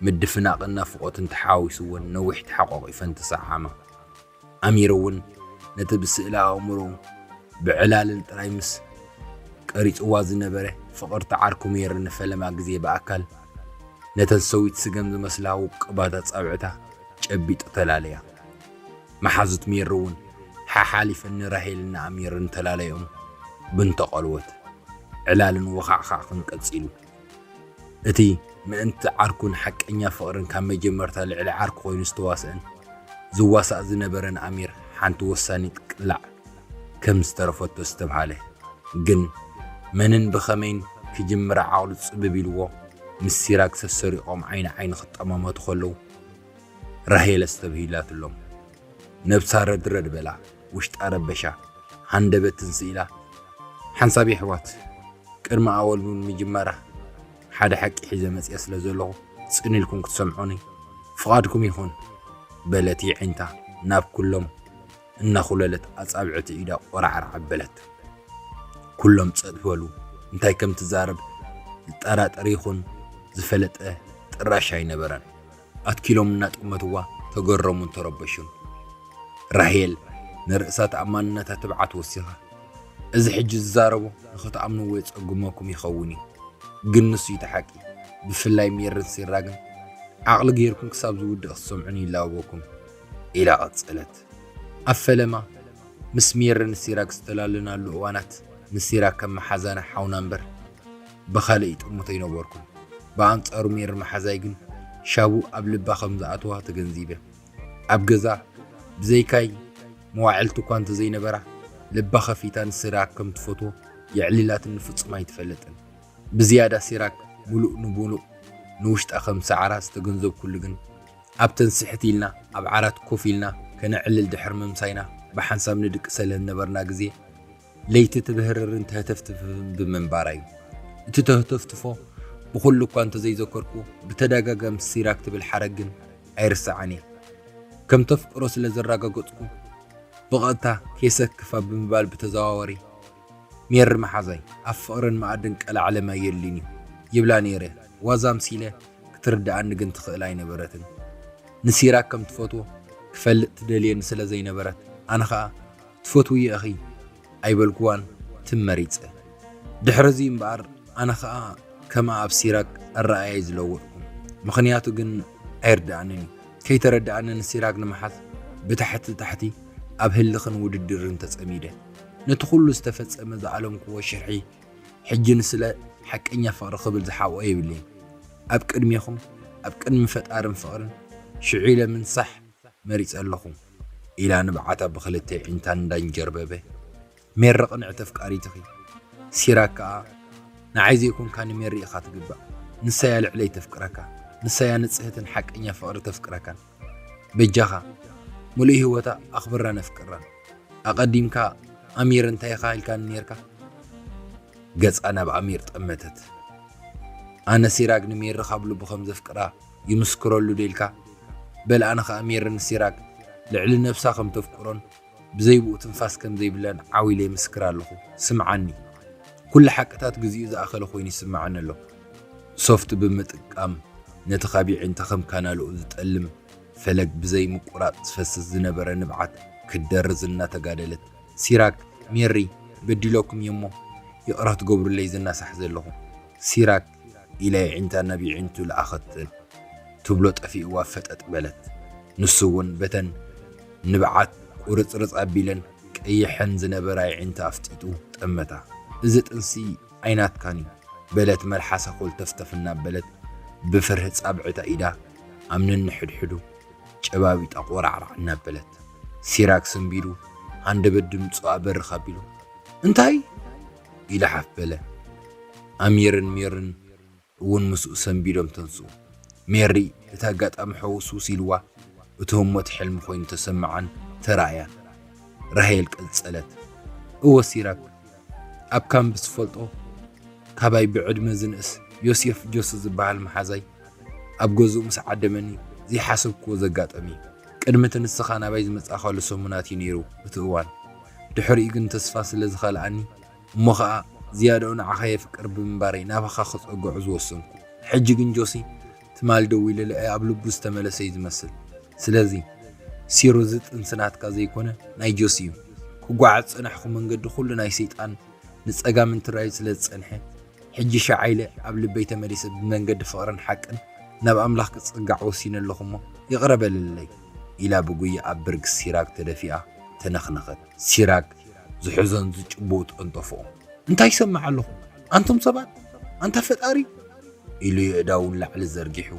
ምድፍናቕን ናፍቖትን ተሓዋዊስወን ነዊሕ ተሓቋቒፈን ተሰዓማ። ኣሚር እውን ነቲ ብስእሊ ኣእምሮኡ ብዕላልን ጥራይ ምስ ቀሪጽዋ ዝነበረ ፍቕርቲ ዓርኩ ሜሪ ንፈለማ ግዜ ብኣካል ነተን ሰዊት ስገም ዝመስላ ውቁባት ኣጻብዕታ ጨቢጡ ተላለያ። መሓዙት ሜሪ እውን ሓሓሊፈን ንራሄልን ንኣሚርን ተላለዮም ብንተቐልወት ዕላልን ወኻዕኻዕክን ቀጺሉ። እቲ ምእንቲ ዓርኩን ሓቀኛ ፍቕርን ካብ መጀመርታ ልዕሊ ዓርኩ ኮይኑ ዝተዋስአን ዝዋሳእ ዝነበረን ኣሚር ሓንቲ ወሳኒት ቅላዕ ከም ዝተረፈቶ ዝተብሃለ። ግን መንን ብኸመይን ክጅምር ዓቕሉ ጽብብ ኢልዎ ምስ ሲራክ ሰሰሪቖም ዓይኒ ዓይኒ ክጠማመቱ ከለዉ ራሄል ኣስተብሂላትሎም። ነብሳ ረድረድ በላ፣ ውሽጣ ረበሻ፣ ሃንደበት ትንስእ ኢላ፣ ሓንሳብ የሕዋት፣ ቅድሚ ኣወል ቡን ምጅማራ ሓደ ሓቂ ሒዘ መጽየ ስለ ዘለኹ ጽን ኢልኩም ክትሰምዑኒ ፍቓድኩም ይኹን በለት የዒንታ ናብ ኩሎም እናኹለለት ኣጻብዕቲ ኢዳ ቆራዕራዕ ኣበለት። ኩሎም ጸጥ በሉ። እንታይ ከም ትዛረብ ዝጠራጠር ይኹን ዝፈለጠ ጥራሽ ኣይነበረን። ኣትኪሎም እናጠመትዋ ተገረሙን ተረበሹን። ራሄል ንርእሳ ተኣማንነታ ትብዓት ወሲኻ፣ "እዚ ሕጂ ዝዛረቦ ንኽትኣምንዎ የጸግመኩም ይኸውን እዩ፣ ግን ንሱ እዩ እቲ ሓቂ። ብፍላይ ሜርን ሲራግን ዓቕሊ ጌርኩም ክሳብ ዝውድእ ክትሰምዑኒ ይላበወኩም" ኢላ ቀጸለት። ኣብ ፈለማ ምስ ሜርን ሲራግ ዝተላለናሉ እዋናት ንሲራግ ከም መሓዛና ሓውና እምበር ብኻልእ ይጥምቶ ኣይነበርኩን። ብኣንጻሩ ሜሪ መሓዛይ ግን ሻቡ ኣብ ልባ ከም ዝኣተዋ ተገንዚበ። ኣብ ገዛ ብዘይካይ መዋዕልቲ እኳ እንተዘይነበራ፣ ልባ ከፊታ ንሲራክ ከም ትፈትዎ የዕሊላትኒ ፍጹም ኣይትፈልጥን። ብዝያዳ ሲራክ ምሉእ ንምሉእ ንውሽጣ ከም ሰዓራ ዝተገንዘብኩሉ ግን፣ ኣብተን ስሕት ኢልና ኣብ ዓራት ኮፍ ኢልና ከነዕልል ድሕሪ ምምሳይና ብሓንሳብ ንድቅሰለን ነበርና ግዜ፣ ለይቲ ትብህርርን ተህተፍትፍን ብምንባራ እዩ። እቲ ተህተፍትፎ ብኹሉ እኳ እንተዘይዘከርኩ፣ ብተደጋጋሚ ሲራክ ትብል ሓረግ ግን ኣይርስዓን እየ። ከም ተፍቅሮ ስለ ዘረጋገጽኩ፣ ብቐጥታ ኬሰክፋ ብምባል ብተዘዋዋሪ፣ "ሜሪ መሓዛይ፣ ኣብ ፍቕርን መኣድን ቀላዕለማ የድልን እዩ" ይብላ ነይረ። ዋዛ ኣምሲለ ክትርድኣኒ ግን ትኽእል ኣይነበረትን። ንሲራክ ከም ትፈትዎ ክፈልጥ ትደልየኒ ስለ ዘይነበረት፣ ኣነ ኸኣ "ትፈትውዮ ኢኺ" ኣይበልኩዋን፣ ትም መሪጸ። ድሕሪ እዚ እምበኣር፣ ኣነ ኸኣ ከምኣ ኣብ ሲራክ ኣረኣእያይ ዝለወጥኩ። ምኽንያቱ ግን ኣይርድኣንን እዩ። ከይተረድኣኒ ንሲራክ ንምሓዝ ብታሕቲ ታሕቲ ኣብ ህልኽን ውድድርን ተጸሚደ። ነቲ ኩሉ ዝተፈጸመ ዝኣለምክዎ ሽርሒ ሕጂ ንስለ ሓቀኛ ፍቕሪ ክብል ዝሓብኦ የብለይን። ኣብ ቅድሜኹም፣ ኣብ ቅድሚ ፈጣርን ፍቕርን ሽዑ ኢለ ምንሳሕ መሪጸ ኣለኹ፣ ኢላ ንብዓታ ብኽልተ ኣዒንታ እንዳንጀርበበ። ሜሪ ቅንዕቲ ኣፍቃሪትኺ፣ ሲራክ ከኣ ንዓይ ዘይኮንካ ንሜሪ ኢኻ ትግባእ። ንሳያ ልዕለይ ተፍቅረካ፣ ንሳያ ንጽህትን ሓቀኛ ፍቕሪ ተፍቅረካን። በጃኻ፣ ምሉእ ህይወታ ኣኽብራ ነፍቅራ። ኣቐዲምካ ኣሚር እንታይ ኢኻ ኢልካኒ ኔርካ? ገጻ ናብ ኣሚር ጠመተት። ኣነ ሲራክ ንሜሪ ካብ ልቡ ከም ዘፍቅራ ይምስክረሉ ደልካ? በል ኣነ ኸኣ ሜሪ ንሲራክ ልዕሊ ነብሳ ከም ተፍቅሮን ብዘይ ብኡ ትንፋስ ከም ዘይብላን ዓው ኢለ ይምስክር ኣለኹ። ስምዓኒ። ኩሉ ሓቅታት ግዚኡ ዝኣኸለ ኮይኑ ይስምዓኒ ኣሎ። ሶፍት ብምጥቃም ነቲ ካብ ኣዒንታ ከም ካናልኡ ዝጠልም ፈለግ ብዘይ ምቁራጽ ዝፈስስ ዝነበረ ንብዓት ክትደርዝ እናተጋደለት፣ ሲራክ፣ ሜሪ፣ በዲለኩም እየ እሞ ይቕረ ክትገብሩለይ ዝናሳሕ ዘለኹ። ሲራክ ኢላ ኣዒንታ ናብ ኣዒንቱ ለኣኸተን። ትብሎ ጠፊእዋ ፈጠጥ በለት። ንሱ እውን በተን ንብዓት ቁርጽርጽ ኣቢለን ቀይሐን ዝነበራ ኣዒንቱ ኣፍጢጡ ጠመታ። እዚ ጥንሲ ኣይናትካን እዩ በለት መልሓሳ ኮልተፍተፍ እናበለት ብፍርሂ ጻብዕታ ኢዳ ኣብ ነንሕድሕዱ ጨባቢጣ ቆራዕራዕ እናበለት። ሲራክ ሰንቢዱ ሃንደበት ድምጹ ኣበርኽ ኣቢሉ እንታይ ኢሉ ሓፍ በለ። ኣሚርን ሜርን እውን ምስኡ ሰንቢዶም ተንስኡ። ሜሪ እቲ ኣጋጣሚ ሕውስውስ ኢልዋ እቲ ህሞት ሕልሚ ኮይኑ ተሰምዓን ተራእያን። ራሄል ቀጸለት፣ እወ ሲራክ፣ ኣብ ካምፕስ ዝፈልጦ ካባይ ብዕድመ ዝንእስ ዮሴፍ ጆስ ዝበሃል መሓዛይ ኣብ ገዝኡ ምስ ዓደመኒ ዘይሓሰብክዎ ዘጋጠም እዩ። ቅድሚ እቲ ንስኻ ናባይ ዝመጻእካሉ ሰሙናት እዩ ነይሩ እቲ እዋን። ድሕሪኡ ግን ተስፋ ስለ ዝኸልኣኒ እሞ ኸኣ ዝያዳኡ ንዓኻ የፍቅር ብምንባረይ ናባኻ ክጸግዖ ዝወሰንኩ። ሕጂ ግን ጆሲ ትማል ደዊለለይ ኣብ ልቡ ዝተመለሰ እዩ ዝመስል። ስለዚ ሲሩ እዚ ጥንሲ ናትካ ዘይኮነ ናይ ጆሲ እዩ። ክጓዓዝ ዝጸናሕኩ መንገዲ ኩሉ ናይ ሰይጣን ንጸጋም እንትራይ ስለ ዝጸንሐ ሕጂ ሻዓ ኢለ ኣብ ልበይ ተመሊሰ ብመንገዲ ፍቕርን ሓቅን ናብ ኣምላኽ ክጽጋዕ ወሲነ ኣለኹ እሞ ይቕረ በለለይ ኢላ ብጉያ ኣብ ብርግ ሲራክ ተደፊኣ ተነኽነኸት። ሲራክ ዝሕዞን ዝጭብኡ ጠንጠፍኦ። እንታይ ይሰምዕ ኣለኹ? ኣንቱም ሰባት፣ ኣንታ ፈጣሪ! ኢሉ የእዳዉ ንላዕሊ ዘርጊሑ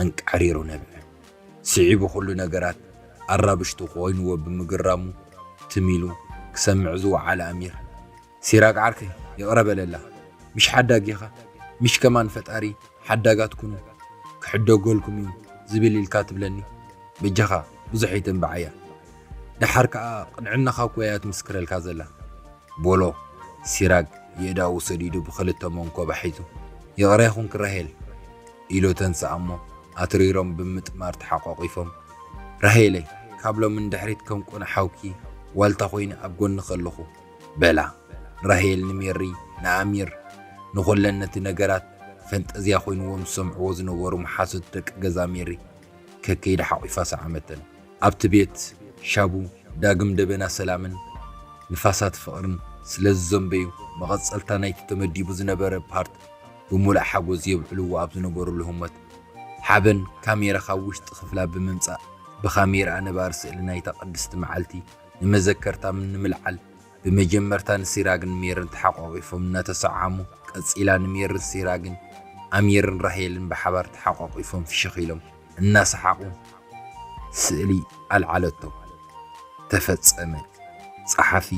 ኣንቃዕሪሩ ነብዐ። ስዒቡ ኩሉ ነገራት ኣራብሽቱ ኮይንዎ ብምግራሙ ትም ኢሉ ክሰምዕ ዝወዓለ ኣሚር፣ ሲራክ ዓርከይ፣ ይቕረ በለላ። ምሽ ሓዳጊኻ፣ ምሽ ከማን ፈጣሪ ሓዳጋት ኩኑ፣ ክሕደጎልኩም እዩ ዝብል ኢልካ ትብለኒ? በጃኻ ብዙሕ ኣይተንብዓያ። ደሓር ከኣ ቅንዕናኻ እኮ እያ ትምስክረልካ ዘላ። ቦሎ ሲራክ የእዳኡ ሰዲዱ ብኽልተ መንኮባ ሒዙ፣ ይቕረ ይኹንኪ ራሄል ኢሉ ተንስኣ እሞ ኣትሪሮም ብምጥማር ተሓቋቒፎም፣ ራሄለይ፣ ካብ ሎሚ ንድሕሪት ከም ቁኑዕ ሓውኪ ዋልታ ኮይነ ኣብ ጎንኺ ኣለኹ በላ። ራሄል ንሜሪ፣ ንኣሚር፣ ንኹለን ነቲ ነገራት ፈንጠዝያ ኮይንዎም ዝሰምዕዎ ዝነበሩ መሓዙት ደቂ ገዛ ሜሪ ከከይዳ ሓቒፋ ሰዓመተን። ኣብቲ ቤት ሻቡ ዳግም ደበና ሰላምን ንፋሳት ፍቕርን ስለ ዝዘንበዩ፣ መቐጸልታ ናይቲ ተመዲቡ ዝነበረ ፓርት ብምሉእ ሓጎስ የብዕልዎ ኣብ ዝነበሩሉ ህሞት፣ ሓበን ካሜራ ካብ ውሽጢ ክፍላ ብምምጻእ፣ ብካሜራኣ ነባሪ ስእሊ ናይታ ቅድስቲ መዓልቲ ንመዘከርታ ንምልዓል ብመጀመርታ ንሲራግን ሜርን ተሓቋቒፎም እናተሰዓሙ፣ ቀጺላ ንሜርን ሲራግን ኣሚርን ራሄልን ብሓባር ተሓቋቒፎም ፍሽኽ ኢሎም እናሰሓቑ ስእሊ ኣልዓለቶ። ተፈጸመ። ጸሓፊ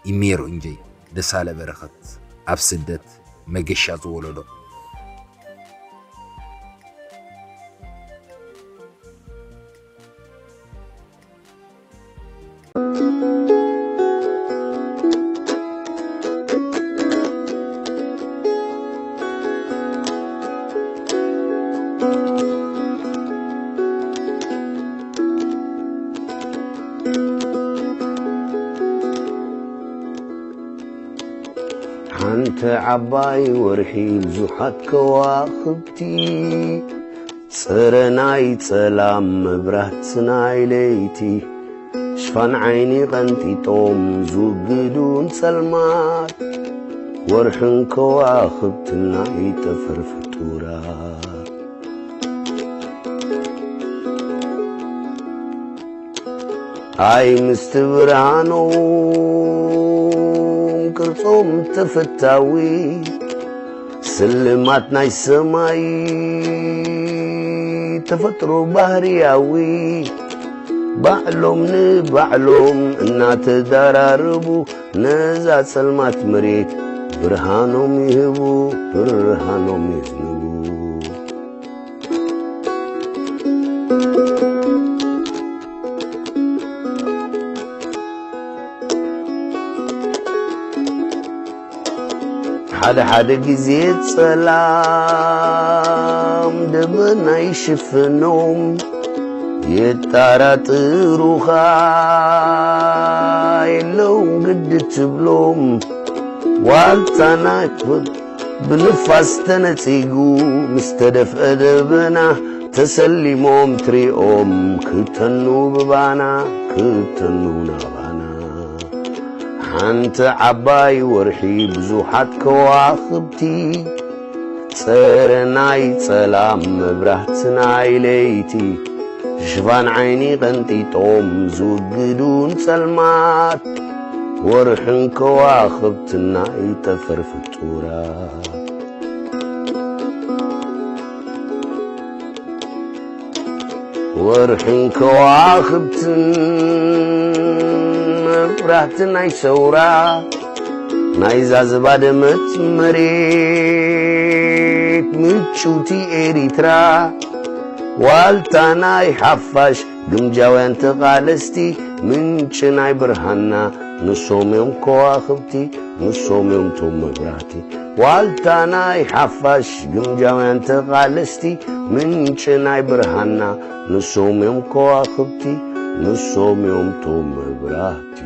ኢሜሮ እንጀይ፣ ደሳለ በረኸት። ኣብ ስደት መገሻ ዝወለዶ። ሓንቲ ዓባይ ወርሒ ብዙሓት ከዋኽብቲ፣ ጽረ ናይ ጸላም መብራት ናይ ለይቲ፣ ሽፋን ዓይኒ ቀንጢጦም ዝውግዱ ንጸልማት፣ ወርሕን ከዋኽብትን ናይ ጠፈር ፍጡራት። ኣይ ምስቲ ብርሃኖም ቅርጾም ተፈታዊ፣ ስልማት ናይ ሰማይ ተፈጥሮ ባህርያዊ፣ ባዕሎም ንባዕሎም እናተዳራረቡ ነዛ ጸልማት መሬት ብርሃኖም ይህቡ፣ ብርሃኖም ይዝንቡ። ሓደ ሓደ ግዜ ጸላም ደበና ይሽፍኖም፣ የጣራጥሩኻ የለውን ግዲ ትብሎም። ዋልታ ናይ ብ-፣ ብንፋስ ተነጺጉ ምስ ተደፍአ ደበና ተሰሊሞም ትሪኦም ክተኑ ብባና፣ ክተኑ ናባና። ሓንቲ ዓባይ ወርሒ ብዙሓት ከዋኽብቲ፣ ጸረ ናይ ጸላም መብራህቲ ናይ ለይቲ፣ ሽፋን ዓይኒ ቀንጢጦም ዝውግዱን ጸልማት፣ ወርሕን ከዋኽብትን ናይ ጠፈር ፍጡራት። ወርሕን ከዋኽብትን መብራህቲ ናይ ሰውራ፣ ናይዛ ዝባደመት መሬት ምጭውቲ ኤሪትራ፣ ዋልታ ናይ ሓፋሽ ግምጃውያን ተቓለስቲ፣ ምንጪ ናይ ብርሃንና ንሶም እዮም ከዋኽብቲ፣ ንሶም እዮም ቶም መብራህቲ። ዋልታ ናይ ሓፋሽ ግምጃውያን ተቓለስቲ፣ ምንጪ ናይ ብርሃንና ንሶም እዮም ከዋኽብቲ፣ ንሶም እዮም ቶም መብራህቲ።